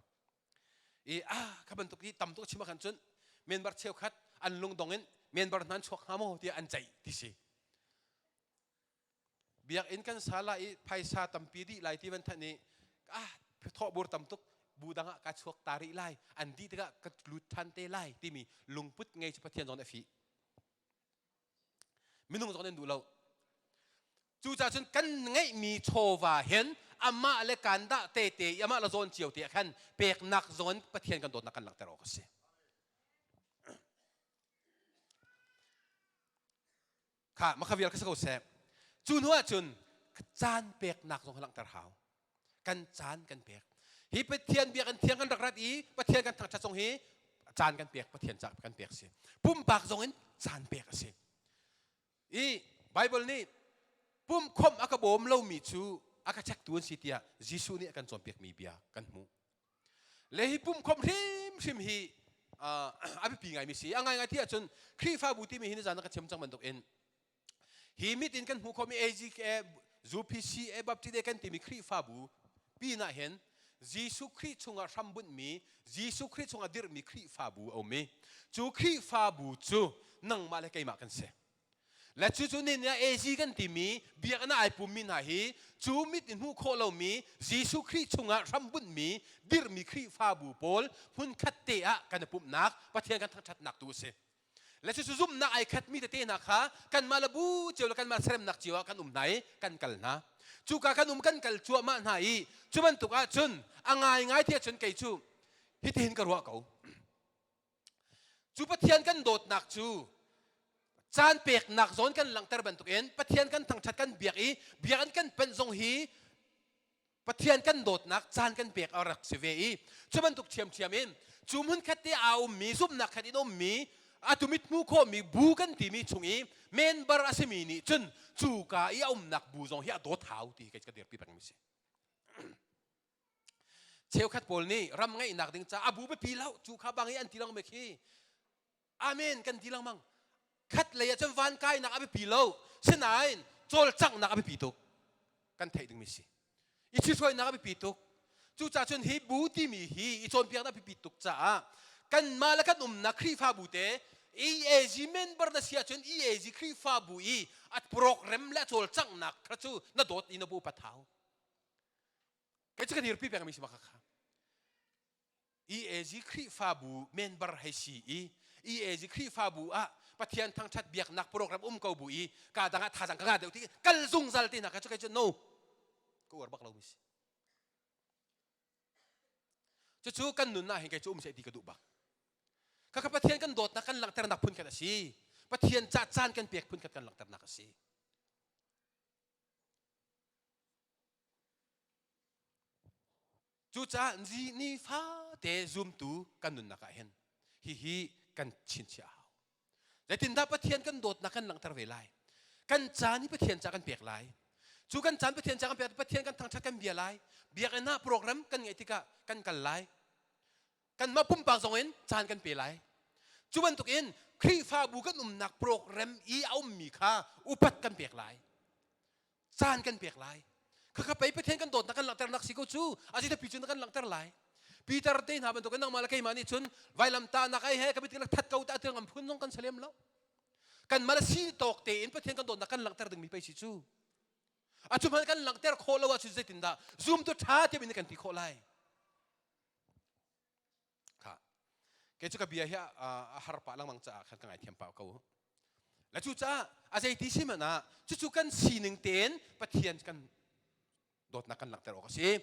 I ah kha bantuk i tam tuk chim ah khan cun member cheukhat an lungdong in member hna an chuak hnga maw tiah an ceih ti si. Biakinn kan sa lai i phaisa tampi dih lai ti van thanh i ah thawhbur tam tuk bu dang ah ka chuak ta rih lai an dih tikah ka lut than te lai timi lungput ngei cu Pathian zong nih a fih. Minung zong nih an duh lo. Cucaah cun kan ngeihmi chawva hin amah le kan dah tete i amah le zawn cio te ah khan peknak zawn Pathian kan dawtnak kan langhter awk a si. Kha makha vial kha si ko seh. Cu hnu ah cun caan peknak zong langhter hau. Kan caan kan pek. Hi Pathian biakinn thiang kan rak rat i Pathian kan thangṭhat zong hi caan kan pek Pathian ca kan pek si. Pumpak zong in caan pek a si. I Bible nih pumkhomh a ka bawm lomi cu a ka chektu an si tiah Jesuh nih a kan cawnpiakmi bia kan hmuh. Le hi pumkhomh hrimhrim hi. a biapi ngaimi si. A ngaingai ti ahcun Khrihfabu timi hi nizan ah ka chim cang bantuk in hi mit in kan hmuh khawhmi AGK, UPC, Baptist kan timi Khrihfabu pinah hin Jesuh Khrih chungah hrambunhmi, Jesuh Khrih chungah dirhmi Khrihfabu a um i cu Khrihfabu cu nangmah le keimah kan si. Le cucu ni nih AG kan timi biakinn ah ai pummi hna hi cu mit in hmuh khawh lomi Jesuh Khrih chungah hrambunhmi dirhmi Khrihfabu pawl hmunkhat te ah kan i pumhnak Pathian kan thangṭhatnak tu a si. Le cucu zumhnak ai khatmi tete hna kha kanmah le bu cio le kanmah seremnak cio ah kan um hna i kan kal hna. Cuka kan um kan kal cuahmah hna i cu bantuk ahcun a ngaingai ti ahcun kei cu hitihin ka ruah ko. Cu Pathian kan dawtnak cu caan peknak zawn kan langhter bantukin Pathian kan thangṭhat kan biak i biakinn kan panh zong hi Pathian kan dawtnak caan kan pek a rak si ve i cu bantuk ṭhiamṭhiam in cu hmunkhat te aa ummi zumhnak khat in ummi atu mit hmu khawhmi bu kan timi chung i member a simi nih cun cuka i a umnak bu zong hi a dawt hau ti hi kei ka dirpi pengmi si. Cheukhat pawl nih ram ngeihnak ding caah a bu biapi lo cu kha bang i an ti lengmang khi amen kan ti lengmang. Khat lei ah cun van kainak a biapi lo sinain cawlcanghnak a biapi tuk kan theih dingmi si. I ṭhithruainak a biapi tuk. Cucaah cun hi bu timi hi i cawnpiaknak a biapi tuk caah kanmah le kan umnak Khrihfabu te EAG member na si ahcun EAG Khrihfabu i a program le a cawlcanghnak kha cu na dawt i na bu upat hau. Kei cu ka dirpi pengmi si bak kha. EAG Khrihfabu member hei si i EAG Khrihfabu ah Pathian thangthat biaknak program um ko bu i ka dang ah thazang ka ngah deuh ti kal zungzal te hna kha cu kei cu no ka uar bak lo mi si. Cucu kan nun ah hin kei cu um seh ti ka duh bak. Khakha Pathian kan dawtnak kan langhternak phun khat a si. Pathian ca caan kan pek phun khat kan langhternak a si. Cucaah nifate zumtu kan nunnak ah hin hihi kan chinchiah a hau. Zeitindah Pathian kan dawtnak kan langhter ve lai? Kan caan hi Pathian ca kan pek lai. Cu kan caan Pathian ca kan pek Pathian kan thangṭhat kan bia lai. Biakinn ah program kan ngeih tikah kan kal lai. Kanmah pumpak zong in caan kan pe lai. Cu bantukin Khrihfabu kan umnak program i a ummi kha upat kan pek lai. Caan kan pek lai. Khakha pei Pathian kan dawtnak kan langhternak si ko cu a pi cu na kan langhter lai. Peter te hna bantukin nangmah le keimah nih cun vailamtahnak ai he ka mit that ko ta tiang am phun zong kan salem lo. Kan mal si tawk tein Pathian kan dawtnak kan langhter dingmi pei si cu. A cu hmanh kan langhter khawh lo ahcun zeitindah zumtu ṭha tiam in kan ti khawh lai. Kha. Kei cu ka bia hi a har pah lengmang caah khan ka ngaithiam pah ko. Le cucaah a zeiti si hmanh ah cucu kan sining tein Pathian kan dawtnak kan langhter awk a si.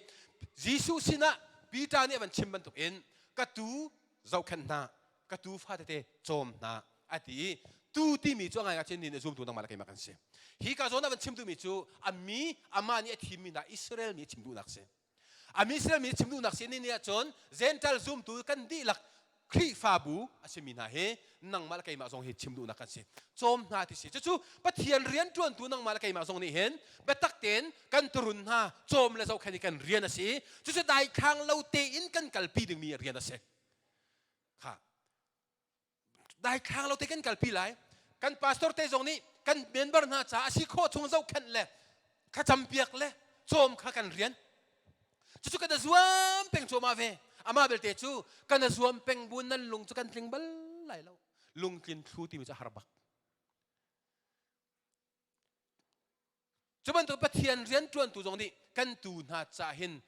Jesuh sinah Peter nih a van chim bantukin ka tuu zohkhenh hna, ka tuu fa tete cawm hna a ti i tu timi cu a ngai ngachin nih zumtu nangmah le keimah kan si. Hi ka zawn ah van chim duhmi cu a mi amah nih a thimmi hna Israel mi a chim duhnak a si. A mi Israel mi chim duhnak si ni ni ahcun Gentile zumtu kan dihlak Khrihfabu a simi hna hi nangmah le keimah zong hi chim duhnak kan si. Cawm hna ti si. Cucu Pathian rian ṭuantu nangmah le keimah zong nih hin biatak tein kan turun hna cawm le zohkhenh hi kan rian a si. Cucu daithlang lo tein kan kalpi dingmi rian a si. Kha daithlang lo te kan kalpi lai kan pastor te zong nih kan member hna caah a si khawh chung zohkhenh le thlacampiak le cawm kha kan rian cucu kan zuam peng cuahmah ve amah belte cu kan zuam peng bu nan lung cu kan tling bal lai lo lungtlin thlu timi cu a har bak Cu bantuk Pathian rianṭuantu zong nih kan tuu hna cah hin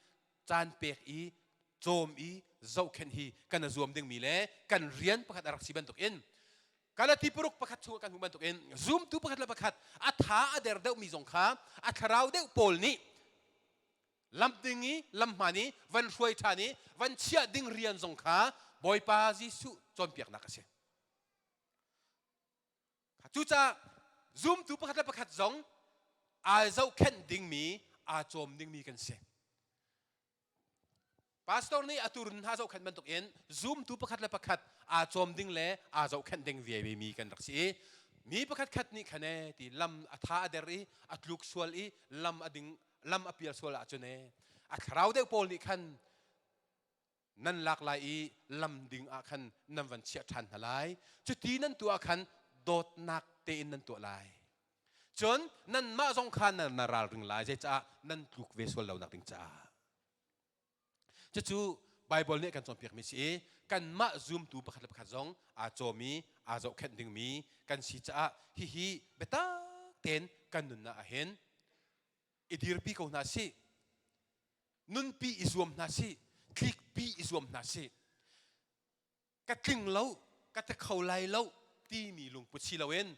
caan pek i cawm i zohkhenh hi kan i zuam dingmi le kan rian pakhat a rak si bantukin Galati paruk pakhat chung ah kan hmuh bantukin zumtu pakhat le pakhat a tha a der deuhmi zong kha a thlarau deuh pawl nih lam ding i lam hmaan i van hruai ṭhan i van chiah ding rian zong kha Bawipa Jesuh cawnpiaknak a si. Cucaah zumtu pakhat le pakhat zong aa zohkhenh dingmi, aa cawm dingmi kan si. Pastor nih a turun hna zohkhenh bantukin zumtu pakhat le pakhat aa cawm ding le aa zohkhenh ding vemi kan rak si i mi pakhat khat nih khan ee ti lam a tha a der i a tluk sual i lam a ding lam a pial sual ahcun ee a thlarau deuh pawl nih khan. Nan lak lai i lam ding ah khan nan van chiah ṭhan hna lai. Cuti nan tuah ah khan dawtnak tein nan tuah lai. Cun nanmah zong kha nan na ralring lai, zeicah nan tluk ve sual lonak ding caah. Cucu Baibal nih kan cawnpiakmi si i kanmah zumtu pakhat le pakhat zong aa cawmi, aa zohkhenh dingmi kan si caah hihi biatak tein kan nunnak ah hin i dirpi ko hna sih. Nunpi i zuam hna sih. Tlikpi i zuam hna sih. Ka tling lo, ka ti kho lai lo timi lungput si loin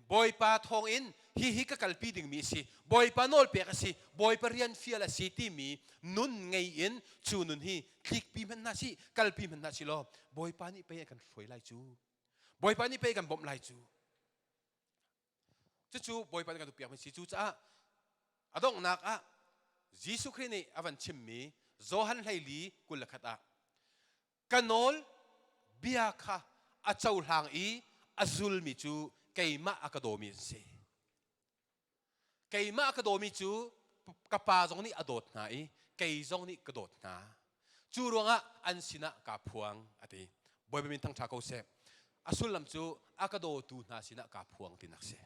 Bawipa thawngin hihi ka kalpi dingmi a si, Bawipa nawlpek a si, Bawipa rian fial a si timi nun ngei in cu nun hi tlikpi hmanh hna sih, kalpi hmanh hna sih law Bawipa nih pei a kan hruai lai cu. Bawipa nih pei a kan bawmh lai cu. Cucu Bawipa nih kan duhpiakmi si. Cucaah a donghnak ah Jesuh Khrih nih a van chimmi Johan 14 21 ah ka nawl bia kha a cohlang i a zulmi cu keimah a ka dawmi an si. Keimah a ka dawmi cu ka pa zong nih a dawt hna i kei zong nih ka dawt hna. Cu ruangah an sinah kaa phuang a ti. Bawipa min thangṭha ko seh. A sullam cu a ka dawtu hna sinah kaa phuang tinak si.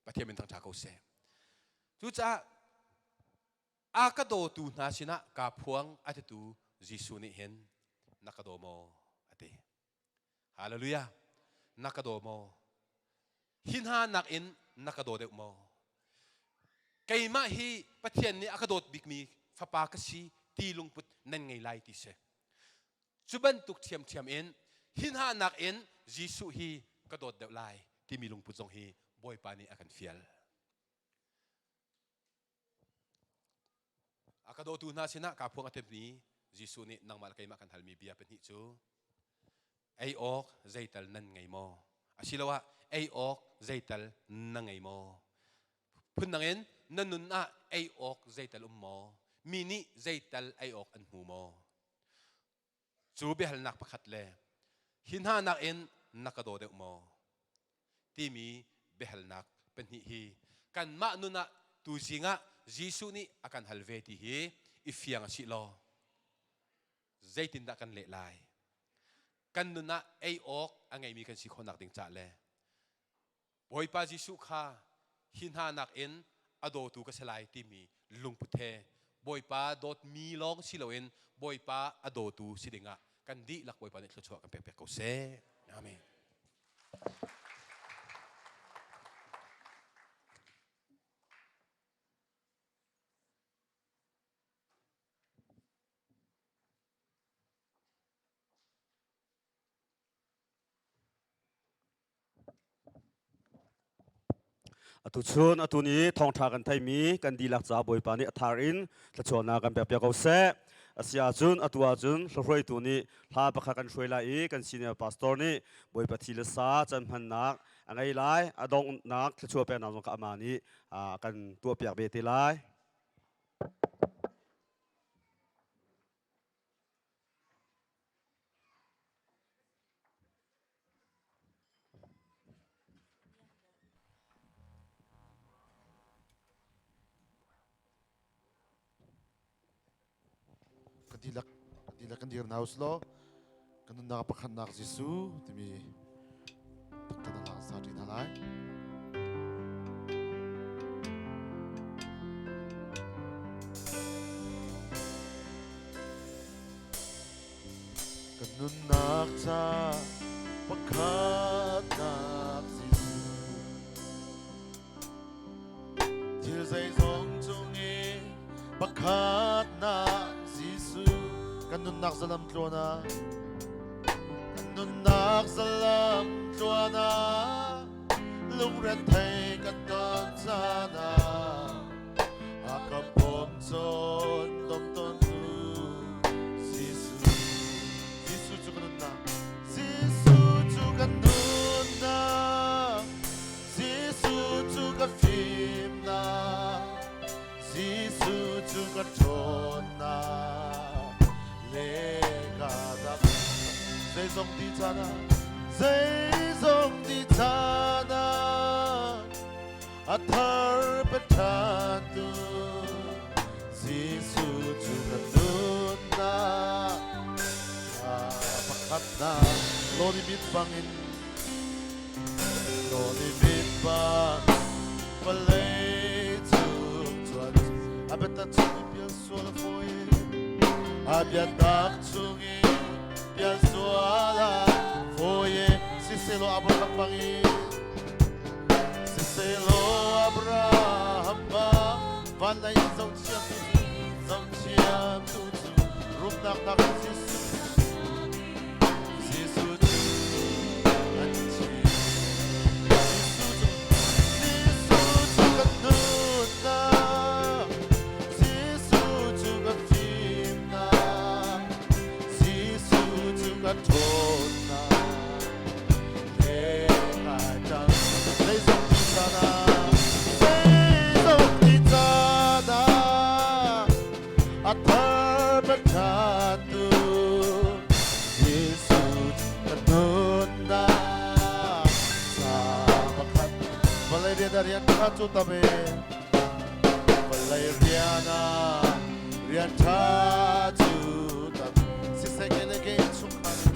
Pathian min thangṭha ko seh. Cucaah a ka dawtu hna sinah kaa phuang a titu Jesuh nih hin na ka daw maw a ti. Hallelujah. Na ka daw maw? Hi hna nakin na ka daw deuh maw? Keimah hi Pathian nih a ka dawt bikmi fapa ka si ti lungput nan ngei lai ti si. Cu bantuk ṭhiamṭhiam in hi hna nakin Jesuh hi ka dawt deuh lai timi lungput zong hi Bawipa nih a kan fial. A ka dawtu hna sinah kaa phuang a timmi Jesuh nih nangmah le keimah kan halmi bia pahnih cu ei awk zeital nan ngei maw? Asiloah ei awk zeital na ngei maw? Phundang in na nun ah ei awk zeital um maw? Mi nih zeital ei awk an hmu maw? Cu biahalnak pakhat le hi hna nakin na ka daw deuh maw? Timi biahalnak pahnih hi kanmah nun ah tuzing ah Jesuh nih a kan hal ve ti hi i fiang a si law zeitindah kan leh lai? Kan nun ah ei awk a ngeimi kan si khawhnak ding cah le Bawipa Jesuh kha hi hna nakin a dawtu ka si lai timi lungput he Bawipa dawtmi lawng si loin Bawipa a dawtu si dingah kan dihlak Bawipa nih thluachuah kan pek piak ko seh. Amen. Atu chun atu ni thawngṭha kan theimi kan dihlak ca Bawipa nih a thar in thluachuahnak kan pek piak ko seh. A si ahcun atu ahcun hlahruaitu nih hla pakhat kan hruai lai i kan senior pastor nih Bawipa thi le sa can hmannak a ngei lai. A donghnak thluachuah peknak zong kha amah nih a kan tuahpiak ve te lai. Kan dihlak kan dihlak kan dir hna usilaw kan nunnak pakhatnak Jesuh timi taktak na sa ṭi hna lai. Kan nunnak ca pakhatnak Jesuh thil zeizong cung i pakhatnak Jesuh kan nunnak zalam tluan ah kan nunnak zalam tluan ah lungrethei kan ton caan ah a ka bawm cawn dom tawn tu Jesuh Jesuh cu kan nunnak Jesuh cu kan nunnak Jesuh cu ka fimnak Jesuh cu ka ṭhawnnak le ka dam zeizong ti caan ah zeizong ti caan ah a thar pe ṭhan tu Jesuh cu ka nunnak. Dawni mit bangin Dawni mit bang vawlei cung cuan a biatak chung i pial sual a fawi a biatak chung i pial sual a fawi siselaw Abraham bangin siselaw Abraham bang van lei in zohthiam tu cu zohthiam tu cu rumnak nak Jesuh Jesuh cu an chim Jesuh cu Jesuh cu kan nunnak Jesuh cu kan fimnak Jesuh cu kan ṭhawnnak Zeizong ti caan ah zeizong ti caan ah a thar ṭhantu Jesuh ka nunnak sa pakhat vawlei rian ah rian ṭha cu tam e vawlei rian ah rian ṭha cu tam siseh ke le ke chungkhar cu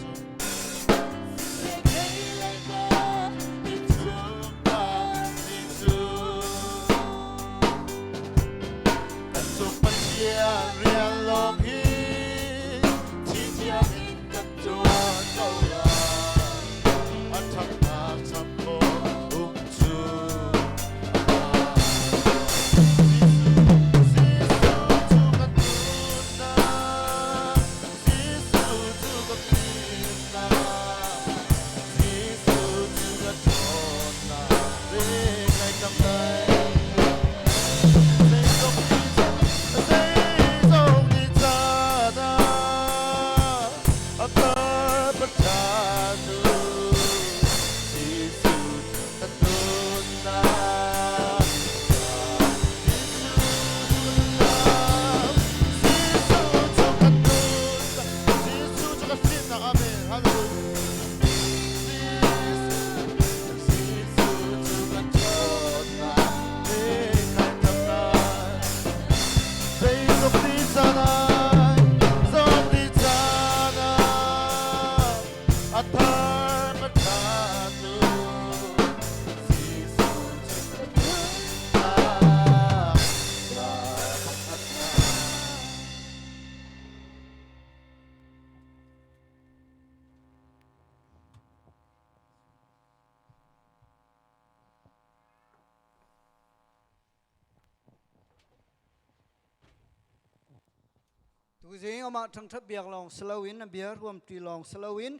Tuzing amah ṭhangṭhat biak lawng si loin a bia ruamṭi lawng si loin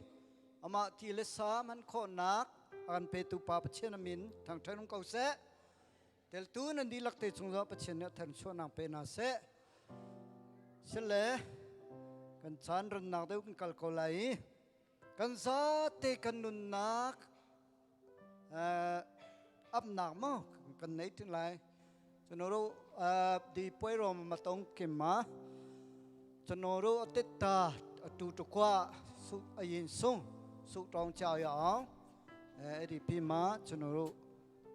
amah ti le sa hman khawhnak a kan petu Pa Pathian a min thangṭhat um ko seh. Teltu nan dihlak te cung zong Pathian nih a tharchuahnak pe hna seh. Sile kan caan rannak deuh kan kal ko lai i kan zate kan nunnak apnak maw kan nei tin lai. Chanoru di puai rom matong kim ma chanoru atitta atu tukwa su ayin sung su tong chao ya ong edi pi ma chanoru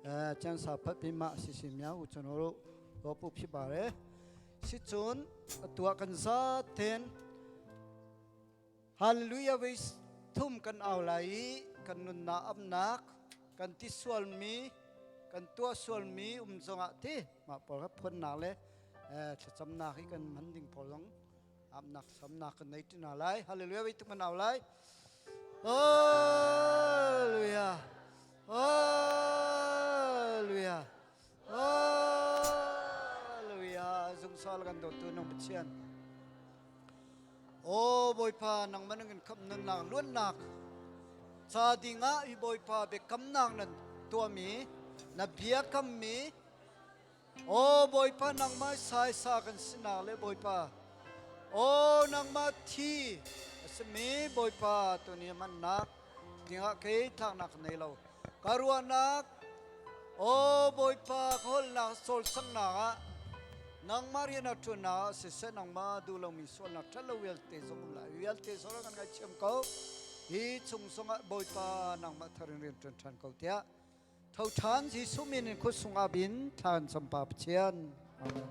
အဲကျန်းစာဖတ်ပြီးမှအစီအစဉ်များကိုကျွန်တော်တို့ဟောဖို့ဖြစ်ပါတယ်စစ်ချွန်အတူကန်စာတင်ဟာလေလုယာဝိထုမ်ကန်အောလာဤကန်နုနာအမ်နက်ကန်တိဆွလမီကန်ตัวဆွလမီอุมซงอะที่มาปอลพ่นนาเลยเออจำนาให้กันมันดิ่งพอลงอาบนักสำนักกันในที่นาไลฮาเลลูยาวิทุมันเอาไลฮาเลลูยาฮาเลลูยาฮาเลลูยา zungsal kan dawtu nang Pathian O Bawipa nang man kan kham nun nak luannak ca dingah hi Bawipa biakamnak nan tuahmi na biakammi Aw Bawipa nangmah saisa kan sinak le Bawipa Aw nangmah thi a simi Bawipa tuni hmannak dingah kei tlaknak ka nei lo ka ruahnak Aw Bawipa ka holhnak cawlcanghnak ah nangmah rian a ṭuannak ah siseh nangmah duh lomi sualnak ṭhatlo vialte zong um lai vialte zong kan ngaithiam ko hi chung zongah Bawipa nangmah thar in rian ṭuan ṭhan ko tiah Tho ṭhan Jesuh min in khuasung ah bin thlan champa Pathian. Amen.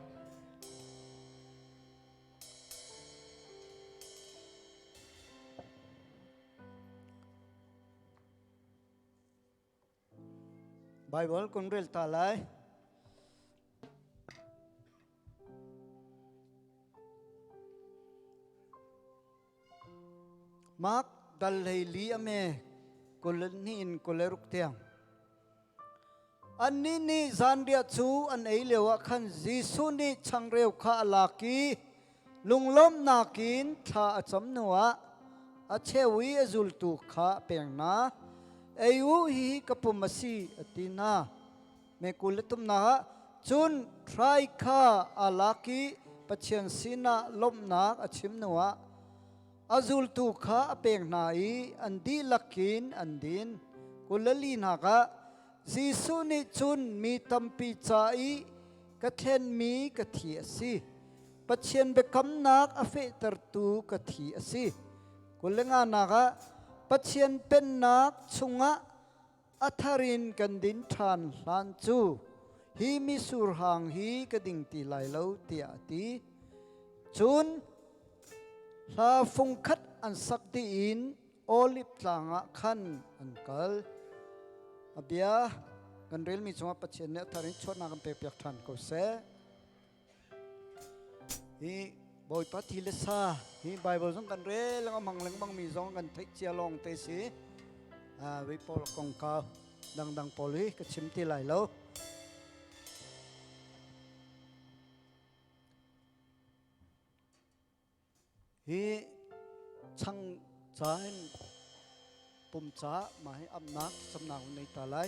Bible kun rel ta lai. Mark dal hlei li a me 22 in 26 tiang. Annih nih zanriah cu an ei lioah khan Jesuh nih changreu kha a lak i lunglawmhnak in thla a cam hnuah a cheu i a zultu kha a pek hna. Ei u, hihi ka pum a si, a ti hna. Me 23 ah cun hrai kha aa lak i Pathian sinah lawmhnak a chim hnuah a zultu kha a pek hna i an dihlak in an din. 24 nak ah Jesuh nih cun mi tampi ca i ka thlenmi ka thi a si. Pathian biakamnak a fehtertu ka thi a si. 25 nak ah Pathian pennak chungah a thar in kan din ṭhan hlan cu hi mitsur hang hi ka ding ti lai lo tiah a ti. Cun hla fungkhat an sak dih in Oliv tlang ah khan an kal. A bia kan relmi cungah Pathian nih a thar in chuahnak kan pekpiak ṭhan ko seh. Hi Bawipa thi le sa hi Bible zong kan rel lengmang lengmang mi zong kan theih cia lawng te si. Vi pawl kongkau dangdang pawl hi ka chim ti lai lo. Hi chang ca hin pum ca mah hi amnak samnak hun nei ta lai.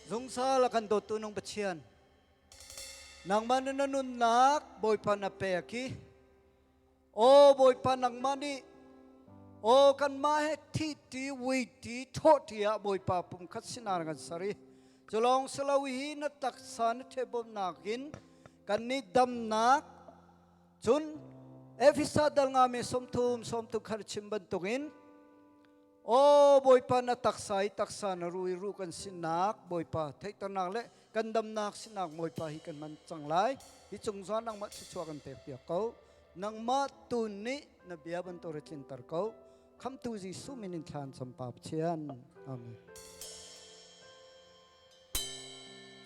Zungsal a kan dawttu nung Pathian, nangmah na nunnak Bawipa na pek i Aw Bawipa nangmah nih aw kanmah he thi ti vui ti thawh ti ah Bawipa pumkhat sinar kan ser i culawng silo hi na taksa na thebawmnak in kan nih damnak cun Efesa dal nga me 30 sawmtu khar chim bantukin Aw Bawipa na taksa i taksa na ru i ru kan sinak Bawipa theihternak le kan damnak sinak Bawipa hi kan man cang lai. Hi cung zawn nangmah thluachuah kan pek piak ko. Nangmah tu nih na bia bantuk ri tlinter ko. Khamtu Jesuh min in thlan cam pa Pathian. Amen.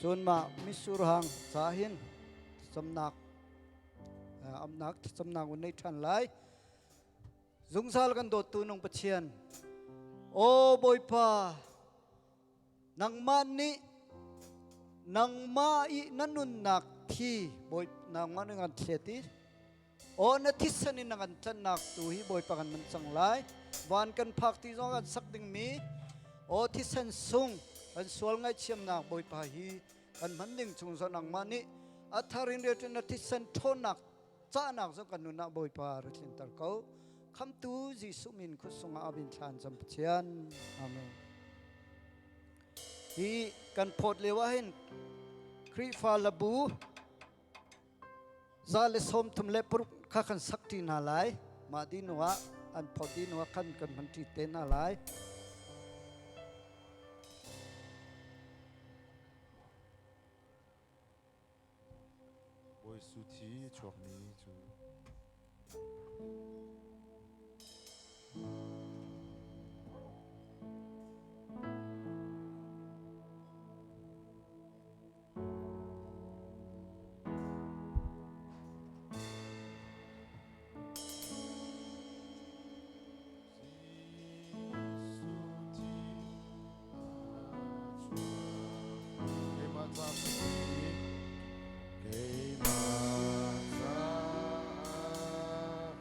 Cun mah mitsur hang ca hin camnak amnak thlacamnak un nei ṭhan lai. Zungzal kan dawttu nung Pathian, Aw Bawipa, nangmah nih nangmah i na nunnak thi Bawi nangmah nih kan thlet i aw na thisen in na kan tlanhnak tu hi Bawipa kan man cang lai. Van kan phak ti zong kan sak dingmi aw thisen sung kan sual ngaihthiamnak Bawipa hi kan hman ding chung zong nangmah nih a thar in rian na thisen ṭhawnnak cahnak zong kan nun ah Bawipa ra tlinter ko. Khamtu Jesuh min khutsung ah abin thlan cam Pathian. Amen. Hi kan phawt lio ah hin Khrihfa labu 136 kha kan sak ṭi hna lai. Mah dinu ah an phawt dinu ah khan kan hman ṭi te hna lai. Bawi Su thi chuakmi cu Keimah ca Keimah caah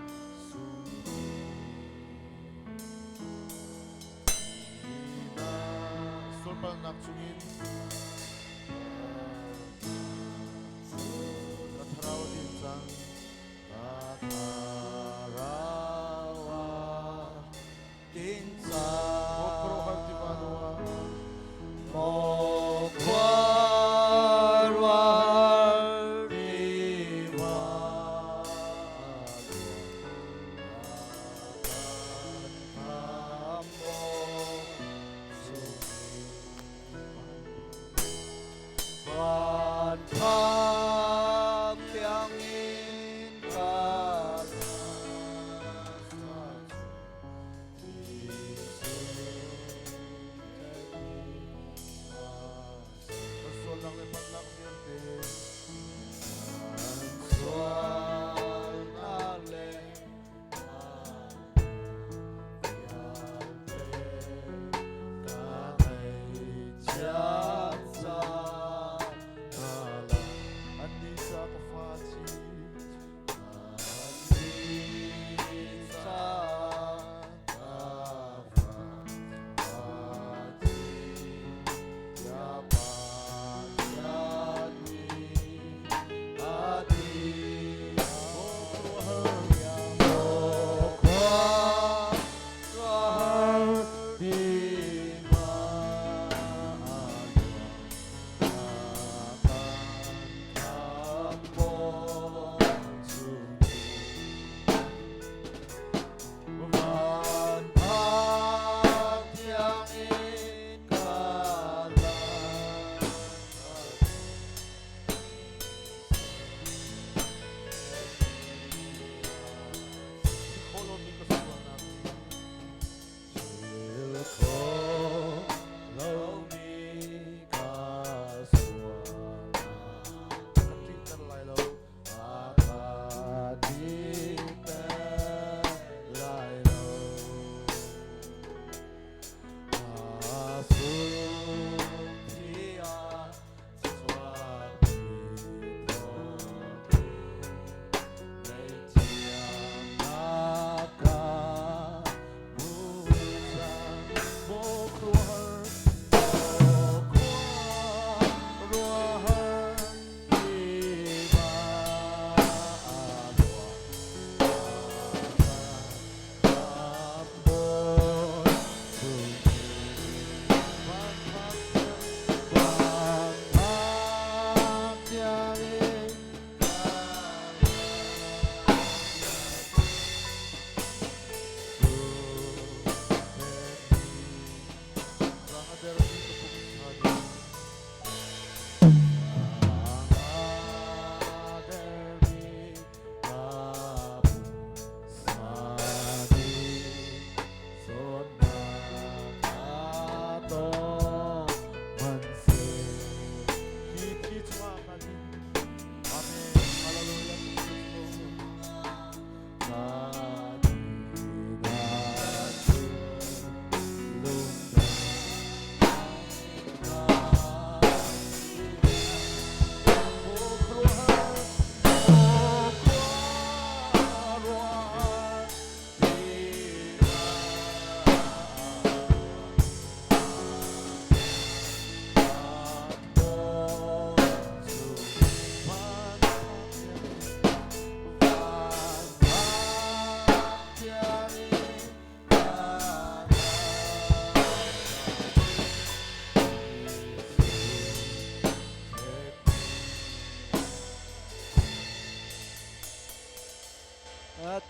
sungmi na sualpalnak chungin ka thlarau a din cang ka thlarau a Din Khuaruahhar tiva lua Maw khuaruahhar tiva Van phak tiangin ka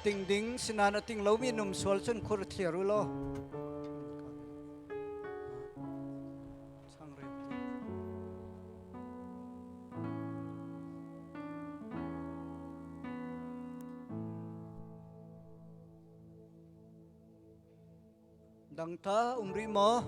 Ting ding sinan a ting lomi num sual cun khur thliar u law. Dang ta um rih maw?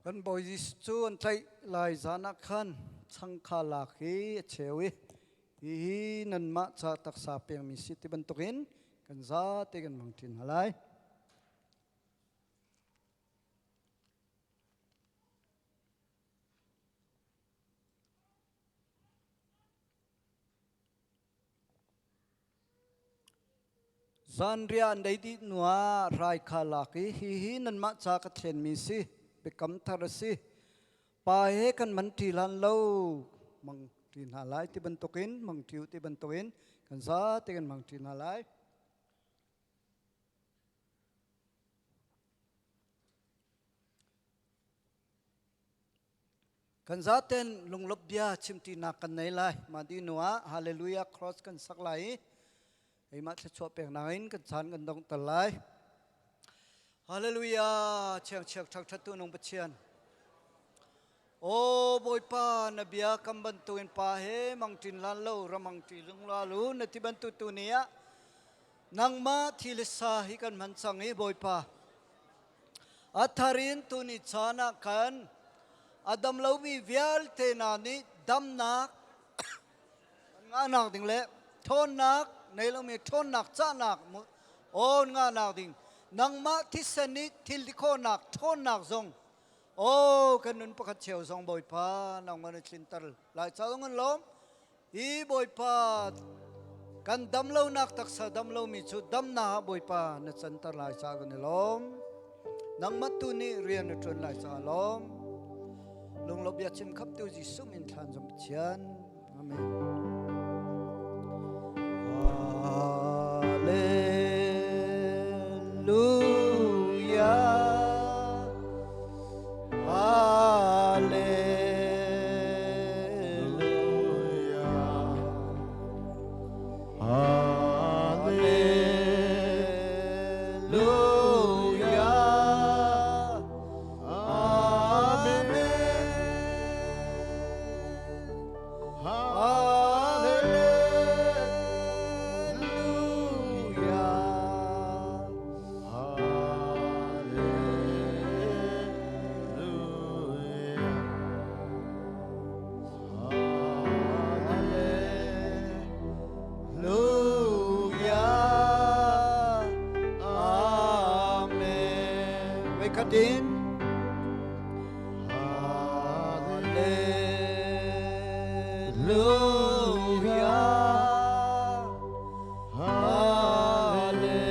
Kan Bawi Jesuh cu an tlaih lai zan ah khan chang kha lak hi a cheu i hihi nanmah ca taksa pekmi si ti bantukin kan zate kan hmang ṭin hna lai. Zanriah an ei dih hnuah rai kha lak i hihi nanmah ca ka thlenmi si, biakam thar a si. Pa he kan man ṭi hlan lo, mang ṭi hna lai ti bantukin, mang ṭi u ti bantukin kan zate kan mang ṭi hna lai. Kan zaten lunglawmh bia chimṭinak kan nei lai. Mah dih hnu ah Hallelujah Cross kan sak lai i keimah thluachuah peknak in kan caan kan donghter lai. Hallelujah chiangchiak ṭhakṭhat tu nung Pathian. Aw Bawipa na bia kam bantukin pa he mangṭin lan lo ramang ṭi lungla lu na ti bantuk tu ni ah nangmah thi le sa hi kan hman cang i Bawipa A thar in tuni caan ah khan a dam lomi vialte hna nih damnak an ngahnak ding le ṭhawnnak nei lomi ṭhawnnak cahnak aw ngahnak ding nangmah thisen nih thil ti khawhnak ṭhawnnak zong aw kan nun pakhat cheu zong Bawipa nangmah na tlinter lai ca zong an lawm. Hi Bawipa kan dam lonak taksa dam lomi cu damnak ah Bawipa na canter lai ca kan i lawm. Nangmah tu nih rian na ṭuan lai ca lawm. Lunglawmh bia chim khaptu Jesuh min thlan zong Pathian. Amen. Hallelujah. Voikhatin Hallelujah Hallelujah.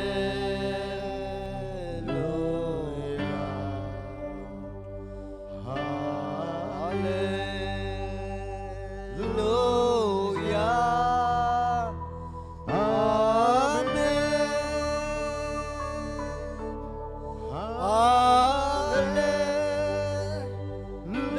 Amen. Hallelujah.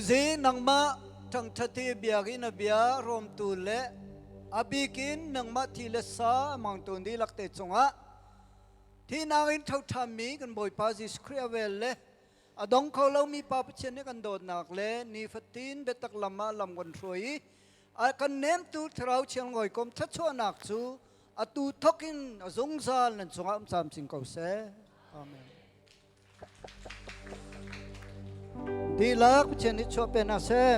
Tuzi nangmah thangthat hi biakinn a bia rawmtu le a bikin nangmah thi le sa mangtu dihlak te cungah thihnak in thoṭhanmi kan Bawipa Jesuh Khrih a vel le a dong kho lomi Pa Pathian nih kan dawtnak le nifatin biatak lam ah lam kan hruai i a kan nemtu Thlarau Thiang hawikom thluachuahnak cu atu thawkin a zungzal nan cungah um camcin ko seh. Amen. Dihlak Pathian nih chuah pe hna seh.